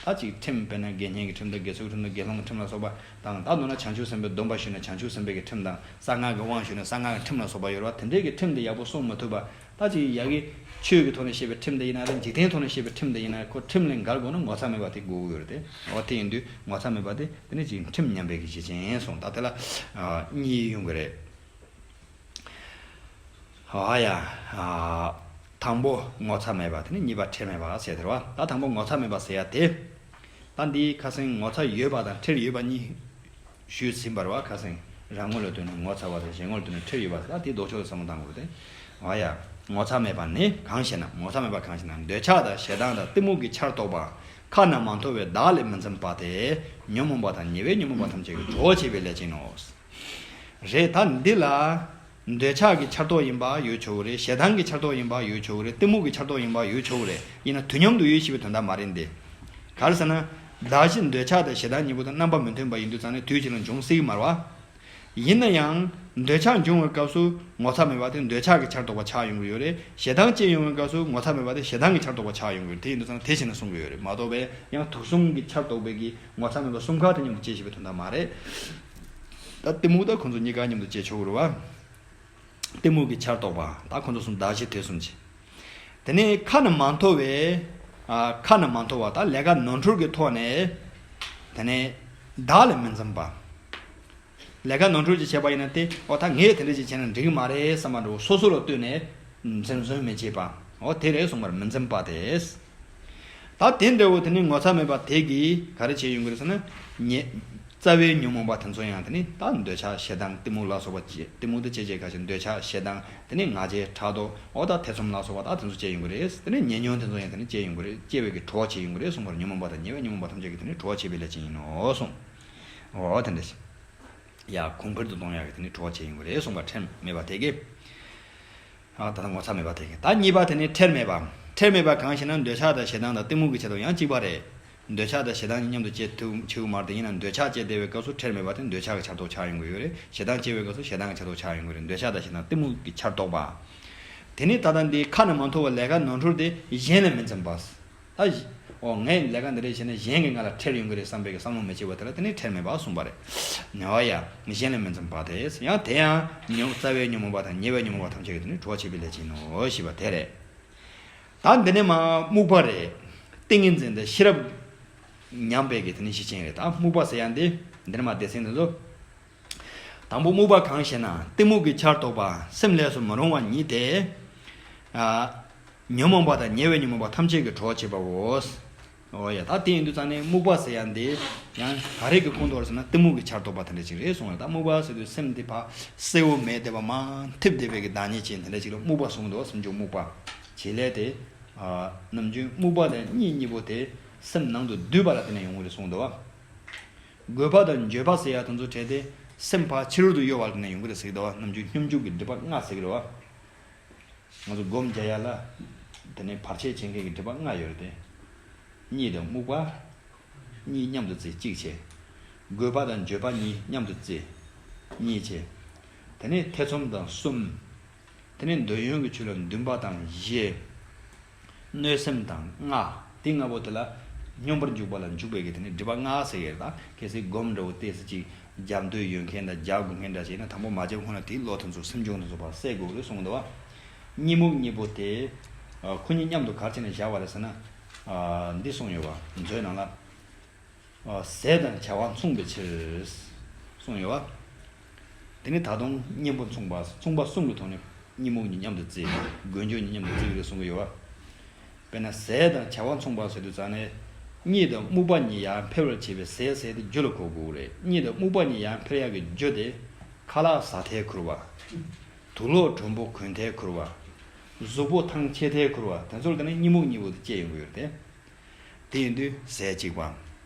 ད་ཅིག་ཁྲིམས། དཔེར་ན་དགེ་བསྙེན་གྱི་ཁྲིམས་དང་། དགེ་ཚུལ་ཁྲིམས་དང་། དགེ་སློང་གི་ཁྲིམས་ལ་སོགས་པ་དང་། ད་མདོར་ན་བྱང་ཆུབ་སེམས་དཔའི་སྡོམ་པ་ཞུས་ན་བྱང་ཆུབ་སེམས་དཔའི་གི་ཁྲིམས་དང་། གསང་སྔགས་ཀྱི་དབང་ཞུས་ན་གསང་སྔགས་ཀྱི་ཁྲིམས་ལ་སོགས་པ་ཡོད་རེད་བ། དེ་འདྲའི་གི་ཁྲིམས་དེ་ཡག་པོ་སྲུང་མ་ཐུབ་པ། ད་ཅིག་ཡ་གི་ཆོས་ཀྱི་ཐོག་ནས་བཤད་པའི་ཁྲིམས་དེ་ཡིན་ན་རེད། འཇིག་རྟེན་ཐོག་ནས་བཤད་པའི་ཁྲིམས་དེ་ཡིན་ན་རེད། ཁོ་ཁྲིམས་ལས་འགལ་དགོས་ན་ངོ་ཚ་མེད་པ་དེ་དགོས་ཀྱི་ཡོད་རེད་དེ། འོ་དེ་ཡིན་དུས་ངོ་ཚ་མེད་པ་དེ་དེ་ནི་ཅིག་ཁྲིམས་ཉམས་པའི་གི་གཞི་ཅན་སོང་། ད་དེ་ལ་ཨ་གཉིས་ཡོང་གི་རེད། ཨ་ཡ། ཨ། དང་པོ་ངོ་ཚ་མེད་པ། དེ་ནས་གཉིས་པ་ཁྲེལ་མེད་པ་ཟེར་དེ་རེད་བ། ད་དང་པོ་ངོ་ཚ་མེད་པ་ཟེར་ཡ་དེ། ད་འདིའི་ཁ་སང་ངོ་ཚ་ཡོད་པ་དང་ཁྲེལ་ཡོད་པ་གཉིས་ཞུས་ཟིན་པ་རེད་བ། ཁ་སང་རང་ངོ་ལ་ལྟོས་ནས་ངོ་ཚ་བ་དང་། གཞན་ངོ་ལ་ལྟོས་ནས་ཁྲེལ་ཡོད་པ་ཟེར། ད་དེ་ལྡོག་ཕྱོགས་ལ་བསམ་བློ་གཏང་དགོས་ཏེ། ཨ་ཡ། ངོ་ཚ་མེད་པ་ནི་གང་ཞེ་ན། ངོ་ཚ་མེད་པ་གང་ཞེ་ན། འདོད་ཆགས་དང་ཞེ་སྡང་དང་གཏི་མུག་གི་ཆར་གཏོགས་པ། ཁ་ན་མ་ཐོ་བས་བདག་ལས་མི་འཛེམ་པ་སྟེ། ཉོན་མོངས་པ་དང་ཉེ་བའི་ཉོན་མོངས་པ་ཐམས་ཅད་ཀྱི་གྲོགས་བྱེད་པའི་ལས་ཅན་ནོ། རེད། ད་འདི་ལ་འདོད་ཆགས་ཀྱི་ཆར་གཏོགས་ཡིན་པ་ཡོད་ཆོག་གི་རེད། ཞེ་སྡང་གི་ཆར་གཏོགས་ཡིན་པ་ཡོད་ཆོག་གི་རེད། གཏི་མུག་གི་ཆར་གཏོགས་ཡིན་པ་ཡོད་ཆོག་གི་རེད། ཡིན་ན་དུས་མཉམ་དུ་ཡོད་ཞེས་པའི་དོན་དག་མ་རེད་འདི། ག་རེ་ཟེར་ན། གདགས་གཞི་འདོད་ཆགས་དང་ཞེ་སྡང་གཉིས་པོ་དང་རྣམ་པ་མི་མཐུན་པ་ཡིན་དུས་ཙང་ནས་དུས་གཅིག་ལ་འབྱུང་སྲིད་ཀྱི་མ་རེད་བ། ཡིན་ན་ཡང་འདོད་ཆགས་འབྱུང་བའི་སྐབས་སུ་ངོ་ཚ་མེད་པ་དེ་འདོད་ཆགས་ཀྱི་ཆར་གཏོགས་པ་ཆགས་ཡོང་གི་ཡོད་རེད། ཞེ་སྡང་སྐྱེ་ཡོང་བའི་སྐབས་སུ་ངོ་ཚ་མེད་པ་དེ་ཞེ་སྡང་གི་ཆར་གཏོགས་པ་ཆགས་ཡོང་གི་ཡོད་རེད། དེ་ཡིན་དུས་ཙང་དེ་བྱས་ནས་གསུང་གི་ཡོད་རེད་མ་གཏོགས་པའི། ཡང་དུག་གསུམ་གྱི་ཆར་གཏོགས་པའི་གི་ངོ་ཚ་མེད་པ་གསུམ་ཀ་དེ་མཉམ་དུ་སྐྱེ་ཞེས་པའི་དོན་དག་མ་རེད། ད་གཏི་མུག་དང་ཁོང་ཚོ་གཉིས་ཀ་མཉམ་དུ་སྐྱེ་ཆོག་གི་རེད་བ། གཏི་མུག་གི་ཆར་གཏོགས་པ། ད་ཁོང་ཚོ་གསུམ་གདགས་གཞི་དེ་གསུམ་གྱི། དེ་ནས་ཁ་ན་མ་ཐོ་བས། ཨ། ཁ་ན་མ་ཐོ་བ། ད་ལས་ཀ་ནོར་འཁྲུལ་གྱི་ཐོག་ནས། དེ་ནས་བདག་ལས་མི་འཛེམ་པ། ལས་ཀ་ནོར་འཁྲུལ་ཅིག་བྱས་པ་ཡིན་ན་དེ། འོ་ད་ངས་དེ་འདྲ་ཅིག་བྱས་ན་འགྲིག་གི་མ་རེད་བསམ་པ་འདྲ་བོ་སོ་སོ་ལ་ལྟོས་ནས་འཛེམ་ཟོན་མི་བྱེད་པ། འོ་དེ་རེད་གསུངས་པར་མི་འཛེམ་པ་དེ། ད་དེ་འདྲ་བོ་དེ་ནི་ངོ་ཚ་མེད་པ་དེ་གིས་ག་རེ་བྱས་ཡོང་གི་རེད་ཟེར་ན། ཉེ། རྩ་བའི་ཉོན་མོངས་པ་དེ་ཚོ་ཡང་དེ་ནི་ད་འདོད་ཆགས་ཞེ་སྡང་གཏི་མུག་ལ་སོགས་པ་སྐྱེ། གཏི་མུག་དེ་སྐྱེ་བྱེད་ག་ཞིག་འདོད་ཆགས་ཞེ་སྡང་དེ་ནི་ང་རྒྱལ་ཕྲག་དོག་འོ་ད་ཐེ་ཚོམ་ལ་སོགས་པ་ད་དེ་ཚོ་སྐྱེ་ཡོང་གི་རེད། དེ་ནི་ཉེ་ཉོན་དེ་ཚོ་ཡང་དེ་ནི་སྐྱེ་ཡོང་གི་རེད། སྐྱེ་བའི་གི་གྲོགས་བྱེད་ཡོང་གི་རེད་གསུངས་པར། ཉོན་མོངས་པ་དང་ཉེ་བའི་ཉོན་མོངས་པ་ཐམས་ཅད་ཀྱི་དེ་ནི་གྲོགས་བྱེད་པའི་ལས་ཅན་ཡིན་ནོ་གསུངས། འོ་དེ་འདྲ་ཞིག་ཡ་གོང་འཕེལ་དུ་གཏོང་ཡག་གི་དེ་ནི་གྲོགས་བྱེད་ཡོང་གི་རེད་གསུངས་པ། ཁྲེལ་མེད་པ་དེ་གི། ཨ་ད་ལྟ་ངོ་ཚ་མེད་པ་དེ་གི། ད་གཉིས་པ་དེ་ནི་ཁྲེལ་མེད་པ། ཁྲེལ་མེད་པ་གང་ཞེ་ན། འདོད་ཆགས་དང་ཞེ་སྡང་དང་གཏི་མུག་གི་ཆེད་དུ་ཡང་གཅིག་པ་རེད། འདོད་ཆགས་དང་ཞེ་སྡང་གཉིས་མཉམ་དུ་སྐྱེ་ཐུབ་ཆེ་བོ་མ་རེད། དེ་ཡིན་ན་འདོད་ཆགས་སྐྱེ་བསྡད་པའི་སྐབས་སུ་ཁྲེལ་མེད་པ་དེ་འདོད་ཆགས་ཀྱི་ཆར་གཏོགས་ཆགས་ཡོང་གི་ཡོད་རེད། ཞེ་སྡང་སྐྱེ་བའི་སྐབས་སུ་ཞེ་སྡང་གི་ཆར་གཏོགས་ཆགས་ཡོང་གི་རེད། འདོད་ཆགས་དང་ཞེ་སྡང་གཏི་མུག་གི་ཆར་གཏོགས་པ། དེ་ནི་ད་ལྟ་འདི་ཁ་ནས་མ་ཐོས་པར་ལས་ཀ་ནོར་འཁྲུལ་དེ་གཞན་ལ་མི་འཛེམ་པ། ད་གཞི་འོ་ངས་ལས་ཀ་འདི་འདྲ་བྱས་ན་གཞན་གྱིས་ང་ལ་ཁྲེལ་ཡོང་གི་རེད་བསམ་པའི་གི་བསམ་བློ་མི་སྐྱེ་བ་དེ་ལ་དེ་ནི་ཁྲེལ་མེད་པ་གསུངས་པ་རེད། ཉེ་བ་ཡ་གཞན་ལ་མི་འཛེམ་པ་དེ། ཡང་དེ་ཡང་ཉོན་རྩ་བའི་ཉོན་མོངས་པ་དང་ཉེ་བའི་ཉོན་མོངས་པ་ཐམས་ཅད་ཀྱི་དེ་ནི་གྲོགས་བྱེད་པའི་ལས་ཅན་ནོ་ཞེས་པ་དེ་རེད། ད་འདི་ནས་མ་སྨུག་པ་རེད། ཏིང་ངེ་འཛིན་དང་ཤེས་རབ་ཉམས་པའི་གི་དེ་ནི་གཞི་ཅན་རེད། ད་སྨུག་པ་ཟེར་ཡང་འདི་འདི་ནས་མ་སྡེ་ཚན་འདི་ཚོ། དང་པོ་སྨུག་པ་གང་ཞེ་ན། གཏི་མུག་གི་ཆར་གཏོགས་པ་སེམས་ལས་སུ་མི་རུང་བ་ཉིད་དེ། ཨ། ཉོན་མོངས་པ་དང་ཉེ་བའི་ཉོན་མོངས་པ་ཐམས་ཅད་ཀྱི་གྲོགས་བྱེད་པའོ། འོ་ཡ། ད་དེ་ཡིན་དུས་ཙང་ནས་སྨུག་པ་ཟེར་ཡ་འདི་ཡང་ག་རེ་གི་ཁོངས་གཏོགས་རེད་ཟེར་ན། གཏི་མུག་གི་ཆར་གཏོགས་པ་དེ་འདྲ་ཅིག་རེད་གསུངས་ཡ། ད་སྨུག་པ་ཟེར་དུས་སེམས་འདི་ཕར་གསལ་བོ་མེད་བསྡད་པ་མར་འཐིབས་བསྡད་པའི་གི་བདག་ཉིད་ཅན་དེ་འདྲ་ཅིག་ལ་སྨུག་པ་གསུངས་འདུག་བ། སེམས་བྱུང་སྨུག་པ། བྱེད་ལས་དེ། ཨ། ནམ་རྒྱུན་སྨུག་པ་དང་གཉིད་གཉིས་པོ་དེ་སེམས་ནང་དུ་བསྡུས་པ་ལ་བརྟེན་ནས་ཡོང་གི་རེད་གསུངས་འདུག་བ། དགོད་པ་དང་བརྗོད་པ་ཟེར་ཡ་དེ་ཚོ་བྲལ་ཏེ་སེམས་ཕར་ཕྱི་རོལ་དུ་གཡོ་བ་ལ་བརྟེན་ནས་ཡོང་གི་རེད་ཟེར་གི་འདུག་བ། ནམ་རྒྱུན་སྙོམས་འཇུག་གི་སྒྲིབ་པ་ལྔ་ཟེར་གི་རེད་བ། ང་ཚོ་སྒོམ་རྒྱག་ཡ་ལ་དེ་ནས་བར་ཆད་བྱེད་མཁན་གྱི་སྒྲིབ་པ་ལྔ་ཡོད་རེད་དེ། གཉིད་དང་སྨུག་པ་གཉིས་མཉམ་དུ་བརྩི་གཅིག་བྱས། དགོད་པ་དང་བརྗོད་པ་གཉིས་མཉམ་དུ་བརྩི་གཉིས་བྱས། དེ་ནས་ཐེ་ཚོམ་དང་གསུམ། དེ་ནས་འདོད་ཡོན་གྱི་ཆོས་ལ་འདུན་པ་དང་བཞི། གནོད་སེམས་དང་ལྔ། དེ་ལྔ་པོ་དེ་ལ་སྙོམས་པར་འཇུག་པ་ལ་འཇུག་པའི་གི་དེ་ནི་སྒྲིབ་པ་ལྔ་ཟེར་གི་རེད། ད་གལ་སྲིད་སྒོམ་འདྲ་བོ་ཏོག་ཙམ་ཅིག་རྒྱབ་འདོད་ཡོད་མཁན་དང་རྒྱག་དགོས་མཁན་འདྲ་ཞིག་ཡིན་ན། དང་པོ་མ་རྒྱབ་གོང་ལ་དེའི་བློ་དེ་ཚོ་སེམས་བྱུང་དེ་ཚོ་ཕར་བསལ་དགོས་རེད་གསུངས་འདུག་བ། གཉིད་སྨུག་གཉིས་པོ་དེ། ཨ། ཁོ་གཉིས་མཉམ་དུ་ག་རེ་བྱས་ནས་བཞག་པ་རེད་ཟེར་ན། ཨ། འདི་གསུངས་ཡོད་བ། མཛོད་ནང་ལ། ཨ། ཟས་དང་བྱ་བ་མཚུངས་པའི་ཕྱིར། གསུངས་ཡོད་བ། དེ་ནི་ད་དུང་གཉེན་པོ་མཚུངས་པ། མཚུངས་པ་གསུམ་གྱི་ཐོག་ནས་གཉིད་སྨུག་གཉིས་མཉམ་དུ་བརྩི། དགོད་བརྗོད་གཉིས་མཉམ་དུ་བརྩི་གི་རེད་གསུང་གི་ཡོད་བ། དཔེར་ན་ཟས་དང་བྱ་བ་མཚུངས་པ་ཟེར་དུས་ཙང་ནས། གཉིད་དང་སྨུག་པ་གཉིས་ཡར་འཕེལ་བར་བྱེད་པའི་ཟས་ཟེར་དེ་རྒྱུ་ལ་གོ་དགོས་རེད། གཉིད་དང་སྨུག་པ་གཉིས་ཡར་འཕེལ་ཡག་གི་རྒྱུ་དེ། ཁ་ལག་ཟ་མཐའི་ཁུར་བ། དུག་ལོག་དྲོན་པོ་གོན་མཐའི་ཁུར་བ། གཟུགས་པོ་ཐང་ཆད་མཐའི་ཁུར་བ། དེ་ཚོར་བརྟེན་ནས་གཉིད་སྨུག་གཉིས་པོ་དེ་སྐྱེ་ཡོང་གི་ཡོད་རེད་དེ། དེ་ཡིན་དུས་ཟས་གཅིག་པ། བྱ་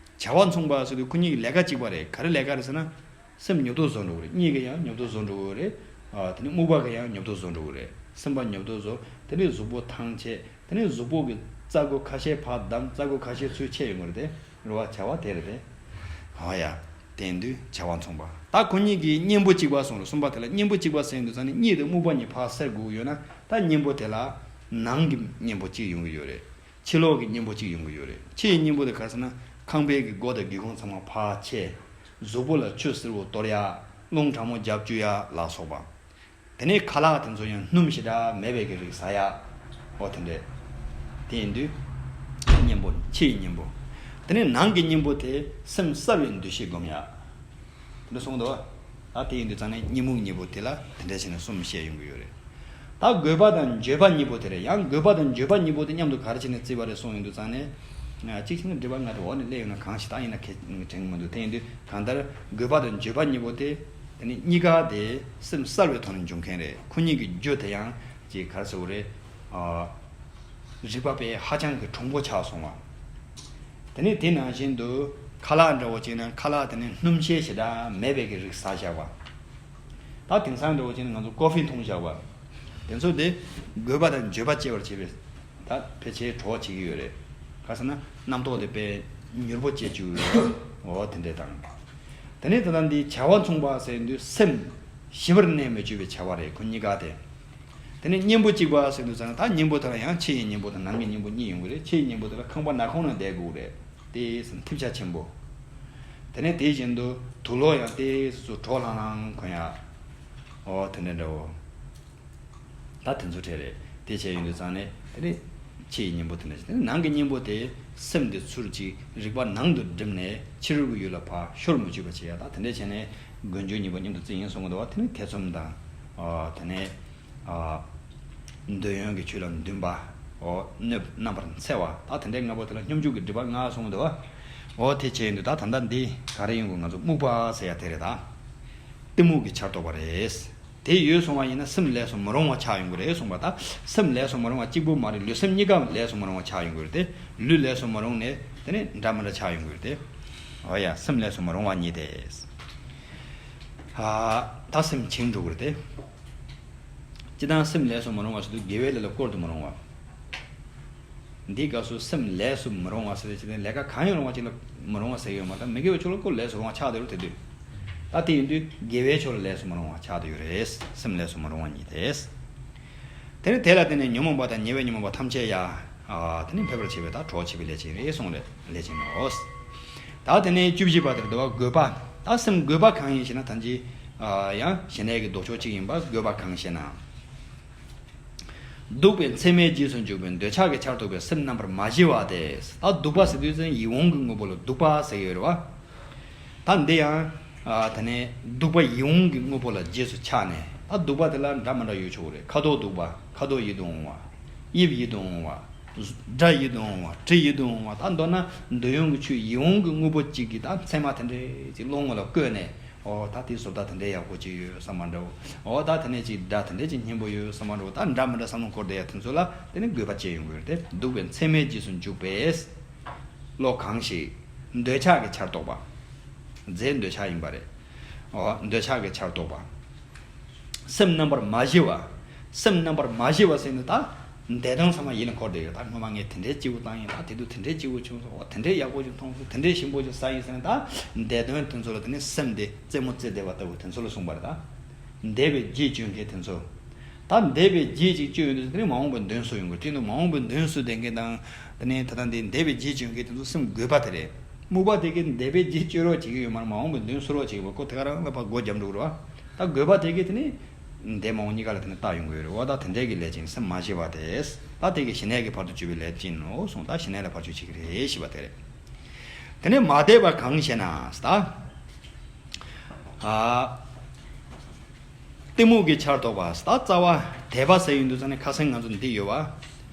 བ་མཚུངས་པ་ཟེར་དུས་ཁོ་གཉིས་ཀྱི་ལས་ཀ་གཅིག་པ་རེད། ག་རེ་ལས་ཀ་རེད་ཟེར་ན། སེམས་ཉོབ་ཏོ་བཟོ་འགྲོ་གི་རེད། གཉིད་ཀྱིས་ཡང་ཉོབ་ཏོ་བཟོ་འགྲོ་གི་རེད། ཨ། དེ་ནས་སྨུག་པ་གིས་ཡང་ཉོབ་ཏོ་བཟོ་འགྲོ་གི་རེད། སེམས་པ་ཉོབ་ཏོ་བཟོ། དེ་ནས་གཟུགས་པོ་ཐང་ཆད། དེ་ནས་གཟུགས་པོ་གི་རྩ་སྒོ་ཁ་ཤས་ཕར་བསྡམས། རྩ་སྒོ་ཁ་ཤས་ཚུར་ཕྱེ་ཡོང་གི་རེད་དེ། རེད་བ། བྱ་བ་དེ་རེད་དེ། ཨོ་ཡ། དེ་ཡིན་དུས་བྱ་བ་མཚུངས་པ། ད་ཁོ་གཉིས་ཀྱི་གཉེན་པོ་གཅིག་པ་གསུངས་རེད། གསུམ་པ་དེ་ལ་གཉེན་པོ་གཅིག་པ་ཟེར་དུས་ཙང་ནས་གཉིད་དང་སྨུག་པ་གཉིས་ཕར་བསལ་དགོས་ཡོད་ན། ད་གཉེན་པོ་དེ་ལ་ནང་གི་གཉེན་པོ་གཅིག་ཡོང་གི་ཡོད་རེད། ཕྱི་ལོགས་ཀྱི་གཉེན་པོ་གཅིག་ཡོང་གི་ཡོད་རེད། ཕྱི་ཡི་གཉེན་པོ་དེ་ག་རེ་ཟེར་ན། ཁང་པའི་གི་སྒོ་དང་སྒེའུ་ཁུང་ཚང་མ་ཕར་ཕྱེ། གཟུགས་པོ་ལ་ཆུ་བསིལ་བོ་གཏོར་ཡ། རླུང་གྲང་མོ་རྒྱབ་བཅུག་ཡ་ལ་སོགས་པ། དེ་ནས་ཁ་ལག་དེ་ཚོ་ཡང་སྣུམ་ཞེ་དྲག་མེད་པའི་གི་རིགས་ཟ་ཡ། འོ་དེ་འདྲས། དེ་ཡིན་དུས་གཉེན་པོ། ཕྱི་ཡི་གཉེན་པོ། དེ་ནས་ནང་གི་གཉེན་པོ་དེ་སེམས་གསལ་བའི་འདུ་ཤེས་སྒོམ་ཡ། དེ་འདྲ་གསུངས་འདུག་བ། ད་དེ་ཡིན་དུས་ཙང་ནས་གཉིད་སྨུག་གཉིས་པོ་དེ་ལ་དེ་འདྲ་བྱས་ནས་གསུམ་བཤད་ཡོང་གི་ཡོད་རེད། ད་དགོད་པ་དང་བརྗོད་པ་གཉིས་པོ་དེ་རེད། ཡང་དགོད་པ་དང་བརྗོད་པ་གཉིས་པོ་དེ་མཉམ་དུ་ག་རེ་བྱས་ནས་བརྩིས་པ་རེད་གསུངས་ཡོང་དུས་ཙང་ནས། གཅིག་བྱས་ན་སྒྲིབ་པ་ལྔ་དེ་འོག་ནས་སླེབས་ཡོང་ན་གང་ཞིག་ད་ཡིན་ན་ཁེ་དྲན་གི་མི་འདུག་དེ་ཡིན་དུས་གང་ལྟར་དགོད་པ་དང་བརྗོད་པ་གཉིས་པོ་དེ། དེ་ནི་གཉིས་ཀ་དེ་སེམས་གསལ་བའི་ཐོག་ནས་འབྱུང་མཁན་རེད། ཁོ་གཉིས་ཀྱི་རྒྱུ་དེ་ཡང་ཅིག་ག་རེ་ཟེར་དགོས་རེད། ཨ། རིག་པ་དཔེ་ཧ་ཅང་གི་གྲུང་པོ་ཆགས་སོང་བ། དེ་ནས་དེ་ནང་བཞིན་དུ་ཁ་ལག་འདྲ་བོ་ཅིག་ན། ཁ་ལག་དེ་ནི་སྣུམ་ཞིམ་ཞེ་དྲག་མེད་པའི་གི་རིགས་ཟ་བཞག་པ། ད་དེང་སང་འདྲ་བོ་ཅིག་ན་ང་ཚོ་ཀོ་ཧྥི་འཐུང་བཞག་པ། དེ་ཚོ་དེ་དགོད་པ་དང་བརྗོད་པ་སྐྱེ་བར་བྱེད་པའི་ད་ཕལ་ཆེར་གྲོགས་བྱེད་ཀྱི་ཡོད་རེད། ག་རེ་ཟེར་ན་རྣམ་རྟོག་དེ་དཔེ་མྱུར་པོ་སྐྱེ་བཅུག་ཡོད་རེད། འོ་དེ་འདྲས་དང་། དེ་ནས་ད་ལྟ་འདི་བྱ་བ་མཚུངས་པ་ཟེར་དུས་སེམས་ཞི་བར་གནས་མི་བཅུག་པའི་བྱ་བ་རེད། ཁོ་གཉིས་ཀ་དེ། དེ་ནས་གཉེན་པོ་གཅིག་པ་ཟེར་དུས་ཙང་ད་གཉེན་པོ་དེ་ལ་ཡང་ཕྱི་ཡི་གཉེན་པོ་དང་ནང་གི་གཉེན་པོ་གཉིས་ཡོང་གི་རེད། ཕྱི་ཡི་གཉེན་པོ་དེ་ལ་ཁང་པ་ནག་ཁུང་ནང་བསྡད་དགོས་རེད། དེ་ཟེར་ན་ཐིབས་ཆ་ཆེན་པོ། དེ་ནས་དེ་བཞིན་དུ་དུག་ལོག་ཡང་དེ་སུ་གྲོགས་ལྷང་ལྷང་གོན་ཡ། འོ་དེ་འདྲ་འདྲ་བོ། ད་དེ་ཚོ་གྲས་རེད། དེ་བྱས་ཡོང་དུས་ཙང་ནས་དེ་ནི་ཕྱི་ཡི་གཉེན་པོ་དེ་འདྲ་ཞིག་དེ་ནི་ནང་གི་གཉེན་པོ་དེ་སེམས་དེ་ཚུར་ཅིག་རིག་པ་ནང་དུ་བསྒྲིམས་ནས་ཕྱི་རོལ་གྱི་ཡུལ་ལ་ཕར་ཤོར་མི་བཅུག་པ་བྱེད་ཡ། ད་དེ་འདྲ་བྱས་ནས་མགོན་ཆུང་གཉིས་པོ་མཉམ་དུ་བརྩི་ཡིན་གསུང་གི་འདུག་བ། དེ་ནི་ཐེ་ཚོམ་དང་། ཨ། དེ་ནས། ཨ། འདོད་ཡོན་གྱི་ཆོས་ལ་འདུན་པ། འོ། གནོད་རྣམ་པར་འཚེ་བ། ད་དེ་འདྲའི་ལྔ་པོ་དེ་ལ་སྙོམས་འཇུག་གི་སྒྲིབ་པ་ལྔ་གསུངས་འདུག་བ། འོ་དེ་བྱས་ཡིན་དུས་ད་ད་ལྟ་འདི་ག་རེ་ཡིན་དགོས། ང་ཚོ་རྨུགས་པ་ཟེར་ཡ་དེ་རེད་ད། གཏི་མུག་གི་ཆར་གཏོགས་པ་རེད། དེ་ཡོད་སོང་བ་ཡིན་ན་སེམས་ལས་སུ་མི་རུང་བ་ཆགས་ཡོང་གི་རེད་གསུངས་པ་ད། སེམས་ལས་སུ་མི་རུང་བ་གཅིག་པུ་མ་རེད། ལུས་སེམས་གཉིས་ཀ་ལས་སུ་མི་རུང་བ་ཆགས་ཡོང་གི་རེད་དེ། ལུས་ལས་སུ་མི་རུང་ནས་དེ་ནས་འདྲ་མི་འདྲ་ཆགས་ཡོང་གི་རེད་དེ། འོ་ཡ། སེམས་ལས་སུ་མི་རུང་བ་གཉིས་ཏེ། ཨ། ད་སེམས་བྱིང་འགྲོ་གི་རེད་དེ། སྤྱིར་བཏང་སེམས་ལས་སུ་མི་རུང་བ་ཟེར་དུས་དགེ་བའི་ལས་ལ་བཀོལ་དུ་མི་རུང་བ། འདིའི་སྐབས་སུ་སེམས་ལས་སུ་མི་རུང་བ་ཟེར་དུས་ཅི་ནས་ལས་ཀ་གང་ཡང་རུང་བ་ཅིག་ལ་མི་རུང་བ་ཟེར་གྱི་ཡོད་མ་རེད། མི་དགེ་བའི་ཕྱོགས་ལ་བཀོལ་ལས་སུ་རུང་བ་ཆགས་བསྡད་རུང་དེ་དུས། ད་དེ་ཡིན་དུས་དགེ་བའི་ཕྱོགས་ལ་ལས་སུ་མི་རུང་བ་ཆགས་བསྡད་ཡོད་རེད། སེམས་ལས་སུ་མི་རུང་བ་གཉིས་ཏེ། དེ་ནི་དེ་ལ་བརྟེན་ནས་ཉོན་མོངས་པ་དང་ཉེ་བའི་ཉོན་མོངས་པ་ཐམས་ཅད་ཡང་། ཨ། དེ་ནི་འཕེལ་བར་བྱེད་པའི་ད་གྲོགས་བྱེད་པའི་ལས་ཅན་རེད་གསུངས་རེད། ལས་ཅན་ནོ། ད་དེ་ནས་བཅུ་བཞི་པ་དེར་འདུལ་བ་རྒོད་པ། ད་སེམས་རྒོད་པ་གང་ཡིན་ཞེ་ན་ད་ཅི། ཨ། ཡང་ཞི་གནས་ཀྱི་ལྡོག་ཕྱོགས་གཅིག་ཡིན་པ་རྒོད་པ་གང་ཞེ་ན། གདུག་པའི་མཚན་མའི་རྗེས་སུ་འཇུག་པའི་འདོད་ཆགས་ཀྱི་ཆར་གཏོགས་པའི་སེམས་རྣམ་པར་མ་ཞི་བ་སྟེ། ད་གདུག་པ་ཟེར་དུས་ཙམ་ཡིད་འོང་གི་དངོས་པོ་ལ་གདུག་པ་ཟེར་གྱི་ཡོད་རེད་བ། ད་འདི་ཡང་། ཨ། དེ་ནས་གདུག་པ་ཡིད་འོང་གི་དངོས་པོ་ལ་རྗེས་སུ་ཆགས་ནས། ད་གདུག་པ་དེ་ལ་འདྲ་མི་འདྲ་ཡོད་ཆོག་གི་རེད། ཁ་དོག་གདུག་པ། ཁ་དོག་ཡིད་དུ་འོང་བ། དབྱིབས་ཡིད་དུ་འོང་བ། སྒྲ་ཡིད་དུ་འོང་བ། དྲི་ཡིད་དུ་འོང་བ། ད་མདོར་ན་འདོད་ཡོན་གྱི་ཆོས་ཡིད་འོང་གི་དངོས་པོ་གཅིག་གིས་ད་མཚན་མ་དེ་འདྲའི་ཅིག་བློ་ངོ་ལ་བཀོད་ནས། ཨོ་ད་དེའི་བཟོ་ལྟ་དེ་འདྲའི་ཡག་པོ་ཅིག་ཡོད་བསམ་པ་འདྲ་བོ། ཨོ་ད་དེ་ནས་ཅིག་སྒྲ་དེ་འདྲའི་ཅིག་སྙན་པོ་ཡོད་བསམ་པ་འདྲ་བོ། ད་འདྲ་མི་འདྲ་བསམ་བློ་འཁོར་བསྡད་ཡ་དེ་ཚོ་ལ་དེ་ནི་རྒོད་པ་སྐྱེ་ཡོང་གི་ཡོད་རེད་དེ། གདུག་པའི་མཚན་མའི་རྗེས་སུ་འཇུག་པས། བློ་གང་ཞིག་འདོད་ཆགས་ཀྱི་ཆར་གཏོགས་པ། རྫས་འདོད་ཆགས་ཡིན་པ་རེད། ཨོ་འདོད་ཆགས་ཀྱི་ཆར་གཏོགས་པ། སེམས་རྣམ་པར་མ་ཞི་བ། སེམས་རྣམ་པར་མ་ཞི་བ་ཟེར་ནི་ད། འདས་དོན་ཚང་མ་ཡིད་ལ་འཁོར་བསྡད་ཡོད། ད་སྔོན་མ་ངས་དེ་འདྲའི་སྐྱིད་པོ་བཏང་ཡིན། ད་དེ་དུས་དེ་འདྲའི་སྐྱིད་པོ་བྱུང་སོང་། འོ་དེ་འདྲའི་ཡག་པོ་ཞིག་མཐོང་སོང་། དེ་འདྲའི་ཞིམ་པོ་ཞིག་ཟ་ཡིན་ཟེར་ནས། ད་འདས་དོན་དེ་ཚོ་ལ་དེ་ནི་སེམས་དེ་རྩེད་མོ་རྩེ་བསྡད་པ་ལྟ་བུ་དེ་ཚོ་ལ་གསུངས་པ་རེད་ད། འདས་པའི་རྗེས་གཅོད་མཁན་དེ་ཚོ། ད་འདས་པའི་རྗེས་ཅིག་གཅོད་ཡོང་དུས་དེ་ནི་མ་འོངས་པའི་མདུན་བསུ་ཡོང་གི། དེ་ནི་མ་འོངས་པའི་མདུན་བསུ་བསྡད་མཁན་དང་། དེ་ནི་ད་ལྟ་འདི་འདས་པའི་རྗེས་གཅོད་མཁན་དེ་ཚོ་སེམས་རྒོད་པ་དེ་རེད། རྨུགས་པ་དེ་གིས་འདས་པའི་རྗེས་གཅོད་རོགས་བྱེད་ཀྱི་ཡོད་མ་རེད། མ་འོངས་པའི་མདུན་བསུ་རོགས་བྱེད་ཀྱི་ཡོད་མ་རེད། ཁོ་དེ་ག་རང་ལ་ཕར་སྒོ་རྒྱབ་འགྲོ་གི་རེད་བ། ད་རྒོད་པ་དེ་གིས་དེ་ནི་འདས་མ་འོངས་གཉིས་ཀ་ལ་དེ་ནི་ལྟ་ཡོང་གི་ཡོད་རེད། འོ་ད་དེ་འདྲས་ཀྱི་ལས་ཅན་སེམས་མ་ཞི་བ་དེ། ད་དེ་གིས་ཞི་གནས་ཀྱི་བར་དུ་གཅོད་པའི་ལས་ཅན་ནོ་གསུངས། ད་ཞི་གནས་ལ་བར་གཅོད་བྱེད་ཀྱི་རེད་ཞེས་པ་དེ་རེད། དེ་ནས་མ་དད་པ་གང་ཞེ་ན། ད། ཨ། གཏི་མུག་གི་ཆར་གཏོགས་པ། ད་རྩ་བ་དད་པ་ཟེར་ཡོང་དུས་ཙང་ནས་ཁ་སང་ང་ཚོ་འདི་ཡོད་བ།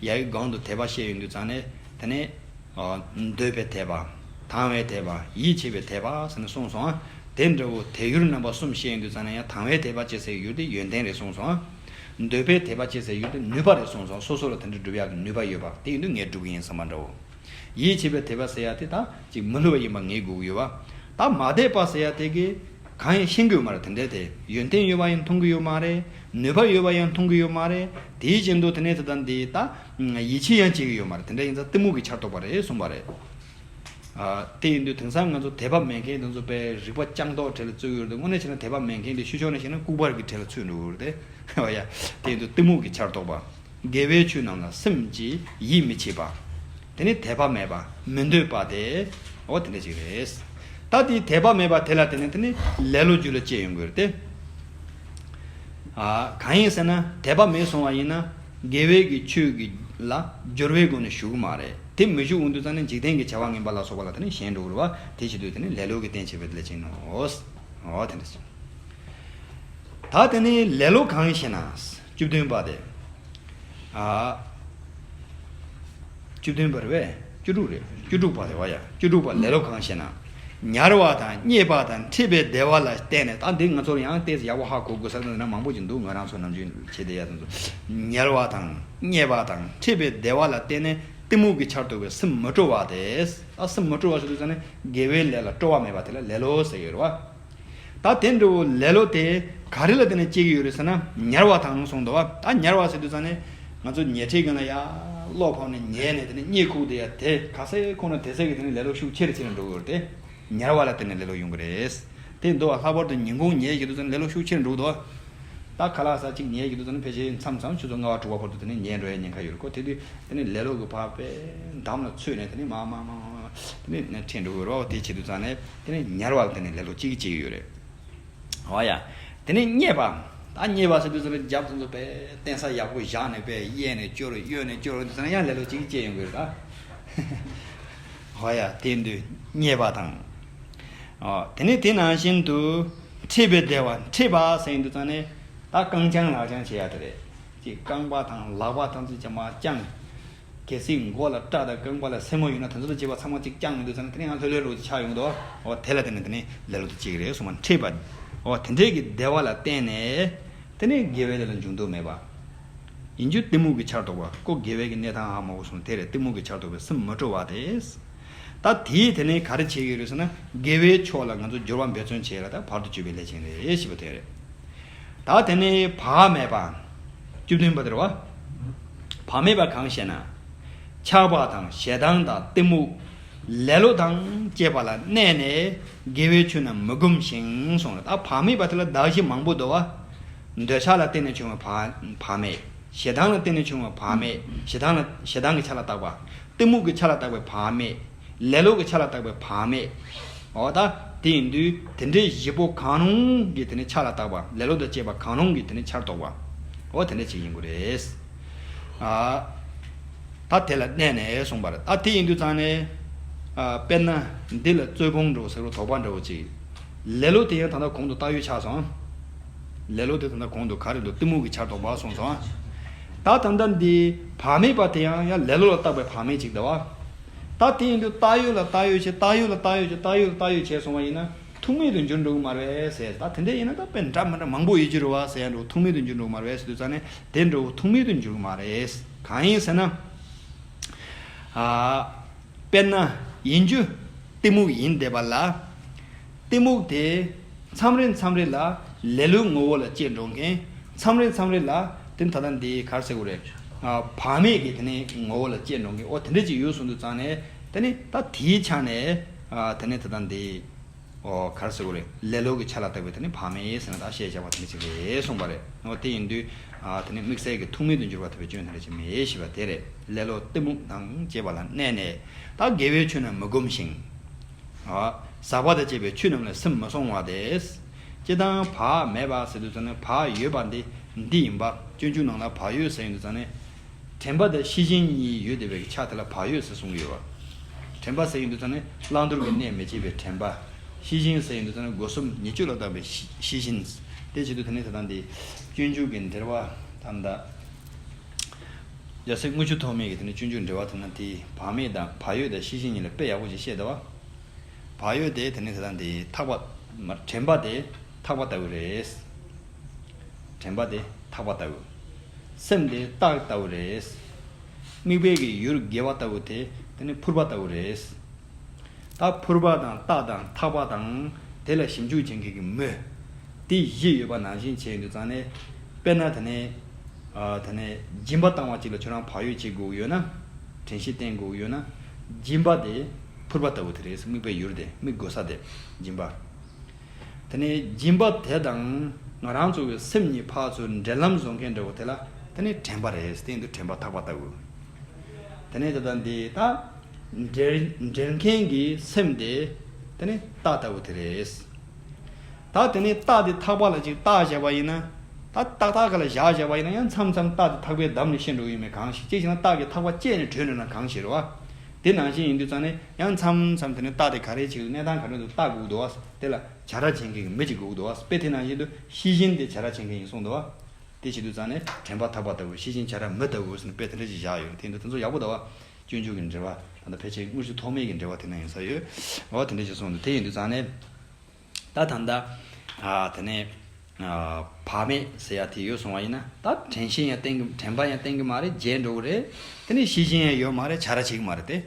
ཡ་གི་སྒང་དུ་དད་པ་བཤད་ཡོང་དུས་ཙང་ནས་དེ་ནས། ཨ། འདོད་པའི་དད་པ། དང་བའི་དད་པ། ཡིད་ཆེས་པའི་དད་པ་ཟེར་ནས་གསུངས་སོང་ཨ། དེ་འདྲ་བོ་དད་ཡུལ་རྣམ་པ་གསུམ་བཤད་ཡོང་དུས་ཙང་ནས་ཡང་དང་བའི་དད་པ་ཅེས་ཟེར་ཡུལ་དེ་ཡོན་ཏན་རེད་གསུངས་སོང་ཨ། འདོད་པའི་དད་པ་ཅེས་ཟེར་ཡུལ་དེ་ནུས་པ་རེད་གསུངས་སོང་། སོ་སོ་ལ་དེ་འདྲ་སྒྲུབ་ཡག་གི་ནུས་པ་ཡོད་པ་དེ་ཡིན་དུས་ངས་སྒྲུབ་ཀྱི་ཡིན་བསམ་པ་འདྲ་བོ། ཡིད་ཆེས་པའི་དད་པ་ཟེར་ཡ་དེ་ད་ཅིག་མི་བསླུ་བ་ཡིན་པ་ངེས་དགོས་ཀྱི་ཡོད་པ། ད་མ་དད་པ་ཟེར་ཡ་དེ་གི་གང་ཡིན་ཤེས་ཀྱི་ཡོད་མ་རེད། དེ་འདྲའི་དེ་ཡོན་ཏན་ཡོད་པ་ཡང་མཐོང་གི་ཡོད་མ་རེད། ནུས་པ་ཡོད་པ་ཡང་མཐོང་གི་ཡོད་མ་རེད། དེའི་རྐྱེན་དུ་དེ་ནས་དེ་ད་འདི་ད་ཡིད་ཆེས་ཡང་བྱེད་ཀྱི་ཡོད་མ་རེད། དེ་འདྲ་ཡིན་ཙང་གཏི་མུག་གི་ཆར་གཏོགས་པ་རེད་གསུངས་པ་རེད། ཨ། དེ་ཡིན་དུས་དེང་སང་ང་ཚོ་དད་པ་མེད་མཁན་དེ་ཚོ་དཔེ་རིག་པ་སྤྱང་མདོག་གྲས་ལ་བརྩི་གི་ཡོད་རེད། དངོས་གནས་བྱས་ན་དད་པ་མེད་མཁན་དེ་ཤུགས་ཕྱོགས་ནས་བཤད་ན་ལྐུགས་པ་གི་གྲས་ལ་ཚུད་འགྲོ་གི་རེད་དེ། འོ་ཡ། དེ་ཡིན་དུས་གཏི་མུག་གི་ཆར་གཏོགས་པ། དགེ་བའི་ཆོས་རྣམས་ལ་སེམས་ཀྱིས་ཡིད་མི་ཆེས་པ། དེ་ནི་དད་པ་མེད་པ་མི་འདོད་པ་སྟེ། འོ་དེ་འདྲ་ཅིག་རེད། ད་དེ་དད་པ་མེད་པ་དེ་ལ་དེ་ནི་དེ་ནི་ལེ་ལོ་རྒྱུད་ལ་སྐྱེ་ཡོང་གི་རེད་དེ། ཨ། གང་ཡིན་ཟེར་ན་དད་པ་མེད་སོང་བ་ཡིན་ན་དགེ་བའི་གི་ཆོས་ཀྱི་ལ་སྦྱོར་བའི་སྒོ་ནས་ཞུགས་མ་རེད། དེ་མི་ཞུགས་འོང་དུས་ཙང་ནས་འཇིག་རྟེན་གྱི་བྱ་བ་ངན་པ་ལ་སོགས་པ་ལ་དེ་ནི་ཞེན་འགྲོ་གི་རེད་བ། དེ་བྱེད་དུས་དེ་ནི་ལེ་ལོ་གི་རྟེན་བྱེད་པའི་ལས་ཅན་ནོ། འོ་དེ་འདྲ་ཞིག་ད་དེ་ནི་ལེ་ལོ་གང་ཞེ་ན། བཅུ་བདུན་པ་དེ། ཨ། བཅུ་བདུན་པ་རེད་པས། བཅུ་དྲུག་རེད། བཅུ་དྲུག་པ་རེད་བ་ཡ། བཅུ་དྲུག་པ་ལེ་ལོ་གང་ཞེ་ན། ཉར་བ་དང་རྙེད་པ་དང་འཁྲིད་པའི་བདེ་བ་ལ་བརྟེན་ནས། ད་འདི་ང་ཚོར་ཡང་ཏོག་ཙམ་ཡག་པོ་ཧ་གོ་དགོས་ས་ན་མང་པོ་ཅིག་འདུག་ང་རང་ཚོ་ནམ་རྒྱུན་བྱེད་བསྡད་ཡ་དེ་ཚོ། ཉར་བ་དང་རྙེད་པ་དང་འཁྲིད་པའི་བདེ་བ་ལ་བརྟེན་ནས་གཏི་མུག་གི་ཆར་གཏོགས་པའི་སེམས་མི་སྤྲོ་བ་དེ། ད་སེམས་མི་སྤྲོ་བ་ཞིག་འདུག་ས་ནས་དགེ་བའི་ལས་ལ་སྤྲོ་བ་མེད་པ་དེ་ལ་ལེ་ལོ་ཟེར་ཡོད་རེད་བ། ད་དེ་འདྲ་བོ་ལེ་ལོ་དེ་ག་རེ་ལ་བརྟེན་ནས་སྐྱེ་གི་ཡོད་རེད་ཟེར་ན། ཉར་བ་དང་གསུངས་འདུག་བ། ད་ཉར་བ་ཟེར་དུས་ཙང་ནས་ང་ཚོ་ཉལ་ཁྲིའི་སྒང་ལ་ཡ་བློ་ཕམ་ནས་ཉལ་ནས་དེ་ནས་གཉིད་ཁུག་དེ་ཡ་དེ་ག་ཚད་ཁོ་ན་དེ་ཚད་ཀྱི་དེ་ནས་ལེ་ལོ་ཤུགས་ཆེ་རུ་ཆེ་རུ་འགྲོ་གི་ཡོད་རེད་དེ། ཉར་བ་ལ་བརྟེན་ནས་ལེ་ལོ་ཡོང་གི་རེད། དེ་འདུག་བ། ལྷག་པར་དུ་ཉིན་གུང་ཉལ་གི་འདུག་ཙང་ལེ་ལོ་ཤུགས་ཆེ་རུ་འགྲོ་གི་འདུག་བ། ད་ཁ་ལག་ཟ་གཅིག་ཉལ་གི་འདུག་ཙང་ཕལ་ཆེར་མཚམས་མཚམས་ཆུ་ཚོད་ལྔ་པ་དྲུག་པ་བར་དུ་དེ་ནས་ཉལ་འགྲོ་ཡ་ཉེན་ཁ་ཡོད་རེད་ཁོ། དེ་དུས་དེ་ནས་ལེ་ལོ་གི་ཕར་དཔེ་འདམ་ལ་ཚུད་ནས་དེ་ནས་མ་མ་མ་མ་དེ་ནས་ཁྲིད་འགྲོ་གི་རེད་བ། དེ་བྱེད་དུས་ཙང་ནས་དེ་ནས་ཉར་བ་ལ་དེ་ནས་ལེ་ལོ་གཅིག་གཅིག་ཡོད་རེད། འོ་ཡ། དེ་ནས་རྙེད་པ། ད་རྙེད་པ་ཟེར་དུས་ཙམ་ལ་རྒྱབ་དེ་ཚོ་དཔེ་བརྟེན་ས་ཡག་པོ་བཞག་ནས་དཔེ་གཡས་ནས་སྐྱོར་གཡོན་ནས་སྐྱོར་དུས་ཙམ་ལ་ཡང་ལེ་ལོ་གཅིག་སྐྱེ་ཡོང་གི་རེད་ད། འོ་ཡ། དེ་འདུག་རྙེད་པ་དང་། ཨོ། དེ་ནས་དེ་ནང་བཞིན་དུ་འཁྲིད་པའི་བདེ་བ། འཁྲིད་པ་ཟེར་དུས་ཙམ་ནས་ད་རྐང་བརྐྱང་ལག་བརྐྱང་བྱེད་ཡ་དེ་རེད། ཅིག་རྐང་པ་དང་ལག་པ་དང་ཚོ་ཅང་མ་བརྐྱང་། གལ་སྲིད་མགོ་ལ་སྐྲ་དང་རྐང་པ་ལ་སེན་མོ་ཡོད་ན་དེ་ཚོ་དང་བཅས་པ་ཚང་མ་གཅིག་རྐྱང་མི་འདུག་ཟེར་ན་དེ་ནི་ཡང་ལྷོད་ལྷོད་རུ་ཆགས་ཡོང་གི་འདུག་འོ་དེ་ལ་བརྟེན་ནས་དེ་ནི་ལེ་ལོ་དང་བཅས་ཀྱི་རེད་གསུངས་པ་འཕྲད་པ། འོ་དེ་འདྲའི་གི་བདེ་བ་ལ་བརྟེན་ནས་དེ་ནི་དགེ་བའི་ལས་ལ་འབྱུང་དུ་མེད་པ། ཡིན་རྒྱུ་གཏི་མུག་གི་ཆར་གཏོགས་པ་ཀོ་དགེ་བའི་གི་གནས་སྟངས་ཧ་མ་གོ་སོང་དེ་རེད། གཏི་མུག་གི་ཆར་གཏོགས་པའི་སེམས་མི་སྤྲོ་བ་དེ། ད་དེས་དེ་ནས་ག་རེ་བྱེད་ཀྱི་ཡོད་རེད་ཟེར་ན་དགེ་བའི་ཕྱོགས་ལ་ང་ཚོ་འབྱོར་བ་འབད་བརྩོན་བྱེད་ལ་ད་བར་དུ་གཅོད་པའི་ལས་ཅན་རེད་ཞེས་པ་དེ་རེད། ད་དེ་ནས་བག་མེད་པ། བཅུ་བདུན་པ་དེ་རེད་བ། བག་མེད་པ་གང་ཞེ་ན། ཆགས་པ་དང་ཞེ་སྡང་དང་གཏི་མུག་ལེ་ལོ་དང་བཅས་པ་ལ་གནས་ནས་དགེ་བའི་ཆོས་རྣམས་མི་སྒོམ་ཞིང་གསུངས་རེད། ད་བག་མེད་པ་དེ་ལ་གདགས་གཞི་མང་པོ་འདུག་བ། འདོད་ཆགས་ལ་བརྟེན་ནས་བྱུང་བའི་བག་བག་མེད། ཞེ་སྡང་ལ་བརྟེན་ནས་བྱུང་བའི་བག་མེད། ཞེ་སྡང་ལ་ཞེ་སྡང་གི་ཆ་ལ་བཏགས་པ། གཏི་མུག་གི་ཆ་ལ་བཏགས་པའི་བག་མེད། ལེ་ལོ་གི་ཆ་ལ་བཏགས་པའི་བག་མེད། འོ་ད་དེ་ཡིན་དུས་དེ་འདྲའི་བཞི་པོ་གང་རུང་གི་དེ་ནི་ཆ་ལ་བཏགས་པ། ལེ་ལོ་དང་བཅས་པ་གང་རུང་གི་དེ་ནི་ཆར་གཏོགས་པ། འོ་དེ་འདྲ་ཅིག་ཡིན་དགོས་རེད། ཨ། ད་དེ་ལ་གནས་ནས་གསུངས་པ་རེད། ད་དེ་ཡིན་དུས་ཙང་ནས། ཨ། དཔེར་ན་འདི་ལ་རྩོད་སྤོང་འདྲ་བོ་ཟེར་བ་དོགས་པ་འདྲ་བོ་ཅིག་ལེ་ལོ་དེ་ཡང་ད་ལྟ་གོང་དུ་བཏགས་ཡོད་ཆགས་སོང་། ལེ་ལོ་དེ་ད་ལྟ་གོང་དུ་ག་རེ་འདུག་གཏི་མུག་གི་ཆར་གཏོགས་པ་གསུངས་སོང་། ད་ད་ལྟ་འདི་བག་མེད་པ་དེ་ཡང་ཡང་ལེ་ལོ་ལ་བཏགས་པའི་བག་མེད་ཅིག་འདུག་བ། ད་དེ་ཡིན་དུས་བཏགས་ཡོད་ལ་བཏགས་ཡོད་བྱས། བཏགས་ཡོད་ལ་བཏགས་ཡོད་བྱས། བཏགས་ཡོད་ལ་བཏགས་ཡོད་བྱས་སོང་བ་ཡིན་ན་ཐུག་མེད་དུ་འགྱུར་འགྲོ་གི་མ་རེད་ཟེར། ད་དེ་འདྲ་ཡིན་ན་ད་དཔེ་འདྲ་མི་འདྲ་མང་པོ་ཡོད་ཀྱི་རེད་བ་ཟེར་ཡ་འགྲོ་ཐུག་མེད་དུ་འགྱུར་འགྲོ་གི་མ་རེད་ཟེར་དུས་ཙང་ནས་དེ་འགྲོ་ཐུག་མེད་དུ་འགྱུར་གི་མ་རེད། གང་ཡིན་ཟེར་ན། ཨ། དཔེར་ན་ཡིན་རྒྱུ་གཏི་མུག་ཡིན་བསྡད་པ་ལ། གཏི་མུག་དེ་མཚམས་རེ་མཚམས་རེ་ལ་ལེ་ལོའི་ངོ་བོ་ལ་སྐྱེ་འགྲོ་མཁན། མཚམས་རེ་མཚམས་རེ་ལ་དེ་ད་ལྟ་འདི་ག་རེ་ཟེར་དགོས་རེད། ཨ། བག་མེད་ཀྱི་དེ་ནས་ངོ་བོ་ལ་སྐྱེ་འགྲོ་མཁན། འོ་དེ་འདྲ་ཅིག་ཡོད་སོང་དུས་ཙང་ནས་དེ་ནས་ད་དེའི་ཆ་ནས། ཨ། དེ་ནས་ད་ལྟ་འདི། ཨོ། ག་རེ་ཟེར་དགོས་རེད། ལེ་ལོ་གི་ཆ་ལ་བཏགས་པའི་དེ་ནི་བག་མེད་ཟེར་ན་ད་ཤེས་བྱ་བ་དེ་འདྲ་ཅིག་རེད་གསུངས་པ་རེད། ཨོ་དེ་ཡིན་དུས། ཨ། དེ་ནི་དམིགས་བསལ་གྱི་ཐུག་མེད་དུ་འགྱུར་བ་ཐེབས་པའི་སྐྱོན་དེ་འདྲ་ཅིག་མེད་ཞེས་པ་དེ་རེད། ལེ་ལོ་གཏི་མུག་དང་བཅས་པ་ལ་གནས་ནས། ད་དགེ་བའི་ཆོས་རྣམས་མི་སྒོམ་ཞིང་། ཨ། ཟག་པ་དང་བཅས་པའི་ཆོས་རྣམས་ལ་སེམས་མི་སྲུང་བ་སྟེ། སྤྱིར་བཏང་བག་མེད་པ་ཟེར་དུས་ཙམ་ནས་བག་ཡོད་པ་འདི་འདི་ཡིན་པ། སྤྱོད་འཇུག་ནང་ལ་བག་ཡོད་ཟེར་ཡོང་དུས་ཙམ་ནས། དྲན་པ་དང་ཤེས་བཞིན་གཉིས་ཡོད་བསྡད་པའི་ཆ་དེ་ལ་བག་ཡོད་ཟེར་གསུངས་ཡོད་པ། དྲན་པ་ཟེར་ཡོང་དུས་ཙམ་ནས་བླང་དོར་གྱི་གནས་མི་བྱེད་པའི་དྲན་པ། ཤེས་བཞིན་ཟེར་ཡོང་དུས་ཙམ་ནས་སྒོ་གསུམ་ཉེས་སྤྱོད་ལ་བརྟགས་པའི་ཤེས་ཤེས་བཞིན། དེ་བྱེད་དུས་དེ་ནས་ད་ལྟ་འདི་སྤྱོད་འཇུག་གི་འགྲེལ་པ་ད་ལྟ། རྒྱལ་སྲས་དངུལ་ཆུ་ཐོགས་མེད་ཀྱི་དེ་ནས་སྤྱོད་འཇུག་འགྲེལ་པ་དེ་ན་དེ་བག་མེད་དང་བག་ཡོད་དང་ཤེས་བཞིན་གཉིས་ལ་དཔེ་ཡག་པོ་ཞིག་བཤད་འདུག་བ། བག་ཡོད་དེ་དེ་ནས་ད་ལྟ་འདི་ཐག་པ། དྲན་པ་དེ་ཐག་པ་ལྟ་བུ་རེད། དྲན་པ་དེ་ཐག་པ་ལྟ་བུ། སེམས་དེ་རྟགས་ལྟ་བུ་རེད། དམིགས་པའི་གི་ཡུལ་དགེ་བ་ལྟ་བུ་དེ་དེ་ནི་ཕུར་པ་ལྟ་བུ་རེད། ད་ཕུར་པ་དང་རྟགས་དང་ཐག་པ་དང་དེ་ལ་ཞིབ་འཇུག་བྱེད་མཁན་གྱི་མོས། དེ་བཞི་ཡོད་པ་ནང་བཞིན་བྱས་ཡོང་དུས་ཙང་ནས། དཔེར་ན་དེ་ནས། ཨ། དེ་ནས་སྦྱིན་པ་བཏང་བ་གཅིག་ལ་ཁྱོད་རང་བག་ཡོད་བྱེད་དགོས་ཀྱི་ཡོད་ན། དྲན་ཤེས་བསྟེན་དགོས་ཀྱི་ཡོད་ན། སྦྱིན་པ་དེ་ཕུར་པ་ལྟ་བུ་དེ་རེད། དམིགས་པའི་ཡུལ་དེ་དམིགས་དགོས་ས་དེ་སྦྱིན་པ། དེ་ནས་སྦྱིན་པ་དེ་དང་ང་རང་ཚོ་གི་སེམས་གཉིས་ཕར་ཚུར་འབྲེལ་ལམ་བཟོ་མཁན་འདྲ་བོ་དེ་ལ་དེ་ནི་དྲན་པ་རེད། དེ་ཡིན་དུས་དྲན་པ་ཐག་པ་ལྟ་བུ། དེ་ནས་ད་ལྟ་འདི་ད་འབྲེལ་འབྲེལ་མཁན་གྱི་སེམས་དེ་དེ་ནི་རྟགས་ལྟ་བུ་དེ་རེད། ད་དེ་ནས་རྟགས་དེ་ཐག་པ་ལ་ཅིག་བཏགས་བཞག་པ་ཡིན་ན། ད་ཏག་ཏག་ག་ལ་བཞག་བཞག་པ་ཡིན་ན་ཡང་མཚམས་མཚམས་རྟགས་དེ་ཐག་པས་བསྡམས་ནས་ཤེས་འགྲོ་ཡོད་མེད་གང་ཞིག་ཅིག་བྱས་ན་རྟགས་ཀྱི་ཐག་པ་བཅད་ནས་བྲོས་འགྲོ་ན་གང་ཞིག་རེད་བ། དེ་ནང་བཞིན་ཡིན་དུས་ཙང་ནས་ཡང་མཚམས་མཚམས་དེ་ནས་རྟགས་དེ་ག་རེ་ཅིག་གནས་སྟངས་ག་འདྲ་འདུག་ལྟ་དགོས་འདུག་བ། དེ་ལ་བྱ་ར་བྱེད་མཁན་གྱི་མི་ཅིག་དགོས་འདུག་བ། དཔེ་དེ་ནང་བཞིན་དུ་ཤེས་བཞིན་དེ་བྱ་ར་བྱེད་མཁན་ཡིན་གསུངས་འདུག་བ། དེ་བྱེད་དུས་ཙང་ནས་དྲན་པ་ཐག་པ་ལྟ་བུ་ཤེས་བཞིན་བྱ་ར་མི་ལྟ་བུ་ཟེར་ནས་དཔེ་དེ་འདྲ་ཅིག་བཞག་ཡོད་རེད། དེ་འདུག་དེ་ཚོ་ཡག་པོ་འདུག་བ། སྤྱོད་འཇུག་གི་འགྲེལ་པ་ད་ལྟ་ཕལ་ཆེར་དངུལ་ཆུ་ཐོགས་མེད་ཀྱི་འགྲེལ་པ་དེ་ན་ཡིན་ས་ཡོད། འོ་དེ་འདྲ་ཞིག་གསུངས་འདུག་དེ་ཡིན་དུས་ཙང་ནས། ད་ད་ལྟ། ཨ། དེ་ནས། ཨ། བག་མེད་ཟེར་ཡ་དེ་ཡོད་སོང་བ་ཡིན་ན་ད་དྲན་ཤེས་ཡང་བསྟེན་གི་དྲན་པ་ཡང་བསྟེན་གི་མ་རེད། བརྗེད་འགྲོ་གི་རེད། དེ་ནས་ཤེས་བཞིན་ཡང་ཡོད་མ་རེད། བྱ་ར་བྱེད་གི་མ་རེད་དེ།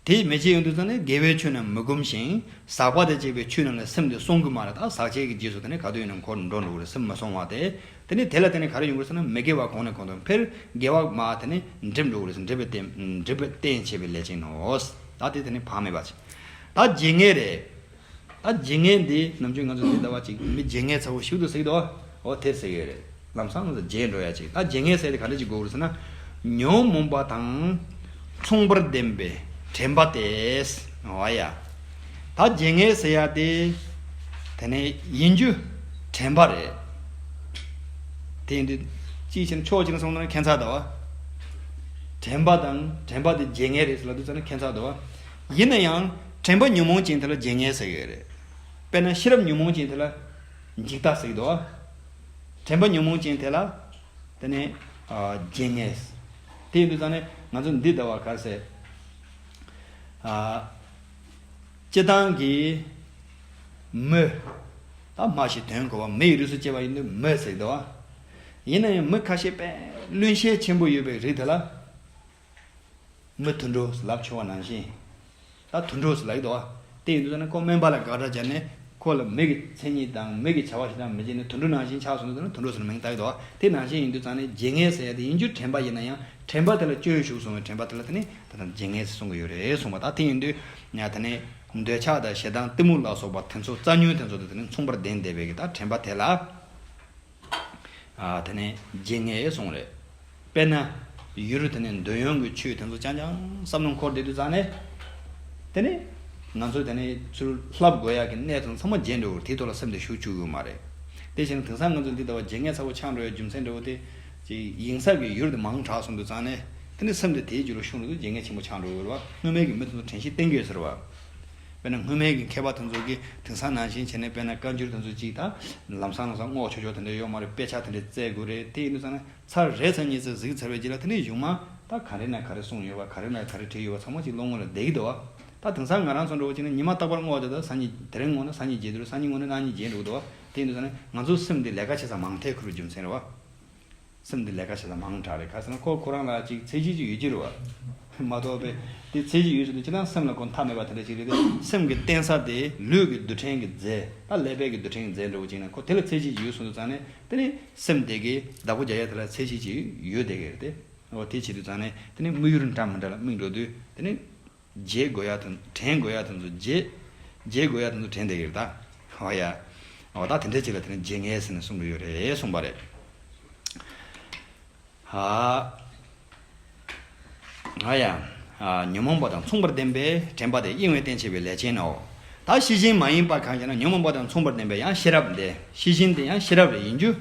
དེ་མི་བྱེད་ཡོང་དུས་ཙང་ནས་དགེ་བའི་ཆོས་རྣམས་མི་སྒོམ་ཞིང་ཟག་པ་དང་བཅས་པའི་ཆོས་རྣམས་ལ་སེམས་དེ་སྲུང་གི་མ་རེད། ད་ཟག་བཅས་ཀྱི་རྗེས་སུ་དེ་ནས་ག་དུས་ཡིན་ན་འཁོར་འགྲོ་འགྲོ་གི་རེད། སེམས་མི་སྲུང་བ་དེ། དེ་ནས་དེ་ལ་དེ་ནས་ག་རེ་ཡོང་གི་རེད་ཟེར་ན་མི་དགེ་བ་གོང་ནས་གོང་དུ་འཕེལ། དགེ་བ་མར་དེ་ནས་འགྲིབ་འགྲོ་གི་རེད། འགྲིབ་པའི་རྟེན་འགྲིབ་པའི་རྟེན་བྱེད་པའི་ལས་ཅན་ནོ། ད་དེ་དེ་ནས་བག་མེད་པ་བྱེད། ད་བརྗེད་ངེས་རེད། ད་བརྗེད་ངེས་འདི་ནམ་རྒྱུན་ང་ཚོ་འདི་ལྟ་བ་ཅིག་མི་བརྗེད་ངེས་ཚ་བོ་ཞིག་ཏུ་ཟེར་གི་འདུག་འོ་དེར་ཟེར་གི་རེད། ལམ་སང་ང་ཚོ་བརྗེད་འགྲོ་ཡ་ཅིག་ད་བརྗེད་ངེས་ཟེར་དེ་ག་འདྲ་ཅིག་དགོས་རེད་ཟེར་ན། ཉོན་མོངས་པ་དང་མཚུངས་པར་ལྡན་པའི་དྲན་པ་སྟེ། འོ་ཡ། ད་བརྗེད་ངེས་ཟེར་ཡ་དེ། དེ་ནས་ཡིན་རྒྱུ་དྲན་པ་རེད། དེ་ཡིན་དུས་ཅིའི་ཕྱིར་ཕྱོགས་གཅིག་ནས་སོང་ན་ཁྱད་མཚར་འདུག་བ། དྲན་པ་དང་དྲན་པ་དེ་བརྗེད་ངེས་རེད་ཟེར་ལབ་དུས་ཙམ་ན་ཁྱད་མཚར་འདུག་བ། ཡིན་ན་ཡང་དྲན་པ་ཉོན་མོངས་ཅན་དེ་ལ་བརྗེད་ངེས་ཟེར་གི་རེད། དཔེར་ན་ཤེས་རབ་ཉོན་མོངས་ཅན་དེ་ལ་འཇིག་ལྟ་ཟེར་གི་འདུག་བ། དྲན་པ་ཉོན་མོངས་ཅན་དེ་ལ་དེ་ནས་ཨ་བརྗེད་ངེས། དེ་ཡིན་དུས་ཙང་ནས་ང་ཚོ་འདི་ལྟ་བ་ག་རེ་ཟེར། ཨ། སྤྱིར་བཏང་གི་མི། ད་སྨྲ་ཞིང་དོན་གོ་བ་མི་ཡི་རིགས་སུ་སྐྱེ་བ་ཡིན་དུས་མི་ཟེར་གི་འདུག་བ། ཡིན་ན་ཡང་མི་ཁ་ཤས་དཔེ་བླུན་ཤེད་ཆེན་པོ་ཡོད་པའི་རིགས་དེ་ལ། མི་དུད་འགྲོ་ལབ་ཆོག་པ་ནང་བཞིན། ད་དུད་འགྲོ་ཟེར་ལབ་ཀྱི་འདུག་བ། དེ་ཡིན་དུས་ཙང་ནས་ཁོ་སྨན་པ་ལ་དགག་སྒྲ་བརྒྱབ་ནས་ཁོ་ལ་མི་གི་མཚན་ཉིད་དང་མི་གི་བྱ་བ་ཞིག་དང་མི་བྱེད་ནས་དུད་འགྲོ་ནང་བཞིན་ཆགས་སོང་དུས་ཙང་ནས་དུད་འགྲོ་ཟེར་ནས་མིང་བཏགས་ཀྱི་འདུག་བ། དེ་ནང་བཞིན་ཡིན་དུས་ཙང་ནས་བརྗེད་ངས་ཟེར་ཡ་དེ་ཡིན་རྒྱུ་དྲན་པ་ཡིན་ན་ཡང་དྲན་པ་དེ་ལ་སྐྱོན་ཞུགས་སོང་བའི་དྲན་པ་དེ་ལ་དེ་ནི་ད་ལྟ་བརྗེད་ངས་ཟེར་གསུང་གི་ཡོད་རེད་གསུངས་པ། ད་དེ་ཡིན་དུས་ཡ་དེ་ནི་འདོད་ཆགས་དང་ཞེ་སྡང་གཏི་མུག་ལ་སོགས་པ་དེ་ཚོ་རྩ་ཉོན་དེ་ཚོ་དེ་དེ་ནི་མཚུངས་པར་ལྡན་བསྡད་པའི་གི་ད་དྲན་པ་དེ་ལ། ཨ། དེ་ནས་བརྗེད་ངས་གསུངས་རེད། དཔེར་ན། ཡུལ་དེ་ནས་འདོད་ཡོན་གྱི་ཆོས་དེ་ཚོ་རྐྱང་རྐྱང་བསམ་བློ་འཁོར་བསྡད་དུས་ཙང་ནས། དེ་ནས་ང་ཚོས་དེ་ནས་ཚུར་བསླབ་དགོས་ཡག་གི་གནས་དེ་ཚང་མ་བརྗེད་འགྲོ་གི་རེད། དེའི་ཐོག་ལ་སེམས་དེ་ཞུགས་བཅུག་གི་ཡོད་མ་རེད། དེ་བཞིན་དེང་སང་ང་ཚོ་འདི་ལྟ་བུ་བརྗེད་ངས་ཚ་པོ་ཆགས་འགྲོ་བའི་རྒྱུ་མཚན་འདྲ་བོ་དེ། ཅིག་ཡིན་ས་གི་ཡུལ་དེ་མང་དྲགས་སོང་དུས་ཙང་ནས། དེ་ནས་སེམས་དེ་དེའི་རྒྱུ་ལ་ཤོར་འགྲོ་དུས་བརྗེད་ངས་ཆེན་པོ་ཆགས་འགྲོ་གི་རེད་བ། སྔོན་མའི་གི་མི་དེ་ཚོ་དྲན་ཤེས་བསྟེན་གྱི་ཡོད་ཟེར་བ། དཔེར་ན་སྔོན་མའི་གི་མཁས་པ་དེ་ཚོ་གིས་དེང་སང་ནང་བཞིན་བྱས་ནས་དཔེར་ན་བཀའ་འགྱུར་དེ་ཚོ་ཅིག་ད་ལམ་སང་ལམ་སང་བསྔོག་ཆོག་ཆོག་དེ་འདྲ་ཡོད་མ་རེད། དཔེ་ཆ་དེ་འདྲ་བཙལ་དགོས་རེད། དེ་ཡིན་དུས་ཙང་ནས་ཚར་རེ་ཚར་གཉིས་ཙམ་གཟིགས་ཚར་བའི་རྗེས་ལ་དེ་ནས་གཞུག་མ་ད་ག་རེ་ན་ག་རེ་གསུངས་ཡོད་པ་ག་རེ་ན་ག་རེ་བྲིས་ཡོད་པ་ཚང་མ་ཅིག་བློ་ངོ་ལ་བསྡད་ཀྱི་འདུག་བ། ད་དེང་སང་ང་རང་ཚོ་འདྲ་བོ་བྱས་ན་ཉི་མ་རྟག་པར་བསྔོག་བྱས་ད་སང་ཉིན་དེ་རིང་བསྔོག་ན་སང་ཉིན་བརྗེད་འགྲོ། སང་ཉིན་བསྔོག་ན་གནངས་ཉིན་བརྗེད་འགྲོ་གི་འདུག་བ། དེ་ཡིན་དུས་ཙང་ནས་ང་ཚོའི་སེམས་འདི་ལས་ཀ་བྱེད་ས་མང་ཐལ་ཁུར་རྒྱུ་མཚན་རེད་བ། སེམས་འདི་ལས་ཀ་བྱེད་ས་མང་དྲགས་རེད། ག་ཟེར་ན་ཁོ་ཁོ་རང་ལ་ཅིག་ཚད་གཞི་ཅིག་ཡོད་ཀྱི་རེད་བ། མ་གཏོགས་པའི་དེ་ཚད་གཞི་ཡོད་ཟེར་དུས་ཅི་ལྟར་སེམས་ལ་ཁོ་མཐའ་མེད་པ་དེ་འདྲ་ཅིག་རེད་དེ། སེམས་ཀྱི་བརྟེན་ས་དེ་ལུས་ཀྱི་རྡུལ་ཕྲན་གྱི་རྫས། ད་ཀླད་པའི་གི་རྡུལ་ཕྲན་གྱི་རྫས་འདྲ་བོ་ཅིག་ན་ཁོ་དེ་ལ་ཚད་གཞི་ཅིག་ཡོད་སོང་དུས་ཙང་ནས་དེ་ནི་སེམས་དེ་གི་བདག་པོ་རྒྱག་ཡ་དེ་ལ་ཚད་གཞི་ཅིག་ཡོད་བསྡད་ཀྱི་རེད་དེ། འོ་དེ་བྱེད་དུས་ཙང་ནས་དེ་ནི་དམིགས་ཡུལ་འདྲ་མི་འདྲ་ལ་དམིགས་འགྲོ་དུས་དེ་ནི། བརྗེད་དགོས་ཡ་དང་དྲན་དགོས་ཡ་དེ་ཚོ་བརྗེད། བརྗེད་དགོས་ཡ་དེ་ཚོ་དྲན་བསྡད་ཀྱི་རེད་ད། འོ་ཡ། འོ་ད་དེ་འདྲ་ཅིག་ལ་དེ་ནི་བརྗེད་ངས་ཟེར་ནས་གསུངས་ཀྱི་ཡོད་རེད་གསུངས་པ་རེད། ཧ། ཧ་ཡ། ཨ། ཉོན་མོངས་པ་དང་མཚུངས་པར་ལྡན་པའི་དྲན་པ་དེ་གཡེང་བས་རྟེན་བྱས་པའི་ལས་ཅན་ནོ། ད་ཤེས་བཞིན་མ་ཡིན་པ་གང་ཞེ་ན་ཉོན་མོངས་པ་དང་མཚུངས་པར་ལྡན་པའི་ཡང་ཤེས་རབ་འདི། ཤེས་བཞིན་དེ་ཡང་ཤེས་རབ་རེ་ཡིན་རྒྱུ།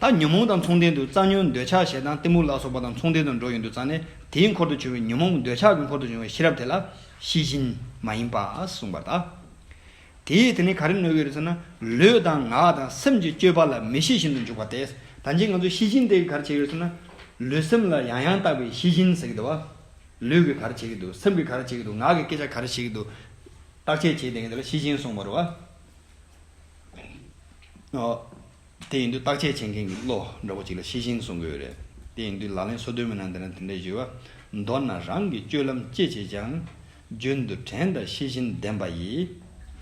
ད་ཉོན་མོངས་དང་མཚུངས་ལྡན་དུ་རྩ་ཉོན་འདོད་ཆགས་ཞེ་སྡང་གཏི་མུག་ལ་སོགས་པ་དང་མཚུངས་ལྡན་དུ་འགྲོ་ཡོང་དུས་ཙང་ནས་དེའི་འཁོར་དུ་བྱུང་བའི་ཉོན་མོངས་འདོད་ཆགས་ཀྱི་འཁོར་དུ་བྱུང་བའི་ཤེས་རབ་དེ་ལ་ཤེས་བཞིན་མ་ཡིན་པ་གསུངས་པ་ལྟར། དེས་དེ་ནི་ག་རེ་གནོད་ཀྱི་རེད་ཟེར་ན། ལུས་དང་ངག་དང་སེམས་ཀྱི་སྤྱོད་པ་ལ་མི་ཤེས་བཞིན་དུ་འཇུག་པ་སྟེ། ད་ཅི་ང་ཚོ་ཤེས་བཞིན་དེ་ག་རེ་བྱེད་ཀྱི་རེད་ཟེར་ན། ལུས་སེམས་ལ་ཡང་ཡང་བརྟག་པའི་ཤེས་བཞིན་ཟེར་གྱི་འདུག་བ། ལུས་ཀྱིས་ག་རེ་བྱེད་ཀྱི་འདུག་སེམས་ཀྱིས་ག་རེ་བྱེད་ཀྱི་འདུག་ངག་གིས་སྐད་ཆ་ག་རེ་བྱེད་ཀྱི་འདུག་བརྟག་དཔྱད་བྱེད་བསྡད་མཁན་དེ་ལ་ཤེས་བཞིན་གསུངས་པ་རེད་བ། ཨོ། དེ་ཡིན་དུས་བརྟག་དཔྱད་བྱེད་མཁན་གྱི་བློ་འདྲ་པོ་ཅིག་ལ་ཤེས་བཞིན་གསུང་གི་ཡོད་རེད། དེ་ཡིན་དུས་ལག་ལེན་སོ་བདུན་མའི་ནང་དེ་ན་དེ་འདྲ་ཞུས་པ། མདོར་ན་རང་གི་སྤྱོད་ལམ་ཅི་བྱེད་ཀྱང་། རྒྱུན་དུ་དྲན་དང་ཤེས་བཞིན་ལྡན་པ་ཡིས།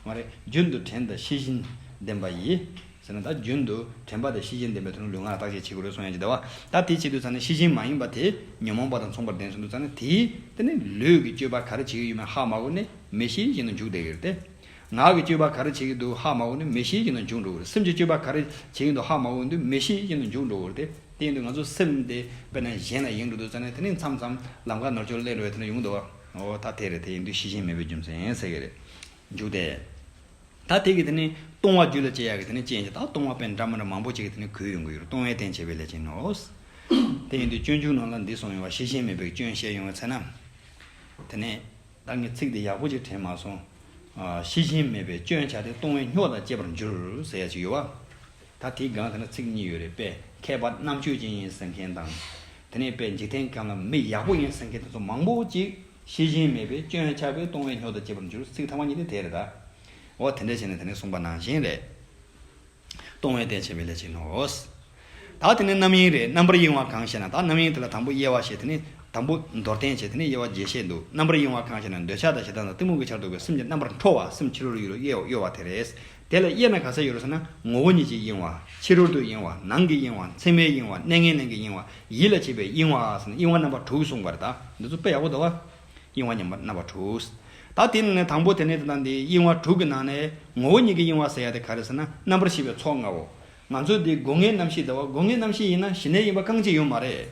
མ་རེད། རྒྱུན་དུ་དྲན་དང་ཤེས་བཞིན་ལྡན་པ་ཡིས། ཟེར་ན་ད་རྒྱུན་དུ་དྲན་པ་དང་ཤེས་བཞིན་ལྡན་པའི་ཐོག་ནས་ལུས་ངག་ལ་བརྟག་དཔྱད་བྱེད་དགོས་རེད་གསུང་ཡ་ཅིག་འདུག་བ། ད་དེ་བྱེད་དུས་ཙང་ནས་ཤེས་བཞིན་མ་ཡིན་པ་དེ་ཉོན་མོངས་པ་དང་མཚུངས་པར་ལྡན་སོང་དུས་ཙང་ནས་དེའི་དེ་ནི་ལུས་ཀྱི་སྤྱོད་པ་ག་རེ་བྱེད་ཀྱི་ཡོད་མེད་ཧ་མ་གོ་ནས་མི་ཤེས་བཞིན་དུ་འཇུག་བསྡད་ཀྱི་རེད་དེ། ངག་གི་སྤྱོད་པ་ག་རེ་བྱེད་ཀྱི་འདུག་ཧ་མ་གོ་ནས་མི་ཤེས་བཞིན་དུ་འཇུག་འགྲོ་གི་རེད། སེམས་ཀྱི་སྤྱོད་པ་ག་རེ་བྱེད་ཀྱི་འདུག་ཧ་མ་གོ་འདུག་མི་ཤེས་བཞིན་དུ་འཇུག་འགྲོ་གི་རེད་དེ། དེ་ཡིན་དུས་ང་ཚོ་སེམས་དེ་དཔེར་ན་གཞན་ལ་གཡེང་འགྲོ་དུས་ཙང་ནས་དེ་ནས་མཚམས་མཚམས་ལམ་ཁ་ནོར་འཆུག་སླེབས་འགྲོ་བའི་དེ་འདྲ་ཡོང་གི་འདུག་བ། འོ་ད་དེ་རེད། དེ་ཡིན་དུས་ཤེས་བཞིན་མེད་པའི་རྒྱུ་མཚན་ཟེར་གི་རེད། འཇུག་སྟེ། ད་དེ་གི་དེ་ནས་ལྟུང་བ་རྒྱུད་ལ་སྐྱེ་ཡག་གི་དེ་ནས་རྐྱེན་གྱིས་ད་ལྟུང་བ་དཔེ་འདྲ་མི་འདྲ་མང་པོ་ཅིག་གི་དེ་ནས་གོས་ཡོང་གི་ཡོད་རེད། ལྟུང་བས་རྟེན་བྱས་པའི་ལས་ཅན་ནོ། དེ་ཡིན་དུས་སྤྱོད་འཇུག་ནང་ལ་འདི་གསུངས་ཡོད་བ། ཤེས་བཞིན་མེད་པའི་སྐྱོན་བཤད་ཡོང་བའི་ཚེ་ན། དེ་ནས། ད་ངས་ཚིག་འདི་ཡག་པོ་ཅིག་དྲན་མ་སོང་། ཨ། ཤེས་བཞིན་མེད་པའི་སྐྱོན་ཆ་སྟེ་ལྟུང་བའི་སྙོག་དང་བཅས་པར་འགྱུར་ཟེར་ཡ་ཅིག་ཡོད་བ། ད་དེའི་སྒང་དེ་ན་ཚིག་གཉིས་ཡོད་རེད་པས། མཁས་པ་རྣམ་དཔྱོད་ཅན་ཡིན་ཟེར་མཁན་དང་། དེ་ནས་པས་འཇིག་རྟེན་ཁམས་ལ་མི་ཡག་པོ་ཡིན་ཟེར་མཁན་དེ་ཚོ་མང་པོ་ཅིག་ཤེས་བཞིན་མེད་པའི་སྐྱོན་ཆ་སྟེ་ལྟུང་བའི་སྙོག་དང་བཅས་པར་འགྱུར། ཚིག་ཐ་མ་གཉིས་དེ་དེ་རེད་ད། འོ་དེ་འདྲ་བྱས་ནས་དེ་ནས་གསུངས་པ་ནང་བཞིན་རེད། ལྟུང་བས་རྟེན་བྱས་པའི་ལས་ཅན་ནོ། ད་དེ་ནས་རྣམ་གཡེང་རེད། རྣམ་པར་གཡེང་བ་གང་ཞེ་ན། ད་རྣམ་གཡེང་དེ་ལ་དང་པོ་དབྱེ་བ་བཤད། དེ་ནས་དང་པོ་མདོར་བསྟན་བྱས། དེ་ནས་དབྱེ་བ་བརྒྱད་བཤད་འདུག་རྣམ་པར་གཡེང་བ་གང་ཞེ་ན། འདོད་ཆགས་དང་ཞེ་སྡང་དང་གཏི་མུག་གི་ཆར་གཏོགས་པའི་སེམས་ཀྱི་རྣམ་པར་འཕྲོ་བ། སེམས་ཕྱི་རོལ་ཡུལ་ལ་གཡོ་གཡོ་བ་དེ་རེད། དེ་ལ་དབྱེ་ན་ག་ས་ཡོད་རེད་ཟེར་ན། ངོ་བོ་ཉིད་ཀྱིས་གཡེང་བ། ཕྱི་རོལ་དུ་གཡེང་བ། ནང་གི་གཡེང་བ། མཚན་མའི་གཡེང་བ། གནས་ངན་ལེན་གྱི་གཡེང་བ། ཡིད་ལ་བྱེད་པའི་གཡེང་བ་ཟེར་ནས་གཡེང་བ་རྣམ་པ་དྲུག་གསུངས་པ་རེད་ད། འདི་ཚོ་དཔེ་ཡག་པོ་འདུག་བ། གཡེང་བ་རྣམ་པ་རྣམ་པ་དྲུག་ད་དེ་ནས་དང་པོ་དེ་ནས་དེ་དང་དེ་གཡེང་བ་དྲུག་གི་ནང་ནས་ངོ་བོ་ཉིད་ཀྱིས་གཡེང་བ་ཟེར་ཡ་དེ་ག་རེ་ཟེར་ན། རྣམ་པར་ཤེས་པའི་ཚོགས་ལྔ་བོ། ང་ཚོ་འདི་སྒོ་ལྔའི་རྣམ་ཤེས་ལྟ་བུ། སྒོ་ལྔའི་རྣམ་ཤེས་ཡིན་ན་གཞི་ནས་ཡིན་པ་རྐང་གཅིག་ཡོད་མ་རེད།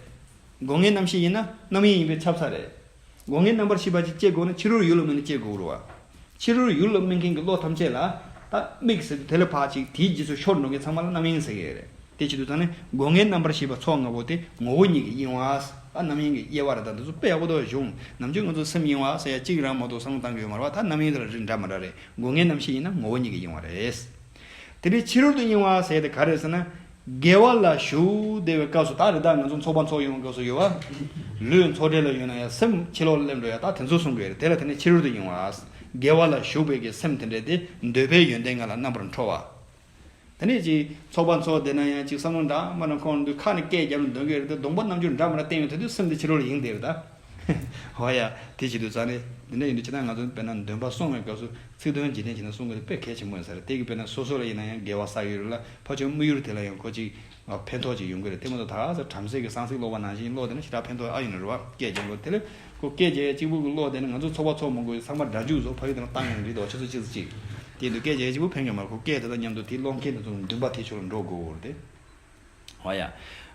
སྒོ་ལྔའི་རྣམ་ཤེས་ཡིན་ན་རྣམ་གཡེང་ཡིན་པས་ཁྱབ་ཚར་རེད། སྒོ་ལྔའི་རྣམ་པར་ཤེས་པ་ཅིག་སྐྱེ་དགོས་ན་ཕྱི་རོལ་ཡུལ་ལ་དམིགས་ནས་སྐྱེ་དགོས་རེད་བ། ཕྱི་རོལ་ཡུལ་ལ་དམིགས་མཁན་གྱི་བློ་ཐམས་ཅད་ལ། ད་དམིགས་ཟེར་དུས་དེ་ལས་ཕར་ཅིག་དེའི་རྗེས་སུ་ཤོར་འགྲོ་མཁན་ཚང་མ་ལ་རྣམ་གཡེང་ཟེར་གྱི་ཡོད་རེད། དེ་བྱེད་དུས་ཙང་ནས་སྒོ་ལྔའི་རྣམ་པར་ཤེས་པ་ཚོགས་ལྔ་པོ་དེ་ངོ་བོ་ཉིད་ཀྱིས་གཡེང་བ། ད་རྣམ་གཡེང་གི་དབྱེ་བ་རེད། ད་འདི་ཚོ་དཔེ་ཡག་པོ་འདུག་བྱུང་། ནམ་རྒྱུན་ང་ཚོ་སེམས་གཡེང་བ་ཟེར་ཡ་གཅིག་རང་མ་གཏོགས་བསམ་བློ་བཏང་གི་ཡོད་མ་རེད་བ། ད་རྣམ་གཡེང་དེ་ལ་རིགས་འདྲ་མི་འདྲ་རེད། སྒོ་ལྔའི་རྣམ་ཤེས་ཡིན་ན་ངོ་བོ་ཉིད་ཀྱིས་གཡེང་བ་རེད། དེ་ནས་ཕྱི་རོལ་དུ་གཡེང་བ་ཟེར་ཡ་དེ་ག་རེ་རེད་ཟེར་ན། དགེ་བ་ལ་ཞུགས་བསྡད་པའི་སྐབས་སུ། ད་རེས་ད་ང་ཚོ་ཚོགས་པ་འཚོགས་ཡོང་བའི་སྐབས་སུ་ཡོད་བ། ལུས་འཚོ་བྲལ་ལ་ཡོད་ན་ཡང་སེམས་ཕྱི་ལོགས་ལ་སླེབས་འགྲོ་ཡ། ད་དེ་ཚོ་གསུང་གི་ཡོད་རེད། དེ་ལ་དེ་ནས་ཕྱི་རོལ་དུ་ཡེངས་པ། དགེ་བ་ལ་ཞུགས་པའི་གི་སེམས་དེ་འདྲ་དེ་འདོད་པའི་ཡོན་ཏན་ལྔ་ལ་རྣམ་པར་འཕྲོ་བ། དེ་ནས་ཅིག་ཚོགས་པ་འཚོགས་བསྡད་ན་ཡང་ཅིག་བསམ་བློ་འདྲ་མ་འདྲ་འཁོར་འདུག་ཁ་ནས་སྐད་རྒྱབ་ནས་འདོན་གི་རེད་དེ། གདོང་པ་རྣམ་འགྱུར་འདྲ་མ་འདྲ་བསྟན་ཡོང་དུས་དེ་སེམས་དེ་ཕྱི་རོལ་ལ་ཡེངས་བསྡད་རེད་ད། ཧོ་ཡ། དེ་བྱེད་དུས་ཙང་ནས་འདི་འདྲ་ཡིན་དུས་ཅི་ད་ང་ཚོ་དཔེར་ན་འདོན་པ་གསུང་བའི་སྐབས་སུ་ཚིག་དོན་རྗེས་དྲན་བྱས་ན་གསུང་དགོས་དེ་དཔེ་གལ་ཆེན་པོ་ཡིན་ས་རེད། དེ་གི་དཔེར་ན་སོ་སོ་ལ་ཡིན་ན་ཡང་དགེ་བ་བསགས་ཡོད་རེད་ལ། ཕར་ཕྱོགས་དམིགས་ཡུལ་དེ་ལ་ཡང་ཁོ་ཅིག་ཕན་ཐོགས་ཅིག་ཡོང་གི་རེད། དེ་མ་གཏོགས་ད་ག་ས་བྲམ་ཟེ་གི་གསང་ཚིག་ཀློག་པ་ནང་བཞིན་ཀློག་བསྡད་ན་ཞེ་དྲག་ཕན་ཐོགས་ཨ་ཡོད་ནི་རེད་བ། སྐད་རྒྱབ་ཀློག་དེ་ལས་ཁོ་སྐད་རྒྱབ་ཡ་གཅིག་པུ་གི་ཀློག་བསྡད་ན་ང་ཚོ་ཚོགས་པ་ཚོགས་མང་པོ་ཡི་ཚང་མ་སྒྲ་འཇུག་བཟོ་ཕ་ཡུལ་དེ་ལ་བཏང་ཡོང་རེད་དོ། ཆུ་ཚོད་གཅིག་ཙམ་ཅིག་དེ་དུས་སྐད་རྒྱབ་ཡ་གཅིག་པུ་ཕན་གི་མ་རེད། ཁོ་སྐད་དེ་དང་མཉམ་དུ་དེ་ཀློག་མཁན་དེ་ཚོ་འདུན་པ་དེ་ཕྱོགས་ལ་འགྲོ་དགོས་རེད་དེ། འོ་ཡ།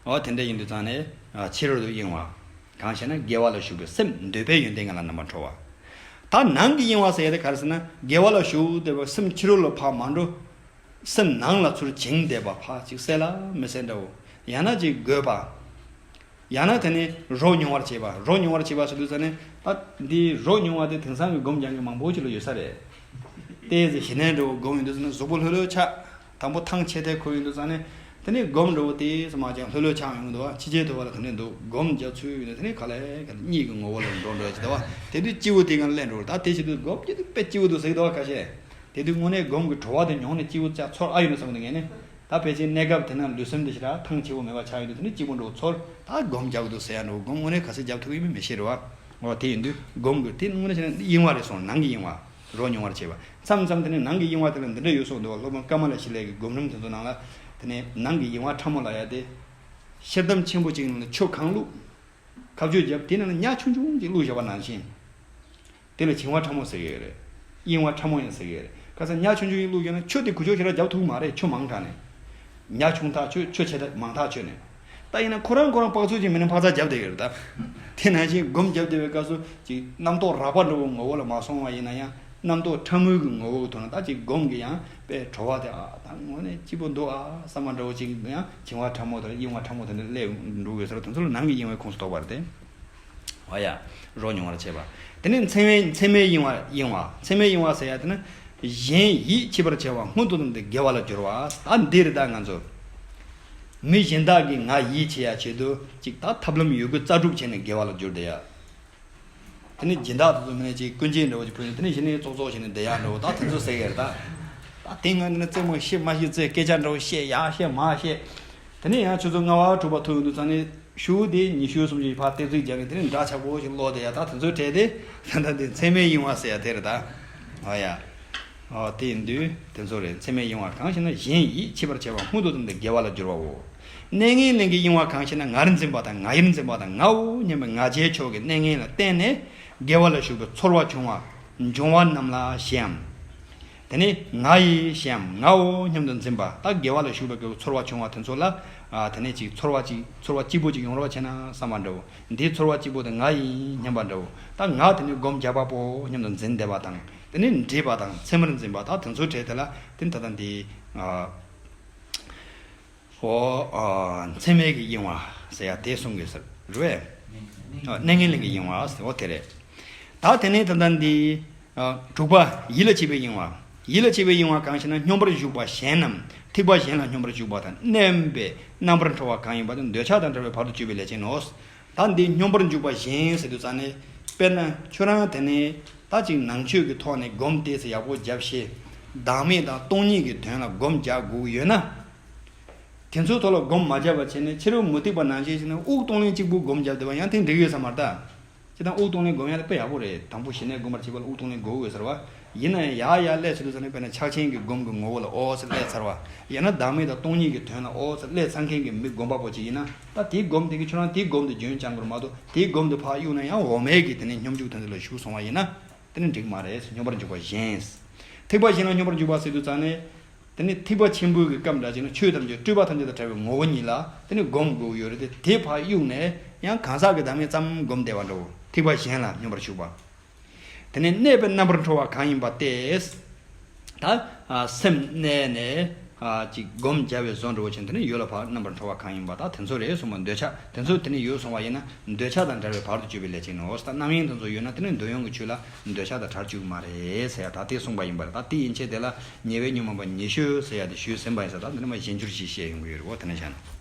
འོ་དེ་འདྲ་ཡིན་དུས་ཙང་ནས་ཨ་ཕྱི་རོལ་དུ་གཡེང་བ། གང་ཞེ་ན་དགེ་བ་ལ་ཞུགས་པའི་སེམས་འདོད་པའི་ཡོན་ཏན་ལྔ་ལ་རྣམ་པར་འཕྲོ་བ། ད་ནང་གི་གཡེང་བ་ཟེར་ཡ་དེ་ག་རེ་ཟེར་ན། དགེ་བ་ལ་ཞུགས་བསྡད་པ་སེམས་ཕྱི་རོལ་ལ་ཕར་མ་འགྲོ། སེམས་ནང་ལ་ཚུར་བྱིང་བསྡད་པ། ཕར་ཅིག་གསལ་ལ་མི་གསལ་འདྲ་བོ། ཡང་ན་ཅིག་རྒོད་པ། ཡང་ན་དེ་ནས་རོ་མྱོང་བར་བྱེད་པ། རོ་མྱོང་བར་བྱེད་པ་ཟེར་དུས་ཙང་ནས་ད་འདི་རོ་མྱོང་བ་དེ་དེང་སང་གི་སྒོམ་རྒྱག་མཁན་མང་པོ་ཅིག་ལ་ཡོད་ས་རེད། ཏོག་ཙམ་ཞི་གནས་འདྲ་བོ་སྒོམ་ཡོང་དུས་ཙང་ནས་གཟུགས་པོ་ལྷོད་ལྷོད་ཆགས། དང་པོ་ཐང་ཆད་ཐལ་ཁུར་ཡོང་དུས་ཙང་ནས་དེ་ནས་སྒོམ་འདྲ་བོ་ཏོག་ཙམ་མ་བྱས་ལྷོད་ལྷོད་ཆགས་ཡོང་འདུག་བ། ཕྱི་རྒྱལ་དུ་བ་ལ་དེ་འདྲ་འདུག་སྒོམ་རྒྱག་ཚུལ་ཡོད་ན་དེ་ནས་ག་ལེ་ག་ལེ་གཉིད་ཀྱི་ངོ་བོ་ལ་འགྲོ་འགྲོ་ཅིག་འདུག་བ། དེ་དུས་སྐྱིད་པོ་དེ་གང་སླེབས་འགྲོ། ད་དེ་བྱེད་དུས་སྒོམ་རྒྱག་དུས་དཔེ་སྐྱིད་པོ་འདུག་ཟེར་གི་འདུག་བ། ཁ་ཤས་དེ་དུས་དངོས་གནས་སྒོམ་གྱི་བྲོ་བ་དེ་མྱོང་ནས་སྐྱིད་པོ་ཅིག་ཚོར་ཨ་ཡོད་ན་བསམ་གི་འདུག་ངས་ནི། ད་ཕལ་ཆེར་གནས་སྐབས་དེ་ན་ལུས་སེམས་དེ་ཞེ་དྲག་ཐང་ཆད་པོ་མེད་པ་ཆགས་ཡོང་དུས་དེ་ནི་སྐྱིད་པོ་འདྲ་བོ་ཚོར། ད་སྒོམ་རྒྱག་གི་འདུག་ཟེར་ཡ་འདྲ་བོ། སྒོམ་དངོས་གནས་ག་ཚོད་རྒྱག་ཐུབ་ཀྱི་ཡིན་མིན་མི་ཤེས་རེད་བ། འོ་དེ་ཡིན་དུས་སྒོམ་གྱི་དེ་དངོས་གནས་བྱས་ན་གཡེང་བ་རེད་སོང་། ནང་གི་གཡེང་བ། རོ་མྱོང་བར་བྱེད་པ། མཚམས་མཚམས་དེ་ནས་ནང་གི་གཡེང་བ་དེ་ལ་འདི་འདྲ་ཡོད་སོགས་འདུག་བ། སློབ་དཔོན་ཀ་མ་ལ་ཤཱི་ལའི་གི་སྒོམ་རིམ་དེ་ཚོ་ནང་ལ་དེ་ནས་ནང་གི་གཡེང་བ་ཕྲ་མོ་ལབ་ཡ་དེ། ཤེལ་དམ་ཆེན་པོ་གཅིག་ནང་ལ་ཆུ་གང་བླུགས། ཁ་གཅོད་བརྒྱབ་དེ་ནང་ལ་ཉ་ཆུང་ཆུང་གཅིག་བླུགས་བཞག་པ་ནང་བཞིན། དེ་ལ་བྱིང་བ་ཕྲ་མོ་ཟེར་གྱི་ཡོད་རེད། གཡེང་བ་ཕྲ་མོ་ཡང་ཟེར་གྱི་ཡོད་རེད། ཁ་སང་ཉ་ཆུང་ཆུང་ཡིན་བླུགས་ཀྱང་ན་ཆུ་དེ་གུ་ཆོག་ཞེ་དྲག་རྒྱབ་ཐུབ་མ་རེད། ཆུ་མང་དྲགས་ནས། ཉ་ཆུང་ཐག་ཆོད། ཆུ་ཆེ་ཐག་མང་ཐག་ཆོད་ནས། ད་ཡིན་ན་ཁོ་རང་ཁོ་རང་དཔག་ཚོད་ཅིག་མིན་ན་འཕག་འཚག་རྒྱབ་བསྡད་ཡོད་རེད་ད། དེ་ནང་བཞིན་སྒོམ་རྒྱབ་བསྡད་པའི་སྐབས་སུ་ཅིག་རྣམ་རྟོག་རགས་པ་འདྲ་བོ་ངོ་བོ་ལ་མ་སོང་བ་ཡིན་ན་ཡང་། རྣམ་རྟོག་ཕྲ་མོའི་གི་ངོ་བོ་གི་ཐོག་ན་ད་ཅིག་སྒོམ་གྱི་ཡང་དཔེ་བྲོ་བ་དེ། ཨ་ད་དངོས་གནས་སྐྱིད་པོ་འདུག་ཨ་བསམ་པ་འདྲ་བོ་ཅིག་ཡང་བྱིང་བ་ཕྲ་མོ་དང་གཡེང་བ་ཕྲ་མོ་དེ་འདྲ་སླེབས་འགྲོ་དགོས་ཟེར། དེ་ཚོ་ལ་ནང་གི་གཡེང་བའི་ཁོངས་སུ་གཏོགས་པ་རེད་དེ། འོ་ཡ། རོ་མྱོང་བར་བྱེད་པ། དེ་ནས་མཚན་མའི་མཚན་མའི་གཡེང་བ། གཡེང་བ། མཚན་མའི་གཡེང་བ་ཟེར་ཡ་དེ་ནི། གཞན་ཡིད་ཆེས་པར་བྱ་བ་སྔོན་དུ་བཏང་སྟེ་དགེ་བ་ལ་སྦྱོར་བ། ད་འདི་རེད་ད་ང་ཚོ། མི་གཞན་དག་གིས་ང་ཡིད་ཆེས་ཡ་ཆེད་དུ་ཅིག་ད་ཐབས་ལམ་ཡོད་རྒུ་རྩལ་སྤྲུགས་བྱས་ནས་དགེ་བ་ལ་སྦྱོར་བསྡད་ཡ། དེ་ནས་སྦྱིན་བདག་དེ་ཚོ་མིན་ན་ཅིག་ཀུན་སྤྱོད་འདྲ་བོ་ཅིག་ཕུལ་ནས་དེ་ནས་གཞི་ནས་ཙོག་ཙོག་བྱས་ནས་བསྡད་ཡ་འདྲ་བོ། ད་དེ་ཚོ་ཟེར་གི་རེད་ད། ད་དེ་ང་འདི་ན་རྩེད་མོ་བཤད་མ་བཤད་རྩེད། སྐད་ཆ་འདྲ་བོ་བཤད་ཡ་བཤད་མ་བཤད། དེ་ནས་ཡང་ཆུ་ཚོད་ལྔ་པ་དྲུག་པ་ཐུག་ཡོང་དུས་ཙང་ནས་ཤུགས་དེ་ཉི་ཤུ་སུམ་ཅུ་ཕར་ཏོག་ཙམ་རྒྱག་ནས་དེ་ནས་འདྲ་ཆགས་པོ་ཞིག་ཀློག་བསྡད་ཡ། ད་དེ་ཚོའི་གྲས་དེ་ད་ལྟ་འདི་མཚན་མའི་གཡེང་བ་ཟེར་ཡ་དེ་རེད་ད། འོ་ཡ། འོ་དེ་ཡིན་དུས་དེ་ཚོ་རེད། མཚན་མའི་གཡེང་བ། གང་ཞེ་ན་གཞན་ཡིད་ཆེས་པར་བྱ་བ་སྔོན་དུ་བཏང་སྟེ་དགེ་བ་ལ་སྦྱོར་བའོ། གནས་ངན་ལེན་གྱི་གཡེང་བ་གང་ཞེ་ན་ངར་འཛིན་པ་དང་ང་ཡིར་འཛིན་པ་དང་ངའོ་སྙམ་པའི་ང་རྒྱལ་ཕྱོགས་ཀྱི་གནས་ངན་ལ་བརྟེན་ནས་དགེ་བ་ལ་ཞུགས་པའི་ཚོར་བ་བྱུང་བ་འབྱུང་བ་རྣམས་ལ་ཞེའམ། དེ་ནས་ང་ཡི་ཞེའམ་ངའོ་སྙམ་དུ་འཛིན་པ། ད་དགེ་བ་ལ་ཞུགས་པའི་སྐབས་ཚོར་བ་བྱུང་བ་དེ་ཚོ་ལ། ཨ་དེ་ནས་ཅིག་ཚོར་བ་ཅིག་ཚོར་བ་སྐྱིད་པོ་ཅིག་ཡོང་རོགས་བྱས་ན་བསམ་པ་འདྲ་བོ། འདིའི་ཚོར་བ་སྐྱིད་པོ་དེ་ང་ཡིན་སྙམ་པ་འདྲ་བོ། ད་ང་དེ་ནས་སྒོམ་རྒྱག་པ་པོ་སྙམ་དུ་འཛིན་བསྡད་པ་དང་། དེ་ནས་འདྲིས་པ་དང་མཚན་མར་འཛིན་པ། ད་དེ་ཚོའི་གྲས་དེ་ལ་དེ་ད་ལྟ་འདི། ཨ། འོ། ཨ། མཚན་མའི་གི་གཡེང་བ་ཟེར་ཡ་དེ་གསུང་གི་ཟེར་རེད། ཨ། གནས་ངན་ལེན་གྱི་གཡེང་བ་ཟེར། འོ་དེ་རེད། ད་དེ་ནས་ད་ལྟ་འདི། ཨ། དྲུག་པ་ཡིད་ལ་བྱེད་པའི་གཡེང་བ། ཡིད་ལ་བྱེད་པའི་གཡེང་བ་གང་ཞེ་ན་སྙོམས་པར་ཞུགས་པ་གཞན་ནམ་ཐེག་པ་གཞན་ལ་སྙོམས་པར་ཞུགས་པ་དང་མནན་པས་རྣམ་པར་འཕྲོ་བ་གང་ཡིན་པ་དེ་འདོད་ཆགས་དང་བྲལ་བའི་བར་དུ་གཅོད་པའི་ལས་ཅན་ནོ། ད་འདི་སྙོམས་པར་འཇུག་པ་གཞན་ཟེར་དུས་ཙང་ནས། དཔེར་ན་ཁྱོད་རང་དེ་ནས་ད་ཅིག་ནང་ཆོས་ཀྱི་ཐོག་ནས་སྒོམ་དེ་ཚོ་ཡག་པོ་རྒྱབ་ཤེས། བདག་མེད་དང་སྟོང་ཉིད་ཀྱི་དོན་ལ་སྒོམ་རྒྱག་དགོས་ཀྱི་ཡོད་ན། དེ་ཚོའི་ཐོག་ལ་སྒོམ་མ་རྒྱབ་པ་བྱས་ནས་ཕྱི་རོལ་མུ་སྟེགས་པ་ནང་བཞིན་བྱས་ན་དབུགས་གཏོང་ལེན་གཅིག་པུ་སྒོམ་རྒྱབ་བསྡད་པ་ཡང་དེ་འགྲིག་ཡོད་ས་མ་རེད་ད། སྤྱིར་བཏང་དབུགས་གཏོང་ལེན་སྒོམ་ཡ་དེ་དཔེ་ཡག་པོ་རེད། དང་པོ་ཞི་གནས་སྒོམ་པར་བྱེད་པ་ལ་དབུགས་གཏོང་ལེན་དགོས་དགོས་ཟེར་བ། ཡིན་ན་ཡང་ཡར་ཡར་སླེབས་ཚར་དུས་ཙམ་ནས་དཔེར་ན་ཕྱག་ཆེན་གྱི་སྒོམ་གྱི་ངོ་བོ་ལ་ཨོ་ཟེར་སླེབས་ཚར་བ། ཡང་ན་བདག་མེད་དང་སྟོང་ཉིད་ཀྱི་དོན་ལ་ཨོ་ཟེར་སླེབས་ཚར་མཁན་གྱི་མི་སྒོམ་པ་པོ་ཅིག་ཡིན་ན། ད་དེའི་སྒོམ་དེ་གི་ཁྱོད་རང་དེའི་སྒོམ་དེ་རྒྱུན་བསྐྱང་དགོས་རེད་མ་གཏོགས། དེའི་སྒོམ་དེ་ཕར་གཡུགས་ན་ཡང་འོག་མའི་གི་དེ་ནས་སྙོམས་འཇུག་དེ་ཚོ་ལ་ཞུགས་སོང་བ་ཡིན་ན། དེ་ནི་འགྲིག་མ་རེད། སྙོམས་པར་འཇུག་པ་གཞན། ཐེག་པ་གཞན་ལ་སྙོམས་པར་འཇུག་པ་ཟེར་དུས་ཙང་ནས། དེ་ནི་ཐེག་པ་ཆེན་པོའི་གི་སྐབས་འདྲ་ཅིག་ན་ཆོས་ཐམས་ཅད་སྤྲོས་པ་ཐམས་ཅད་དང་བྲལ་བའི་ངོ་བོ་ཉིད་ལ་དེ་ནི་སྒོམ་དགོས་ཡོད་རེད་དེ། དེ་ཕར་གཡུགས་ནས་ཡང་གང་ཟག་གི་བདག་མེད་ཙམ་སྒོམ་བསྡད་པ་འདྲ་བོ། ཐེག་པ་གཞན་ལ་སྙོམས་པར་ཞུགས་པ། དེ་ནས་གནས་པའི་རྣམ་པར་འཕྲོ་བ་གང་ཡིན་པ་སྟེ། ད་སེམས་གནས་ནས་ ཨ་ཅིག་སྒོམ་བརྒྱབ་པའི་བཟོ་འདྲ་བོ་ཅན་དེ་ནི་ཡུལ་ལ་ཕར་རྣམ་པར་འཕྲོ་བ་གང་ཡིན་པ་དག་དེ་ཚོ་རེད་གསུངས་པ། འདོད་ཆགས་དེ་ཚོ་དེ་ནི་ཡོད་གསུངས་པ་ཡིན་ན་འདོད་ཆགས་དང་བྲལ་བའི་བར་དུ་གྱུར་པའི་ལས་ཅན་ནོ། ད་རྣམ་གཡེང་དེ་ཚོ་ཡོད་ན་དེ་ནི་འདོད་ཡོན་གྱི་ཆོས་ལ་འདོད་ཆགས་དང་བྲལ་བཅུག་གི་མ་རེད་ཟེར་ཡ་ད་དེ་གསུངས་པ་ཡིན་པ་རེད། ད་དེ་ཡན་ཆད་དེ་ལ་ཉེ་བའི་ཉོན་མོངས་པ་ཉེ་ཤོས་ཟེར་ཡ་དེ་ཞུས་ཟིན་པ་ཡིན་ས། ད་འདི་ནི་མ་གཞན་འགྱུར་ཞིག་བཤད་ཡོང་གི་ཡོད་རེད་འོ། དེ་ནི་བྱས་ན།